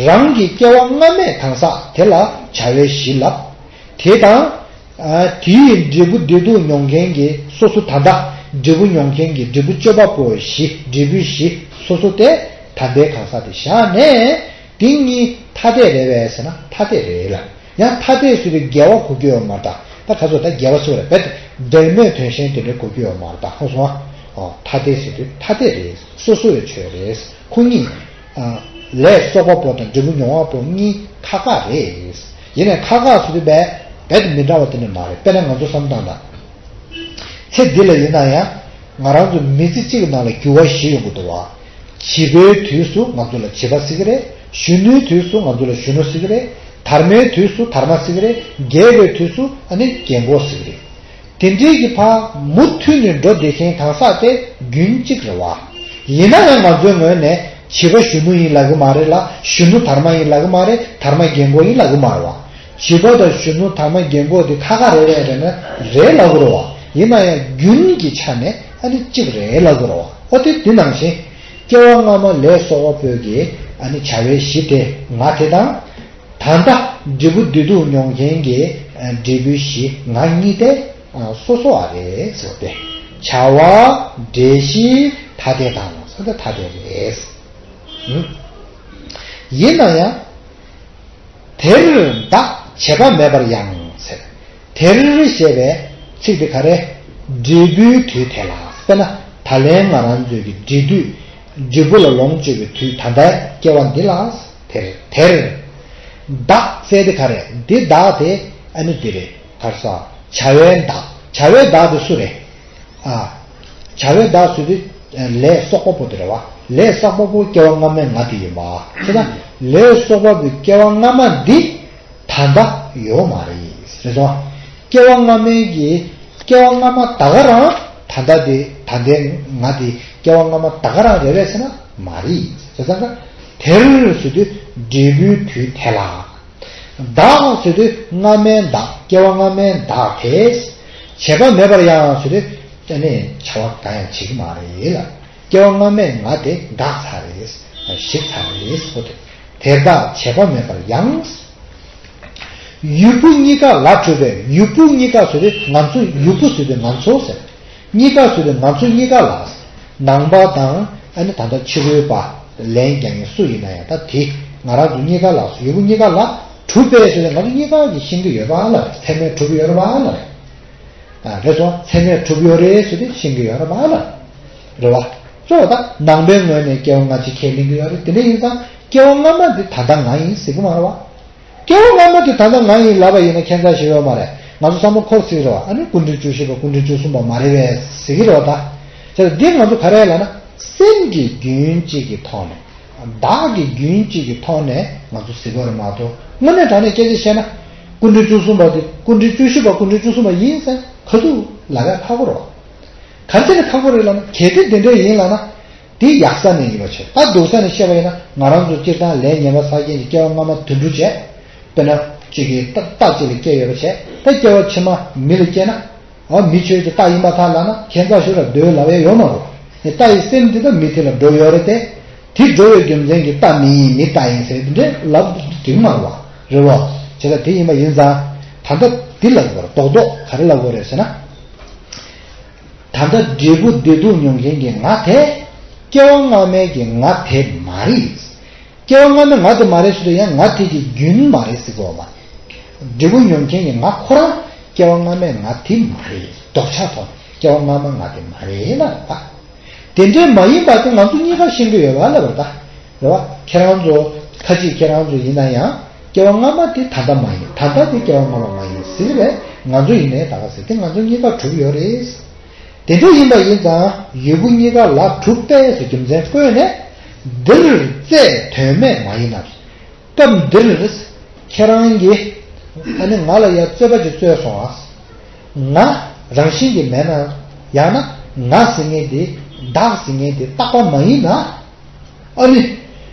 རང་གི་སྐྱེ་བ་སྔ་མའི་གང་ཟག་དེ་ལ་བྱ་བའི་གཞི་ལབ། དེ་དང་། ཨ། དེའི་འབྲས་བུ་བདེ་སྡུག་མྱོང་མཁན་གྱི་སོ་སོ་ད་ལྟ་འབྲས་བུ་མྱོང་མཁན་གྱི་འབྲས་བུ་སྤྱོད་པ་པོའི་གཞི། འབྲས་བུའི་གཞི་སོ་སོ་དེ་ད་ལྟའི་གང་ཟག་དེ་བཞག་ནས་དེ་གཉིས་ཐ་དད་རེད་པས་ཟེར་ན་ཐ་དད་རེད་ལ། ཡང་ཐ་དད་ཟེར་དུས་འགལ་བ་གོ་རྒྱུ་ཡོད་མ་རེད་ད། ད་ག་ཚོད་ད་འགལ་བ་ཟེར་བ་རེད་པས། འབྲེལ་མེད་དོན་གཞན་དེ་འདྲའི་གོ་རྒྱུ་ཡོད་མ་རེད་ད། ཧ་སོང་ཨ། ཨོ། ཐ་དད་ཟེར་དུས་ཐ་དད་རེད། སོ་སོ་བའི་ཆོས་རེད། ཁོ་གཉིས། ཨ། ལས་གསོག་པ་པོ་དང་འབྲས་བུ་མྱོང་བ་པོ་གཉིས་ཁག་ཁག་རེད། ཡིན་ནའི་ཁག་ཁག་ཟེར་དུས་རྦད་རྦད་དེ་མི་འདྲ་བ་དེ་འདྲ་མ་རེད། དཔེར་ན་ང་ཚོ་བསམ་བཏང་དང་། ཚེ་འདི་ལ་ཡིན་ན་ཡང་ང་རང་ཚོ་མི་ཚེ་གཅིག་གི་ནང་ལ་འགྱུར་བ་བཞི་ཡོང་གི་འདུག་བ། བྱིས་པའི་དུས་སུ་ང་ཚོ་ལ་བྱིས་པ་ཟེར་གི་རེད། གཞོན་ནུའི་དུས་སུ་ང་ཚོ་ལ་གཞོན་ནུ་ཟེར་གི་རེད། དར་མའི་དུས་སུ་དར་མ་ཟེར་གི་རེད། རྒས་པའི་དུས་སུ་ཨ་ནི་རྒན་གོག་ཟེར་གི་རེད། དེ་འདྲའི་གི་ཕར་མུ་མཐུད་ནས་འགྲོ་བསྡད་མཁན་གང་ཟག་དེ་རྒྱུན་གཅིག་རེད་བ། ཡིན་ན་ཡང་ང་ཚོའི་ངོས་ནས་བྱིས་པ་གཞོན་ནུ་ཡིན་ལབ་གི་མ་རེད་ལ། གཞོན་ནུ་དར་མ་ཡིན་ལབ་གི་མ་རེད། དར་མ་རྒན་གོག་ཡིན་ལབ་གི་མ་རེད་བ། བྱིས་པ་དང་གཞོན་ནུ་དར་མ་རྒན་གོག་དེ་ཁག་ཁག་རེ་རེ་རེད་ན་རེད་ལབ་གི་རེད་བ། ཡིན་ན་ཡང་རྒྱུན་གྱི་ཆ་ནས་ཨ་ནི་གཅིག་རེད་ལབ་གི་རེད་བ། ཨོ་དེ་དེ་ནང་བཞིན་སྐྱེ་བ་སྔ་མ་ལས་གསོག་པ་པོའི་གི་ཨ་ནི་བྱ་བའི་གཞི་དེ་ང་དེ་དང་། ད་ལྟ་འབྲས་བུ་བདེ་སྡུག་མྱོང་མཁན་གྱི་འབྲས་བུའི་གཞི་ང་གཉིས་དེ་སོ་སོ་བ་རེད་ཟེར་བ་དེ། བྱ་བ་འབྲས་གཞི་ཐ་དད་དང་ཟེར་ཏེ་ཐ་དད་རེད། ཡིན་ན་ཡང་། དེར་བདག་བྱེད་པ་མེད་པར་ཡང་ཟེར། དེར་ཞེས་པའི་ཚིག་དེ་ག་རེ། འབྲས་བུའི་དུས་དེ་ལ། དཔེར་ན་ད་ལན་ང་རང་ཚོའི་གི་འབྲས་དུས། འབྲས་བུ་ལ་ལོངས་སྤྱོད་པའི་དུས་ད་ལྟའི་སྐྱེ་བ་འདི་ལ། དེར་དེར། བདག་ཟེར་དེ་ག་རེ། འདི་བདག་དེ་ཨ་ནི་འདི་རེད། ག་རེ་ཟེར། བྱ་བའི་བདག་བྱ་བའི་བདག་དེ་སུ་རེད། ཨ། བྱ་བའི་བདག་ཟེར་དུས་ལས་གསོག་པ་པོ་དེ་རེད་བ། ལས་བསགས་པ་པོ་སྐྱེ་བ་སྔ་མའི་ང་དེ་ཡིན་པ། བྱས་ན་ལས་གསོག་པ་པོའི་སྐྱེ་བ་སྔ་མ་འདི་ད་ལྟ་ཡོད་མ་རེད། རེད་སོང་། སྐྱེ་བ་སྔ་མའི་གི་སྐྱེ་བ་སྔ་མ་ད་ག་རང་ད་ལྟ་དེ་ད་ལྟའི་ང་དེ་སྐྱེ་བ་སྔ་མ་ད་ག་རང་རེད་པས་ཟེར་ན་མ་རེད། བྱས་ཙང་ཀ་དེར་ཟེར་དུས་འབྲས་བུའི་དུས་དེ་ལ། བདག་ཟེར་དུས་སྔ་མའི་བདག་སྐྱེ་བ་སྔ་མའི་བདག་དེ། བྱེད་པ་མེད་པར་ཡང་ཟེར་དུས་ཨ་ནི་བྱ་བ་གང་ཡང་བྱེད་ཀྱི་མ་རེད་ལ། སྐྱེ་བ་སྔ་མའི་ང་དེ་འགག་ཚར་རེད། ཞིག་ཚར་རེད་ཟེར་དུས་དེར་བདག་བྱེད་པ་མེད་པར་ཡང་། ཡུལ་བུ་གཉིས་ཀ་ལ་གྲུབ་པའི་ཡུལ་བུ་གཉིས་ཀ་ཟེར་དུས་ང་ཚོ་ཡུལ་བུ་ཟེར་དུས་ང་ཚོ་ཟེར། གཉིས་ཀ་ཟེར་དུས་ང་ཚོ་གཉིས་ཀ་ལ། ནང་པ་དང་ཨ་ནི་ད་ལྟ་ཕྱི་རོལ་པ་ལན་རྒྱག་མཁན་སུ་ཡིན་ན་ཡང་ད་དེ་ང་རང་ཚོ་གཉིས་ཀ་ལ་ཡུལ་བུ་གཉིས་ཀ་ལ་གྲུབ་པས་ཟེར་ཏེ་ང་ཚོ་གཉིས་ཀ་གིས་ཤེས་ཀྱི་ཡོད་པ་ལ་ཚད་མས་གྲུབ་ཡོད་རེད་པ་ལ། ཨ་རེད་སོང་ཚད་མས་གྲུབ་ཡོད་རེད་ཟེར་ཏེ་ཤེས་ཀྱི་ཡོད་རེད་པ་ལ། རེད་བ། ཅོ་ད་ནང་པའི་ངོས་ནས་སྐྱེ་བ་སྔ་ཕྱི་ཁས་ལེན་གྱི་ཡོད་རེད། དེ་འདྲ་ཡིན་ཙང་སྐྱེ་བ་སྔ་མ་འདི་ད་ལྟ་ང་ཡིན་ཟེར་གྱི་མ་རེད་བ། སྐྱེ་བ་སྔ་མ་དེ་ད་ལྟ་ང་ཡིན་ལབ་པ་ཡིན་ན་ཁྱད་མཚར་ཞིག་ཡོད་མ་རེད། ང་ཚོ་བསམ་བློ་འཁོར་སྲིད་རེད་བ། ཨ་ནི་སྐུ་ཕྲེང་བཅུ་བཞི་པ་སྐུ་ཕྲེང་བཅུ་གསུམ་པ་མ་རེད་པས་ཟེར་གྱི་རེད་བ་ད། བྱས་ཙང་འདི་ང་ཚོ་ག་རེ་ལབ་ན་སེམས་ཀྱི་རྒྱུན་གཅིག་གི་ཐོག་ནས། བདག་གི་རྒྱུན་གཅིག་གི་ཐོག་ནས་ང་ཚོ་གཟིགས་དགོས་རེད་མ་གཏོགས། དངོས་གནས་དྲང་གནས་སྐད་ཆ་བཤད་ན། སྐུ་ཕྲེང་བཅུ་གསུམ་པ་དེ་སྐུ་ཕྲེང་བཅུ་བཞི་པ་སྐུ་ཕྲེང་བཅུ་གསུམ་པ་ཡིན་ཟེར་ག་ཚོད་ལབ་ཡ་ཁག་པོ་རེད་བ། ག་རེ་བྱས་ནས་ཁག་པོ་རེད་ལབ་ན། གལ་ཏེ་དེ་འདྲ་ཡིན་ལབ་ན། དེ་ཡག་ས་ནས་ཡིན་པ་བྱས། ད་སྡུག་ས་ནས་བཤད་པ་ཡིན་ན། ང་རང་ཚོ་སྤྱིར་བཏང་ལས་ངན་པ་བསགས་མཁན་གྱི་སྐྱེ་བ་སྔ་མ་དུད་འགྲོ་བྱས། དཔེར་ན་གཅིག་གིས་རྟ་རྟ་གཅིག་ལ་སྐྱེས་ཡོད་པ་བྱས། ད་སྐྱེ་བ་ཕྱི་མ་མི་ལ་སྐྱེས་ན། ཨ་མི་ཁྱོད་ཀྱི་རྟ་ཡིན་པར་ཐལ་ལབ་ན་ཁྱད་མཚར་ཞིག་ལ་འདོད་ལབ་ཡ་ཡོད་མ་རེད། རྟ་ཡི་སེམས་འདི་ད་མི་དེ་ལ་འགྲོ་ཡོད་རེད་དེ། དེ་འགྲོ་བའི་རྒྱུ་མཚན་གྱིས་རྟ་མི་ཡིན་མི་རྟ་ཡིན་ཟེར་དེ་འདྲའི་ལབ་འགྲིག་མ་རེད་བ། རེད་བ། བྱས་ཙང་དེ་ཡིན་པ་ཡིན་ཙང་། ད་ལྟ་འདི་ལབ་དགོས་རེད། རྡོག་རྡོག་ག་རེ་ལབ་དགོས་རེད་ཟེར་ན། ད་ལྟ་འབྲས་བུ་བདེ་སྡུག་མྱོང་མཁན་གྱི་ང་དེ། སྐྱེ་བ་སྔ་མའི་གི་ང་དེ་མ་རེད། སྐྱེ་བ་སྔ་མའི་ང་དེ་མ་རེད་ཟེར་དུས་ཡང་ང་དེ་གི་རྒྱུན་མ་རེད་ཟེར་དགོས་པ། འབྲས་བུ་མྱོང་མཁན་གྱི་ང་ཁོ་རང་སྐྱེ་བ་སྔ་མའི་ང་དེ་མ་རེད། ལྡོག་ཆ་ཐོག་ནས་སྐྱེ་བ་སྔ་མ་ང་དེ་མ་རེད་ལབ་པ། དེ་འདྲའི་མ་ཡིན་པ་དེ་ང་ཚོ་གཉིས་ཀ་ཤེས་ཀྱི་ཡོད་པ་ལབ་པ་ད། རེད་བ། ཁྱེད་རང་ཚོ་ཁ་ཅིག་ཁྱེད་རང་ཚོ་ཡིན་ན་ཡང་སྐྱེ་བ་སྔ་མ་དེ་ད་ལྟ་མ་ཡིན། ད་ལྟ་དེ་སྐྱེ་བ་སྔ་མ་མ་ཡིན་ཟེར་བས། ང་ཚོ་ཡིན་ནའི་ད་ག་ཟེར་དེ་ང་ཚོ་གཉིས་ཀ་གྲུབ་ཡོད་རེད། དེ་འདྲ་ཡིན་པ་ཡིན་ཙང་ཡོད་རྒུ་གཉིས་ཀ་ལ་གྲུབ་པས་ཟེར་རྒྱུ་མཚན་བཀོད་ནས། འདིར་རྩད་དོན་མེད་མ་ཡིན་ནམ། སྐབས་འདིར་ཁྱེད་རང་གིས་ཨ་ནི་ང་ལ་ཡ་རྩོད་པ་ཅིག་རྩོད་སོང་ཨ། ང་རང་བཞིན་གྱིས་མེད་ན། ཡང་ན་ང་ཟེར་མཁན་དེ་བདག་ཟེར་མཁན་དེ་རྟག་པ་མ་ཡིན་ན། ཨ་ནི།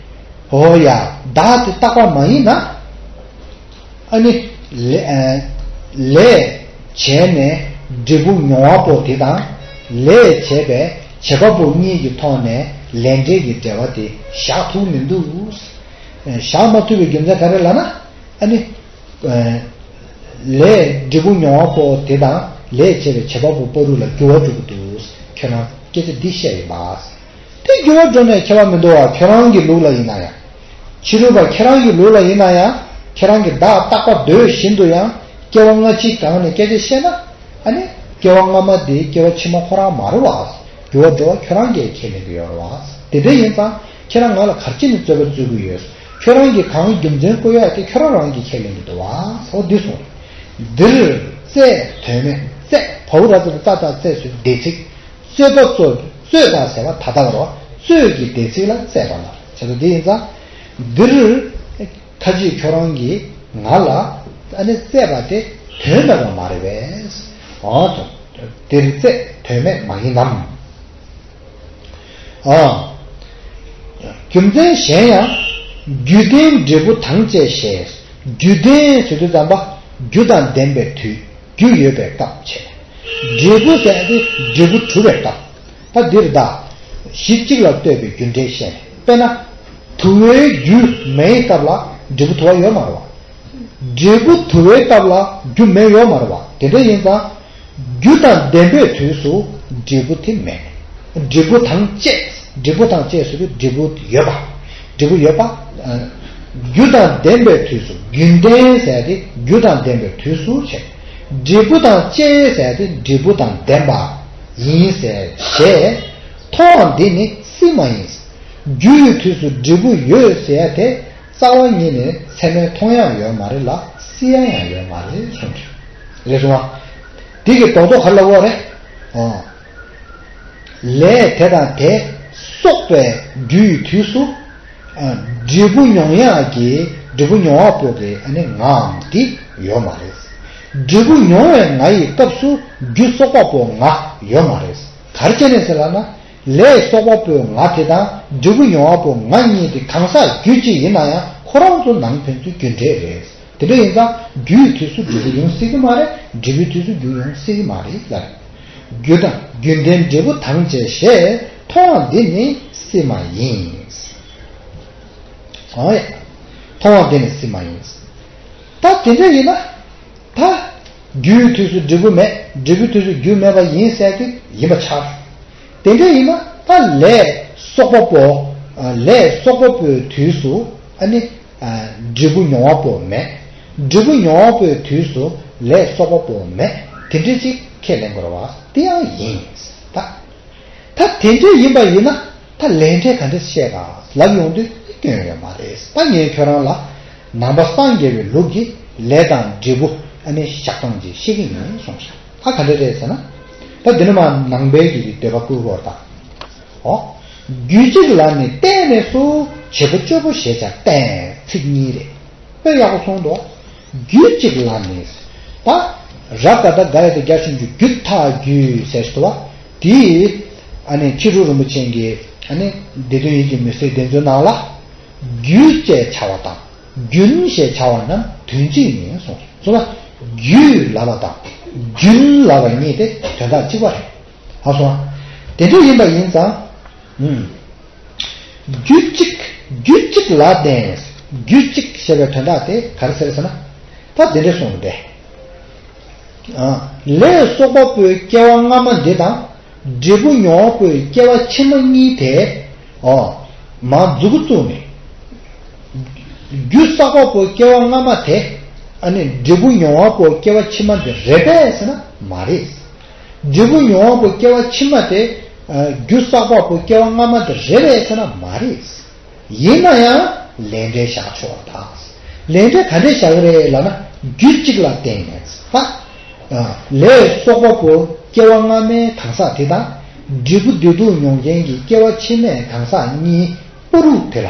འོ་ཡ། བདག་དེ་རྟག་པ་མ་ཡིན་ན། ཨ་ནི། ལས་ཨ་ལས་བྱས་ནས་འབྲས་བུ་མྱོང་བ་པོ་དེ་དང་། ལས་བྱས་པའི་བྱེད་པ་པོ་གཉིས་ཀྱི་ཐོག་ནས་ལས་འབྲས་ཀྱི་འབྲེལ་བ་དེ་བཞག་ཐུབ་མི་འདུག། བཞག་མ་ཐུབ་པའི་རྒྱུ་མཚན་ག་རེ་ལབ་ན། ཨ་ནི། ལས་འབྲས་བུ་མྱོང་བ་པོ་དེ་དང་ལས་བྱས་པའི་བྱེད་པ་པོ་བར་ལ་འགྱུར་བ་འགྲོ་གི་འདུག། ཁྱོད་རང་སྐད་ཆ་འདི་བཤད་ཡིན་པ། དེ་འགྱུར་བ་འགྲོ་ནས་ཁྱད་པར་མི་འདུག་བ། ཁྱོད་རང་གི་ལུགས་ལ་ཡིན་ན་ཡང་། ཕྱི་རོལ་པ་ཁྱེད་རང་གི་ལུགས་ལ་ཡིན་ན་ཡང་། ཁྱེད་རང་གི་བདག་རྟག་པ་འདོད་བཞིན་དུ་ཡང་སྐྱེ་བ་སྔ་ཕྱི་སྒང་ནས་སྐད་ཆ་བཤད་ན། ཨ་ནི། སྐྱེ་བ་སྔ་མ་དེ་སྐྱེ་བ་ཕྱི་མ་ཁོ་རང་མ་རེད་བ། འགྱུར་བ་འགྲོ་བ་ཁྱོད་རང་གིས་ཁས་ལེན་གྱི་ཡོད་རེད་བ། དེ་འདྲ་ཡིན་ཙང་ཁྱེད་རང་ང་ལ་ག་རེ་བྱས་ནས་རྩོད་པ་རྩོད་ཀྱི་ཡོད། ཁྱོད་རང་གིས་གང་རྒྱུ་མཚན་བཀོད་ཡག་དེ་ཁྱོད་རང་རང་གིས་ཁས་ལེན་གྱི་འདུག་བ། འོ་འདི་གསུངས། འདིར་རྩད་དོན་མེད། རྩད་བའོ་ར་ཙ་རྩ་ད་རྩད་ཟེར་བའི་འདས་ཚིག། རྩོད་པ་རྩོད། རྩོད་པ་ཟེར་བ་ད་ལྟ་བ་རེད་བ། རྩོད་ཀྱི་འདས་ཚིག་ལ་རྩད་པ་ལ། བྱས་ཙང་འདི་ཡིན་ཙང་། འདིར། ཁ་ཅིག་ཁྱོད་རང་གིས་ང་ལ་ཨ་ནི་རྩད་པ་དེ་དོན་མེད་པ་མ་རེད་པས། འོ་ད། འདིར་རྩད་དོན་མེད་མ་ཡིན་ནམ། ཨ། རྒྱུ་མཚན་གཞན་ཡང་། རྒྱུ་ལྡན་འབྲས་བུ་དང་བཅས་ཞེས། རྒྱུ་ལྡན་ཟེར་དུས་ཙམ་པ་རྒྱུ་དང་ལྡན་པའི་དུས། རྒྱུ་ཡོད་པའི་སྐབས་བྱས། འབྲས་བུ་ཟེར་ཏེ་འབྲས་བུ་གྲུབ་པའི་སྐབས། ད་འདིར་ད། གཞི་གཅིག་ལ་ལྟོས་པའི་རྒྱུ་འབྲས་བཤད་ནས། དཔེར་ན། དུ་བའི་རྒྱུ་མེད་སྐབས་ལ་འབྲས་བུ་དུ་བ་ཡོད་མ་རེད་བ། འབྲས་བུ་དུ་བའི་སྐབས་ལ་རྒྱུ་མེད་ཡོད་མ་རེད་བ། དེ་འདྲ་ཡིན་ཙང་། རྒྱུ་དང་ལྡན་པའི་དུས་སུ་འབྲས་བུ་དེ་མེད། འབྲས་བུ་དང་བཅས། འབྲས་བུ་དང་བཅས་ཟེར་དུས་འབྲས་བུ་ཡོད་པ། འབྲས་བུ་ཡོད་པ། ཨ། རྒྱུ་དང་ལྡན་པའི་དུས་སུ། རྒྱུ་ལྡན་ཟེར་ཏེ་རྒྱུ་དང་ལྡན་པའི་དུས་སུ་བྱས། འབྲས་བུ་དང་བཅས་ཟེར་ཏེ་འབྲས་བུ་དང་ལྡན་པ་ཡིན་ཟེར་ཞེས། མཐོང་བ་འདི་ནི་སྲིད་མ་ཡིན། རྒྱུ་ཡི་དུས་སུ་འབྲས་བུ་ཡོད་ཟེར་ཏེ། རྩ་བ་ཉིད་ནས་ཚད་མས་མཐོང་ཡང་ཡོད་མ་རེད་ལ། སྲིད་ཡ་ཡང་ཡོད་མ་རེད་གསུངས་ཀྱི། ལགས་སོ། འདི་གི་རྡོག་རྡོག་ག་རེ་ལབ་དགོས་རེད། ཨོ། ལས་དེ་དང་དེ་སོགས་པའི་རྒྱུ་ཡི་དུས་སུ། ཨ། འབྲས་བུ་མྱོང་ཡག་གི་འབྲས་བུ་མྱོང་བ་པོ་གི་ཨ་ནི་ངའམ་དེ་ཡོད་མ་རེད། འབྲས་བུ་མྱོང་བའི་ང་ཡི་སྐབས་སུ་རྒྱུ་སོགས་པ་པོ་ང་ཡོད་མ་རེད། ག་རེ་བྱས་ནས་ཟེར་ལབ་ན། ལས་སོགས་པ་པོའི་ང་དེ་དང་འབྲས་བུ་མྱོང་བ་པོ་ང་གཉིས་དེ་གང་ཟག་རྒྱུད་གཅིག་ཡིན་ན་ཡང་ཁོ་རང་ཚོ་ནང་ཕན་ཚུན་རྒྱུ་འབྲས་རེད། དེ་འདྲ་ཡིན་ཙང་རྒྱུའི་དུས་སུ་འབྲས་བུ་ཡོང་སྲིད་ཀྱི་མ་རེད། འབྲས་བུའི་དུས་སུ་རྒྱུ་ཡོང་སྲིད་ཀྱི་མ་རེད་ལབ། རྒྱུ་དང་རྒྱུ་ལྡན་འབྲས་བུ་དང་བཅས་ཞེས། མཐོང་བ་འདི་ནི་སྲིད་མ་ཡིན། ཨོ་ཡ། མཐོང་བ་འདི་ནི་སྲིད་མ་ཡིན། ད་དེ་འདྲ་ཡིན་ན། ད། རྒྱུའི་དུས་སུ་འབྲས་བུ་མེད། འབྲས་བུའི་དུས་སུ་རྒྱུ་མེད་པ་ཡིན་ཟེར་དེ་ཡིན་པ་ཆགས། དེ་འདྲ་ཡིན་ན་ད་ལས་སོགས་པ་པོ། ལས་སོགས་པ་པོའི་དུས་སུ་ཨ་ནི། འབྲས་བུ་མྱོང་བ་པོ་མེད། འབྲས་བུ་མྱོང་བ་པོའི་དུས་སུ་ལས་སོགས་པ་པོ་མེད། དེ་འདྲ་ཅིག་ཁས་ལེན་དགོས་རེད་བ། དེ་ཡང་ཡིན། ད། ད་དེ་འདྲ་ཡིན་པ་ཡིན་ན། ད་ལས་འབྲས་ག་འདྲ་བཤད་ག་ལབ་ཡོང་དུས་སྐྱོན་ཡོད་མ་རེད། ད་ངས་ཁྱོད་རང་ལ་ནང་པ་སངས་རྒྱས་པའི་ལུགས་ཀྱི་ལས་དང་འབྲས་བུ་ཨ་ནི་བཞག་སྟངས་ཅིག་བཤད་ཀྱི་ཡིན་གསུངས་ཤག་ད་ག་འདྲ་རེད་ཟེར་ན། ད་འདི་ནི་མ་ནང་པའི་གི་འདོད་པ་བསྐུལ་བར་དང་། ཨོ། རྒྱུད་གཅིག་ལ་ནི་བརྟེན་ནས་སུ། བྱེད་པ་སྤྱོད་པོ་ཞེས་བྱ་བརྟེན། ཚིག་གཉིས་རེད། དཔེ་ཡག་པོ་གསུངས་འདུག་རྒྱུད་གཅིག་ལ་ནི། ད། ར་ག་བཏགས་རྒ་ཡ་བཏགས་རྒྱ་ཞབས་ཀྱུ་རྒྱུད་མཐའ་རྒྱུད་ཟེར་ཞིག་འདུག་བ། དེ། ཨ་ནི་ཕྱི་རོལ་རིན་པོ་ཆེ་གིས་ཨ་ནི་སྡེ་བདུན་ཡིད་ཀྱི་མུན་སེལ་བདེན་རྫུན་ནང་ལ། རྒྱུད་ཅེས་བྱ་བ་དང་རྒྱུན་ཞེས་བྱ་བ་རྣམས་དོན་གཅིག་ཡིན་གསུངས། གསུངས་ལ། རྒྱུད་ལབ་པ་དང་རྒྱུན་ལབ་པ་གཉིས་དེ་དོན་དག་གཅིག་པ་རེད། ཧ་སོང་ཨ། དེ་འདྲ་ཡིན་པ་ཡིན་ཙང་། ཨུམ། རྒྱུད་གཅིག་རྒྱུད་གཅིག་ལ་བརྟེན། རྒྱུད་གཅིག་ཞེས་པའི་དོན་དག་དེ་ག་རེ་ཟེར་ཟེར་ན། ད་འདི་འདྲ་གསུངས་ཏེ། ཨ། ལས་གསོག་པ་པོའི་སྐྱེ་བ་སྔ་མ་འདི་དང་། འབྲས་བུ་མྱོང་བ་པོའི་སྐྱེ་བ་ཕྱི་མ་གཉིས་དེ། ཨོ། མ་མཛུ་གུ་བཙུགས་ནས། རྒྱུ་བསགས་པ་པོའི་སྐྱེ་བ་སྔ་མ་དེ། ཨ་ནི་འབྲས་བུ་མྱོང་བ་པོའི་སྐྱེ་བ་ཕྱི་མ་འདི་རེད་པས་ཟེར་ན་མ་རེད། འབྲས་བུ་མྱོང་བ་པོ་སྐྱེ་བ་ཕྱི་མ་དེ། རྒྱུ་བསགས་པ་པོ་སྐྱེ་བ་སྔ་མ་དེ་རེད་པས་ཟེར་ན་མ་རེད། ཡིན་ན་ཡང་ལས་འབྲས་བཞག་ཆོག་པ་དང་། ལས་འབྲས་ག་འདྲས་བཞག་གི་རེད་ལབ་ན་རྒྱུད་གཅིག་ལ་བརྟེན་ནས་ད། ལས་གསོག་པ་པོ་སྐྱེ་བ་སྔ་མའི་གང་ཟག་དེ་དང་། འབྲས་བུ་བདེ་སྡུག་མྱོང་མཁན་གྱི་སྐྱེ་བ་ཕྱི་མའི་གང་ཟག་གཉིས་པོ་རུ་དེ་ལ།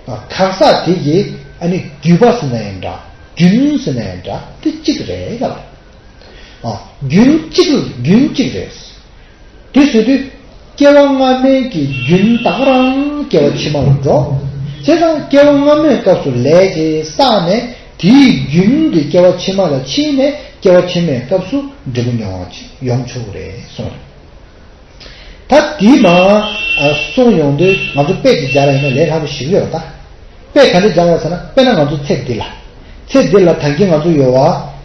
གང་ཟག་དེ་གི་ཨ་ནི་རྒྱུད་པ་ཟེར་ན་ཡང་འདྲ། རྒྱུན་ཟེར་ན་ཡང་འདྲ། དེ་གཅིག་རེད་ལབ། ཨ། རྒྱུན་གཅིག་རྒྱུན་གཅིག་རེད། དེ་ཟེར་དུས། སྐྱེ་བ་སྔ་མའི་གི་རྒྱུན་ད་ག་རང་སྐྱེ་བ་ཕྱི་མ་ལ་འགྲོ། བྱས་ཙང་སྐྱེ་བ་སྔ་མའི་སྐབས་སུ་ལས་ཅིག་བསགས་ནས་དེའི་རྒྱུན་དེ་སྐྱེ་བ་ཕྱི་མ་ལ་ཕྱིན་ནས་སྐྱེ་བ་ཕྱི་མའི་སྐབས་སུ་འབྲས་བུ་མྱོང་བ་ཅིག་ཡོང་ཆོག་གི་རེད་གསུངས། ད་དེ་མ་གསུངས་ཡོང་དུས་ང་ཚོ་དཔེ་ཅིག་སྦྱར་ཡིན་ན་ལས་སླ་པོ་ཞིག་ཡོད་རེད་ད། དཔེ་ག་འདྲ་སྦྱར་ཡོད་ཟེར་ན། དཔེར་ན་ང་ཚོ་ཚེ་འདི་ལ། ཚེ་འདི་ལ་ད་གིན་ང་ཚོ་ཡོད་པ།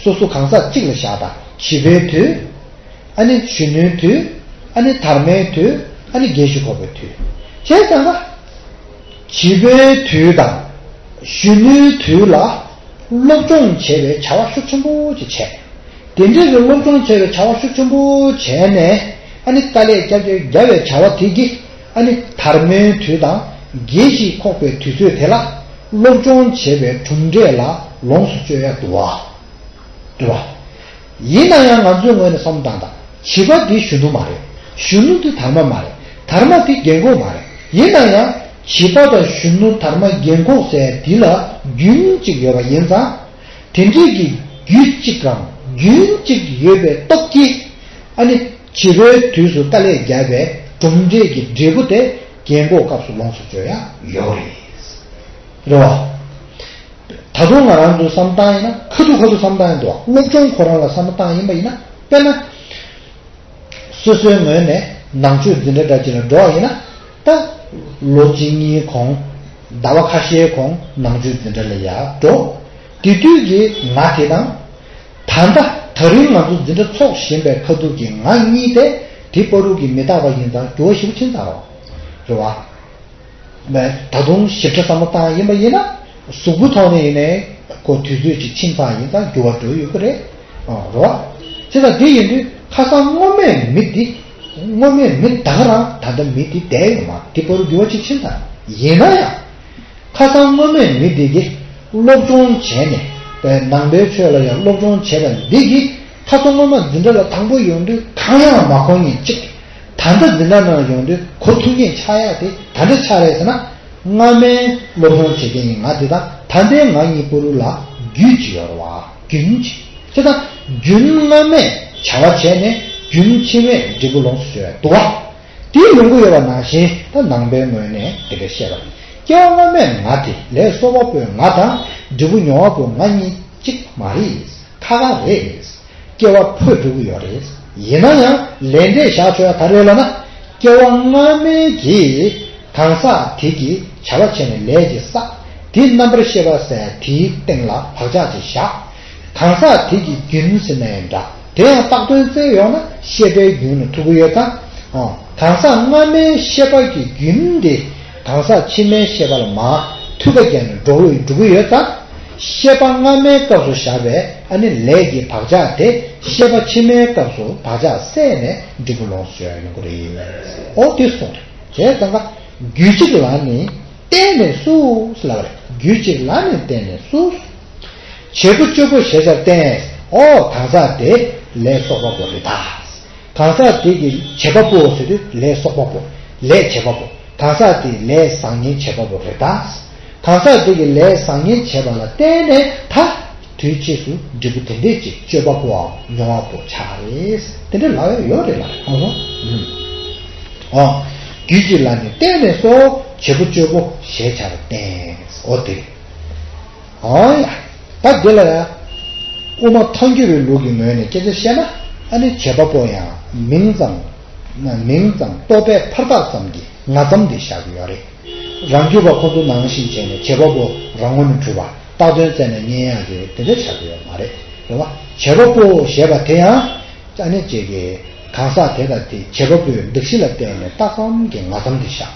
སོ་སོ་གང་ཟག་གཅིག་ལ་བཞག་དང་། བྱིས་པའི་དུས། ཨ་ནི་གཞོན་ནུའི་དུས། ཨ་ནི་དར་མའི་དུས། ཨ་ནི་རྒས་ཤིང་འཁོགས་པའི་དུས། བྱས་ཙང་ན། བྱིས་པའི་དུས་དང་། གཞོན་ནུའི་དུས་ལ། སློབ་སྦྱོང་བྱེད་པའི་བྱ་བ་ཤུགས་ཆེན་པོ་ཅིག་བྱས། དེ་འདྲའི་གི་སློབ་སྦྱོང་བྱེད་པའི་བྱ་བ་ཤུགས་ཆེན་པོ་བྱས་ནས། ཨ་ནི་དཀའ་ལས་བརྒྱབ་བརྒྱབ་བརྒྱབ་པའི་བྱ་བ་དེ་གིས། ཨ་ནི་དར་མའི་དུས་དང་། རྒས་ཤིང་འཁོགས་པའི་དུས་ཚོད་དེ་ལ། སློབ་སྦྱོང་བྱེད་པའི་གྲུབ་འབྲས་ལ་ལོངས་སུ་སྤྱོད་ཡ་འདུག་བ། འདུག་བ། ཡིན་ན་ཡང་ང་ཚོའི་ངོས་ནས་བསམ་བློ་བཏང་དང་། བྱིས་པ་འདི་གཞོན་ནུ་མ་རེད། གཞོན་ནུ་འདི་དར་མ་མ་རེད། དར་མ་འདི་རྒས་འཁོགས་མ་རེད། ཡིན་ན་ཡང་བྱིས་པ་དང་གཞོན་ནུ་དར་མ་རྒས་འཁོགས་ཟེར་འདི་ལ་རྒྱུན་གཅིག་ཡོད་པ་ཡིན་ཙང་། དེ་འདྲའི་གི་རྒྱུད་གཅིག་གམ་རྒྱུན་གཅིག་ཡོད་པའི་སྟོབས་ཀྱིས། ཨ་ནི་བྱིས་པའི་དུས་སུ་དཀའ་ལས་བརྒྱབ་པའི་གྲུབ་འབྲས་ཀྱི་འབྲས་བུ་དེ་རྒས་འཁོགས་སྐབས་སུ་ལོངས་སུ་སྤྱོད་ཡ་ཡོད་རེད། རེད་བ། ད་དུང་ང་རང་ཚོ་བསམ་བཏང་ཡིན་ན། ཁ་ཐུག་ཁ་ཐུག་བསམ་བཏང་ཡིན་འདུག་སློབ་སྦྱོང་ཁོ་རང་ལ་བསམ་བཏང་ཡིན་པ་ཡིན་ན། དཔེར་ན། སོ་སོའི་ངོས་ནས་ནང་ཆོས་འཛིན་གྲྭ་འདྲ་ཅིག་ལ་འགྲོ་བ་ཡིན་ན། ད་ལོ་གཅིག་གཉིས་གོང་། ཟླ་བ་ཁ་ཤས་གོང་ནང་ཆོས་འཛིན་གྲྭ་ལ་ཡར་འགྲོ། དེ་དུས་ཀྱི་ང་དེ་དང་། ད་ལྟ་དེ་རིང་ང་ཚོ་འཛིན་གྲྭ་ཚོགས་བཞིན་པའི་ཁ་ཐུག་གི་ང་གཉིས་དེ། དེ་བར་དུ་གི་མི་རྟག་པ་ཡིན་ཙང་འགྱུར་བ་ཞེ་པོ་ཕྱིན་ཚར་རོ། རེད་བ། ད་དུང་ཞིབ་ཕྲ་བསམ་བློ་བཏང་ཡིན་པ་ཡིན་ན། གཟུགས་པོའི་ཐོག་ནས་ཡིན་ནའི་ཁོ་དུས་ཚོད་ཅིག་ཕྱིན་ཚར་ཡིན་ཙང་འགྱུར་བ་འགྲོ་ཡོད་ཀྱི་རེད། ཨོ་རེད་བ། བྱས་ཙང་དེ་ཡིན་དུས་ཁ་སང་སྔོན་མའི་མི་འདི། སྔོན་མའི་མི་ད་ག་རང་ད་ལྟ་མི་འདི་བསྡད་ཡོད་མ་རེད། དེ་བར་དུ་འགྱུར་བ་ཅིག་ཕྱིན་ཚར། ཡིན་ན་ཡང་། ཁ་སང་སྔོན་མའི་མི་དེ་གིས་སློབ་སྦྱོང་བྱས་ནས། ནང་པའི་ཆོས་ལ་ཡང་སློབ་སྦྱོང་བྱས་པ་འདི་གིས་ཁ་སང་སྔོན་མ་འཛིན་གྲྭ་ལ་དང་པོ་ཡོང་དུས་གང་ཡང་མ་གོ་མཁན་གཅིག་ད་ལྟ་འཛིན་གྲྭ་ནང་ཡོང་དུས་གོ་ཐུབ་མཁན་ཆགས་ཡ་དེ་ག་འདྲ་ཆགས་རེད་ཟེར་ན། སྔ་མའི་སློབ་སྦྱོང་བྱེད་མཁན་ཡིན་ང་དེ་དང་ད་ལྟའི་ང་གཉིས་བར་དུ་ལ་རྒྱུད་ཅིག་ཡོད་རེད་བ། རྒྱུན་ཅིག་བྱས་ཙང་རྒྱུན་སྔ་མས་བྱ་བ་བྱས་ནས་རྒྱུན་ཕྱི་མས་འབྲས་བུ་ལོངས་སུ་སྤྱོད་ཡ་འདུག་བ། དེ་ཡོང་གི་ཡོད་པ་ནང་བཞིན་ད་ནང་པའི་ངོས་ནས་དེ་འདྲ་བཤད་པ་རེད། སྐྱེ་བ་སྔ་མའི་ང་དེ་ལས་གསོག་པ་པོའི་ང་དང་འབྲས་བུ་མྱོང་བ་པོའི་ང་གཉིས་གཅིག་མ་རེད། ཁ་ཁ་རེད། སྐྱེ་བ་འཕོས་འགྲོ་གི་ཡོད་རེད། ཡིན་ན་ཡང་ལས་འབྲས་བཞག་ཆོག་ཡ་ག་རེ་ལབ་ན། སྐྱེ་བ་སྔ་མའི་གི་གང་ཟག་དེ་གིས་བྱ་བ་བྱས་ནས་ལས་ཀྱི་བསགས། དེ་རྣམ་པར་ཤེས་པ་ཟེར་དེའི་སྟེང་ལ་བག་ཆགས་ཅིག་བཞག་གང་ཟག་དེ་གི་རྒྱུན་ཟེར་ན་ཡང་འདྲ། དེ་ཡང་བཏགས་དོན་བཙལ་ཡོང་ན་ཤེས་པའི་རྒྱུན་ལ་ཐུག་གི་ཡོད་ཙང་། གང་ཟག་སྔ་མའི་ཤེས་པ་གི་རྒྱུན་དེ་གང་ཟག་ཕྱི་མའི་ཤེས་པ་ལ་མར་མཐུད་པ་བརྒྱབ་ནས་འགྲོ་འགྲོ་གི་ཡོད་ཙང་། ཤེས་པ་སྔ་མའི་སྐབས་སུ་བཞག་པའི་ཨ་ནི་ལས་ཀྱི་བག་ཆགས་དེ་ཤེས་པ་ཕྱི་མའི་སྐབས་སུ་བག་ཆགས་སད་ནས་འབྲས་བུ་ལོངས་སུ་སྤྱོད་ཡ་ཡོང་གི་རེད། ཨོ་དེ་གསུངས་རེད། བྱས་ཙང་ཀ་རྒྱུད་གཅིག་ལ་ནི་བརྟེན་ནས་སུ་ལབ་པ་རེད། རྒྱུད་གཅིག་ལ་ནི་བརྟེན་ནས་སུ། བྱེད་པོ་སྤྱོད་པོ་ཞེས་བྱར་བརྟེན། ཨོ་གང་ཟག་དེ་ལས་བསོག་པ་པོ་རེད་ད། གང་ཟག་དེ་གི་བྱེད་པ་པོ་ཟེར་དུས་ལས་བསོག་པ་པོ། ལས་བྱེད་པ་པོ། གང་ཟག་དེ་ལས་བཟང་ངན་བྱེད་པ་པོ་རེད་ད། གང་ཟག་དེ་གི་ལས་བཟང་ངན་བྱེད་པ་ལ་བརྟེན་ནས་ད་དུས་གཅིག་ཏུ་འབྲས་བུ་དེ་འདྲས་ཀྱི་སྤྱོད་པ་པོའམ་མྱོང་བ་པོ་ཆགས་རེད། དེ་འདྲ་ལབ་ཡ་ཡོད་རེད་ལ་ཁོང་ཚོ། ཨོ། རྒྱུད་གཅིག་ལ་ནི་བརྟེན་ནས་སོ། བྱེད་པོ་སྤྱོད་པོ་ཞེས་བྱར་བརྟེན། ཨོ་དེ། ཨོ་ཡ། ད་འདི་ལ་ཡ། དབུ་མ་ཐལ་འགྱུར་བའི་ལུགས་ཀྱི་ངོས་ནས་སྐད་ཆ་བཤད་ན། ཨ་ནི་བྱེད་པ་པོ་ཡང་མིང་ཙམ། མིང་ཙམ་རྟོག་པའི་ཕར་རྟགས་ཙམ་གྱི་ང་ཙམ་དེ་བཞག་གི་ཡོད་རེད། རང་རྒྱུད་པ་ཁོ་ཚོ་ནང་བཞིན་བྱས་ནས་བྱེད་པ་པོ་རང་ངོས་ནས་གྲུབ་པ་རྟགས་དོན་བཙལ་ནས་རྙེད་ཡག་གི་དེ་འདྲ་བཞག་གི་ཡོད་མ་རེད། རེད་བ། བྱེད་པ་པོ་ཞེས་པ་དེ་ཡང་། ཨ་ནི་ཅིག་གི་གང་ཟག་དེ་དང་དེའི་བྱེད་པ་པོའི་གདགས་གཞི་ལ་བརྟེན་ནས་རྟགས་ཙམ་གྱི་ང་ཙམ་དེ་བཞག་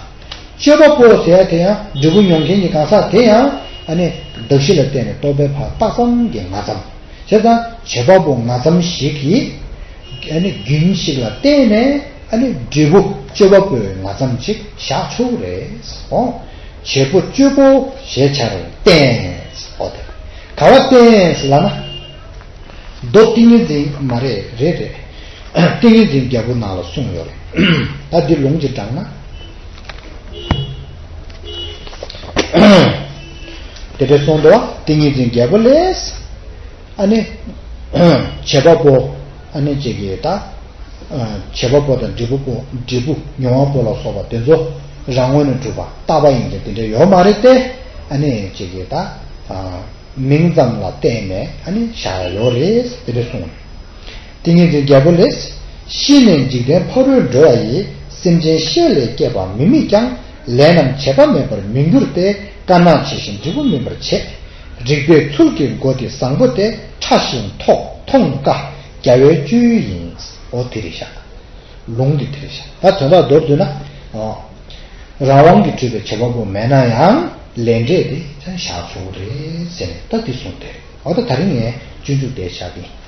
སྤྱོད་པ་པོ་ཟེར་ཡ་དེ་ཡང་འབྲས་བུ་མྱོང་མཁན་གྱི་གང་ཟག་དེ་ཡང་ཨ་ནི་གདགས་གཞི་ལ་བརྟེན་ནས་རྟོག་པའི་ཕར་རྟགས་ཙམ་གྱི་ང་ཙམ། བྱས་ཙང་བྱེད་པ་པོ་ང་ཙམ་ཞིག་གིས་ཨ་ནི་རྒྱུན་ཞིག་ལ་བརྟེན་ནས་ཨ་ནི་འབྲས་བུ་སྤྱོད་པ་པོའི་ང་ཙམ་ཅིག་བཞག་ཆོག་རེད། ཨོ། བྱེད་པོ་སྤྱོད་པོ་ཞེས་བྱར་བརྟེན། ཨོ་དེ། ག་བ་བརྟེན་ལབ་ན། མདོ་ཏིང་ངེ་འཛིན་མ་རེད། རེད་རེད། ཏིང་ངེ་འཛིན་རྒྱལ་པོ་ནང་ལ་གསུངས་ཡོད་རེད། ད་འདི་ལུང་གཅིག་དྲངས་ན། དེ་འདྲ་གསུངས་འདུག་བ། ཏིང་ངེ་འཛིན་རྒྱལ་པོ་ལས། ཨ་ནི། བྱེད་པ་པོ། ཨ་ནི་ཅིག་གིས་ད། བྱེད་པ་པོ་དང་འབྲས་བུ་པོ། འབྲས་བུ་མྱོང་བ་པོ་ལ་སོགས་པ་དེ་ཚོ་རང་ངོས་ནས་གྲུབ་པ་རྟག་པ་ཡིན་གྱི་དེ་འདྲ་ཡོད་མ་རེད་དེ། ཨ་ནི་ཅིག་གིས་ད། མིང་ཙམ་ལ་བརྟེན་ནས་ཨ་ནི་བཞག་ཡ་ཡོད་རེད་དེ་འདྲ་གསུངས། ཏིང་ངེ་འཛིན་རྒྱལ་པོ་ལས། ཤི་ནས་འཇིག་རྟེན་ཕ་རོལ་འགྲོ་བ་ཡི། སེམས་ཅན་ཤེས་ལས་སྐྱེས་པ་མི་དམིགས་ཀྱང་། ལས་རྣམས་བྱེད་པ་མེད་པར་མི་འགྱུར་ཏེ། དཀར་ནག་ཇི་བཞིན་འབྲས་བུ་སྨིན་པར་བྱེད། རིག་པའི་ཚུལ་གྱི་སྒོ་དེ་བཟང་པོ་སྟེ། ཕྲ་ཞིང་མཐོ་མཐོང་དཀའ་རྒྱལ་བའི་སྤྱོད་ཡུལ་ཡིན། འོ་དེ་རེད་ཤག་ལུང་འདི་དེ་རེད་ཤག་ད་དོན་དག་མདོར་བསྡུས་ན། རང་དབང་གིས་གྲུབ་པའི་བྱེད་པ་པོ་མེད་ན་ཡང་ལས་འབྲས་དེ་ཀྱང་བཞག་ཆོག་རེད་ཟེར་ནས་ད་འདི་གསུངས་ཏེ། འོ་ད་ད་རིང་ངས་སྤྱོད་འཇུག་དེ་བཞག་གི་ཡིན།